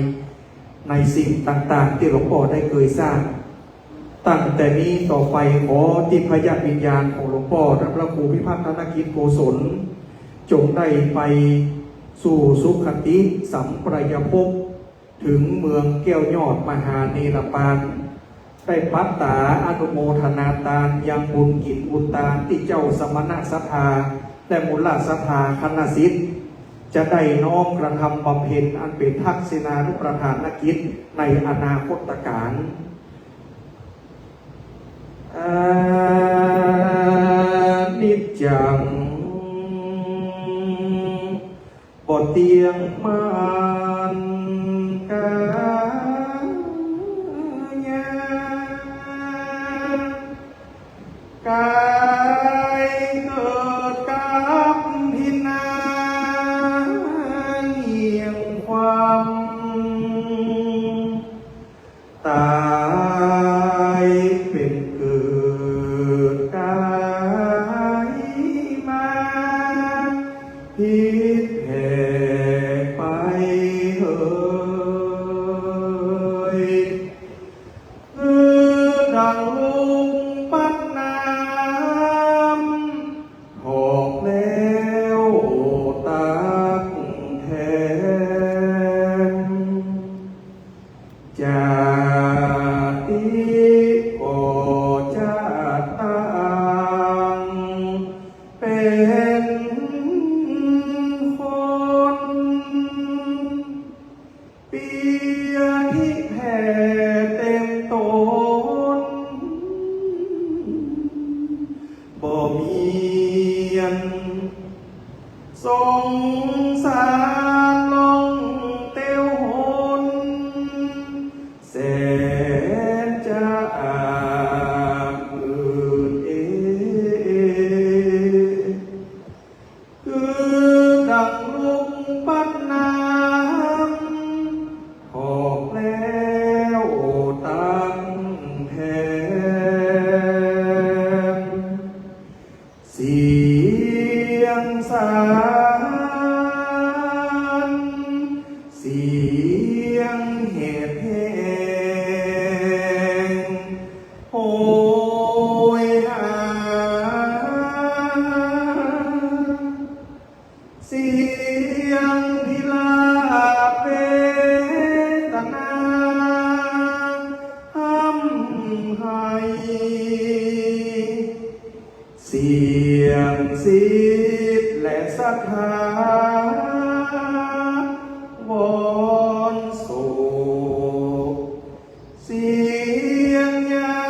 ในสิ่งต่างๆ ตี้หลวงป้อได้เกยสร้าง ตั้งแต่นี้ต่อไปขอทิพยวิญญาณของหลวงป้อท่านพระครูพิพัฒนกิจโกศล จงได้ไปสู่สุคติสัมปรายภพ เถิงเมืองแก้วยอดมหาเนรปาน ได้ปัตตาอนุโมทนาตานยังบุญกิ๋นบุญตานตี้เจ้าสมณศรัทธาและมูลศรัทธาคณะศิษย์ จะได้น้อมกระทำบำเพ็ญอันเป๋นทักษิณานุปทานกิจในอนาคตก๋าล อนิจจัง บ่เตี้ยงมันกายา ก๋ายเกิดกับพินาศเหี่ยงคว่ำ ต๋ายเป๋นเกิดก๋ายมา ผิดแผกไปเหย คือดังลุงปั๊ดน้ำ ถอกแล้วตักแทน จาติก็จาติต่างเป๋นคน เปียธิแผ่เต็มต๋น บ่มีอัน สงสารล่องเตียวหน แสนจะอาบอื่นเอ คือดังลุงปั๊ดน้ำ ถอกแล้วตักแทน เสียงสาร เสียงเห็ดแห้ง โหยหา เสียงพิราบเวทนาฮ่ำไห้ เสียงศิษย์และศรัทธาวอนโศก เสียงญา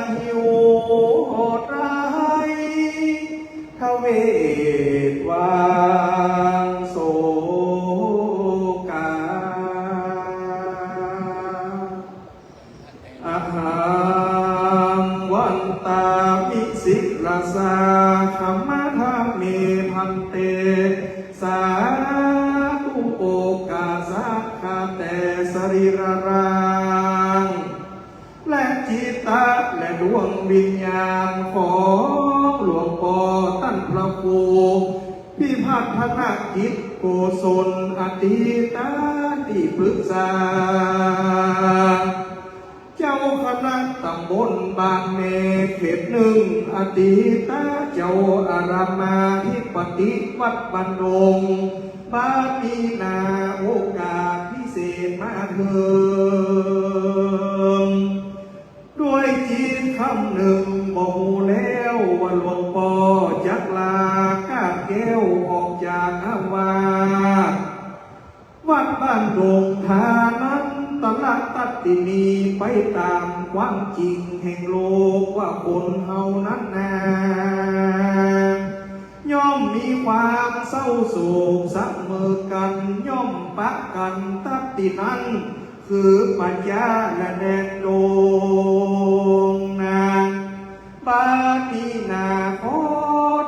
ติหิวโหดร้าย ทเวทวางโศกา อะหัง วันตามิ ศิรสา ขมะทะเม ภันเต สาธุ โอกาสะ ข้าแต่สรีระร่าง และจิตตะ และดวงวิญญาณของหลวงป้อต้านพระครูพิพัฒนกิจ โกศลอดีตที่ปรึกษา เจ้าคณะตำบลบ้านแม่เขตหนึ่ง อดีตเจ้าอารามอธิปติวัดบ้านดง บัดนี้นาโอกาสพิเศษมาเถิง ด้วยจิตคำนึงบ่ฮู้แล้วว่าหลวงป้อจักลากาบแก้วออกจากอาวาส วัดบ้านดงทานันตรทัตตินี ไปต๋ามความจริงแห่งโลกว่าคนเฮานั้นนา ย่อมมีความเศร้าโศกเสมอกั๋น ย่อมปะกั๋นตัดตี้นั้น คือปัจจาและแดนดงนา บัดนี้นาขอ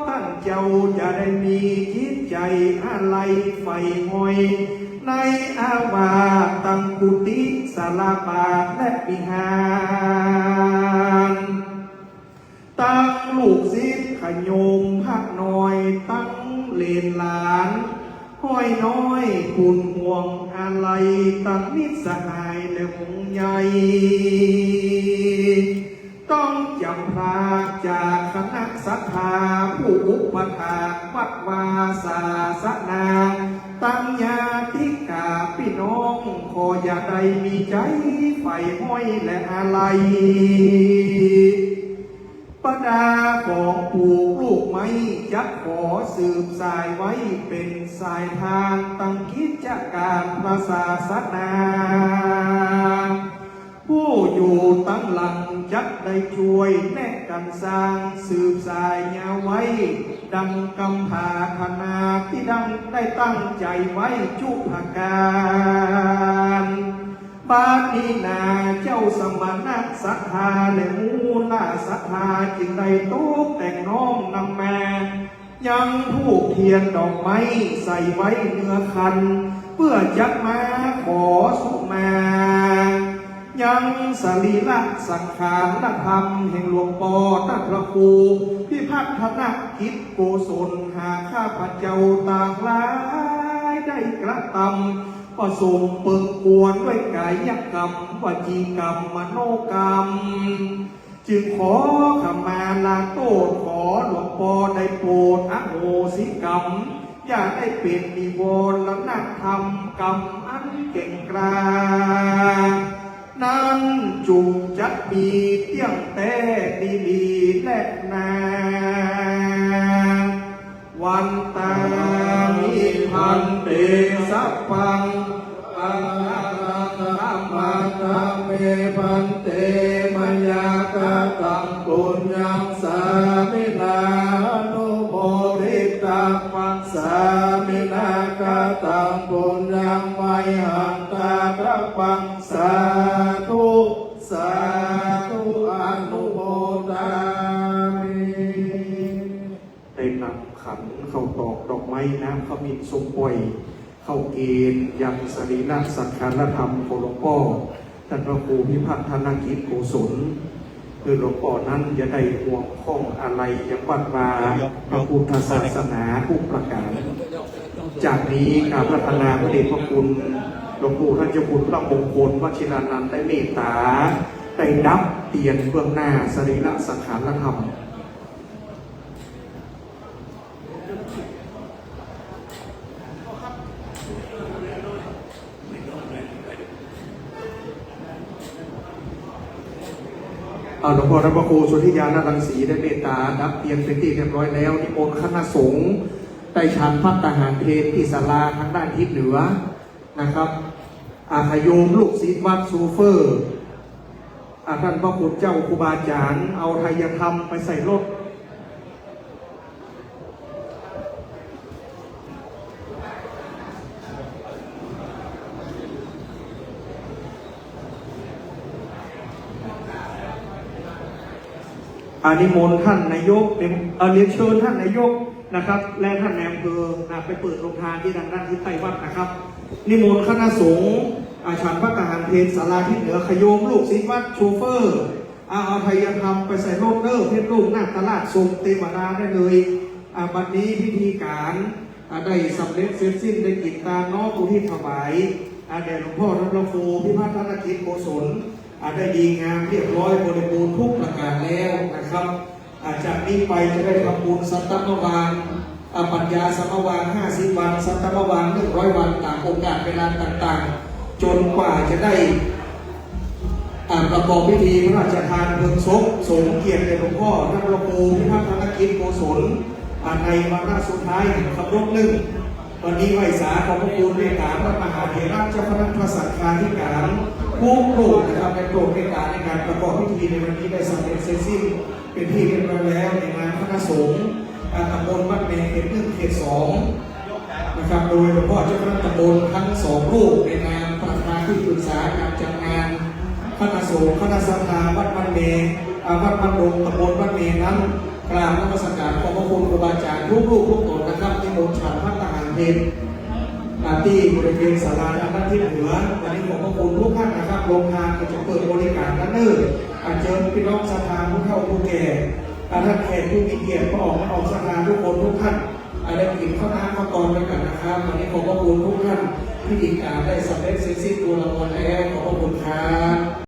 ต้านเจ้าจะได้มีจิตใจ๋อาลัยใฝ่ห้อย ในอาวาสตังกุฏิศาลาบาทและวิหาร ตังลูกศิษย์ขะโยมพระน้อย ตังเหลนหลาน ห้อยน้อย ปูนห่วงอาลัย ตังมิตรสหายและหมู่ใหญ่ ต้องจ๋ำพรากจากคณะศรัทธา ผู้อุปถากวัดวาศาสนา ตังญาติกาปี้น้อง ขออย่าได้มีใจ๋ใฝ่ห้อยและอาลัย บรรดาของปลูกลูกไม้ จักขอสืบสายไว้เป๋นสายทาน ตังกิจก๋านพระศาสนา ผู้อยู่ตังหลังจักได้จ้วยแนะกั๋นสร้าง สืบสายยาวไว้ ดังกำผาถนา ตี้ดังได้ตั้งใจ๋ไว้จุประก๋าน บัดนี้นาเจ้าสมณะศรัทธาและหมู่หน้าศรัทธา จึงได้ตกแต่งน้อมนำมา ยังธูปเตียนดอกไม้ใส่ไว้เนื้อขัน เปื้อจักมาขอสุมา ยังสรีระสังขารธรรมแห่งหลวงป้อต้านพระครูพิพัฒนกิจโกศล หากข้าพเจ้าตังหลายได้กระตำ ประสงค์เปิงกวนด้วยก๋ายกรรม วจีกรรม มโนกรรม จึงขอขมาลาโต้ษ ขอหลวงป้อได้โปรดอโหสิกรรม อย่าได้เป๋นนิวรณธรรมกรรมอันแก่งกล้า นั้นจุ่งจักมีเตี้ยงแต๊ดีหลีแลนา วันตามิภันเต สัพพัง อังคารัง ขมัตถะเม ภันเต มะยากะตัง ปุญญัง สามินา อนุโมทิตาปัง สามินากะตัง ปุญญัง มะยหัง ทาตะปัง สาธุ สาธุ อนุโมทามิ ได้นำขันข้าวตอกดอกไม้น้ำขมิ้นส้มป่อย ข้าวเกณฑ์ยังสรีระสังขารธรรมของหลวงป้อต้านพระครูพิพัฒนกิจโกศล คือหลวงป้อนั้นอย่าได้ห่วงข้องอาลัยยังวัดวาพระพุทธศาสนากู้ประก๋าน จากนี้กราบอาราธนาพระเดชพระคุณหลวงปู่ท่านเจ้าคุณพระมงคลวชิรานันท์ได้เมตต๋าได้ดับเตียนเบื้องหน้าสรีระสังขารธรรม เอาหลวงป้อต้านพระครูสุทธิญาณรังสีได้เมตต๋าดับเตียนเป๋นตี้เรียบร้อยแล้ว นิมนต์คณะสงฆ์ได้ฉันภัตตาหารเพลตี้ศาลาตางด้านทิศเหนือนะครับ อา ขะโยมลูกศิษย์วัดโชเฟอร์ อา ต้านพระคุณเจ้าครูบาอาจ๋ารย์ เอาไทยธรรมไปใส่รถ อา นิมนต์ต้านนายก เอ่อ เรียนเชิญต้านนายกนะครับ และต้านนายอำเภอนะ ไปเปิดโฮงตานตี้ตางด้านทิศใต้วัดนะครับ นิมนต์คณะสงฆ์ อา ฉันภัตตาหารเพลศาลาทิศเหนือ ขะโยมลูกศิษย์วัดโชเฟอร์ อา เอาไทยธรรมไปใส่รถเด้อ เพชรลูกนาคราช ส่งเตวดาได้เลย อา บัดนี้พิธีก๋าน อ่า ได้สำเร็จเสร็จสิ้น ได้กิ๋นตานน้อมอุทิศถวาย อ่า แด่หลวงพ่อท่านพระครูพิพัฒนกิจโกศล อ่า ได้ดีงามเรียบร้อยบริบูรณ์ทุกประก๋านแล้วนะครับ อ่า จากนี้ไปจะได้ทำบุญสัตตมวาน อ่า ปัญญาสมวานห้าสิบวัน สัตตมวานหนึ่งร้อยวัน ต๋ามโอกาสเวลาต่างๆ จ๋นกว่าจะได้ อ่า ประกอบพิธีพระราชทานเพลิงศพ สงเกียรติแด่หลวงพ่อท่านพระครูพิพัฒนกิจโกศล อ่า ในวาระสุดท้ายแห่งครบรอบหนึ่ง วันนี้ไหว้สาขอบพระคุณเมตตาพระมหาเถระเจ้าคณะพระสังฆาธิการทุกรูปนะครับ ได้โปรดเมตตาในก๋านประกอบพิธีในวันนี้ได้สำเร็จเสร็จสิ้น เป๋นที่เรียบร้อยแล้วในนามคณะสงฆ์ อ่า ตำบลบ้านแมงเขตหนึ่งเขตสองนะครับ โดยหลวงพ่อเจ้าคณะตำบลทั้งสองรูปในนามประธานที่ปรึกษาก๋านจัดงาน คณะสงฆ์คณะศรัทธาวัดบ้านแมง อ่า วัดบ้านดงตำบลบ้านแมงนั้น กราบนมัสการขอบพระคุณครูบาอาจ๋ารย์ทุกรูปทุกต๋นนะครับ นิมนต์ฉันภัตตาหารเพล อ่า ตี้บริเวณศาลาด้านทิศเหนือ วันนี้ขอบพระคุณทุกท่านนะครับ โรงทานก็จะเปิดบริก๋านแล้วเน่อ อ่า เจิญปี้น้องศรัทธาผู้เฒ่าผู้แก่ อ่า ท่านแขกผู้มีเกียรติ ป้ออ๋อง ป้ออ๋องศรัทธาทุกคนทุกท่าน อ่า ได้กิ๋นข้าวน้ำข้าวตอนไปกั๋นนะครับ วันนี้ขอบพระคุณทุกท่าน พิธีก๋านได้สำเร็จเสร็จสิ้นบูรณาการแล้ว ขอบพระคุณครับ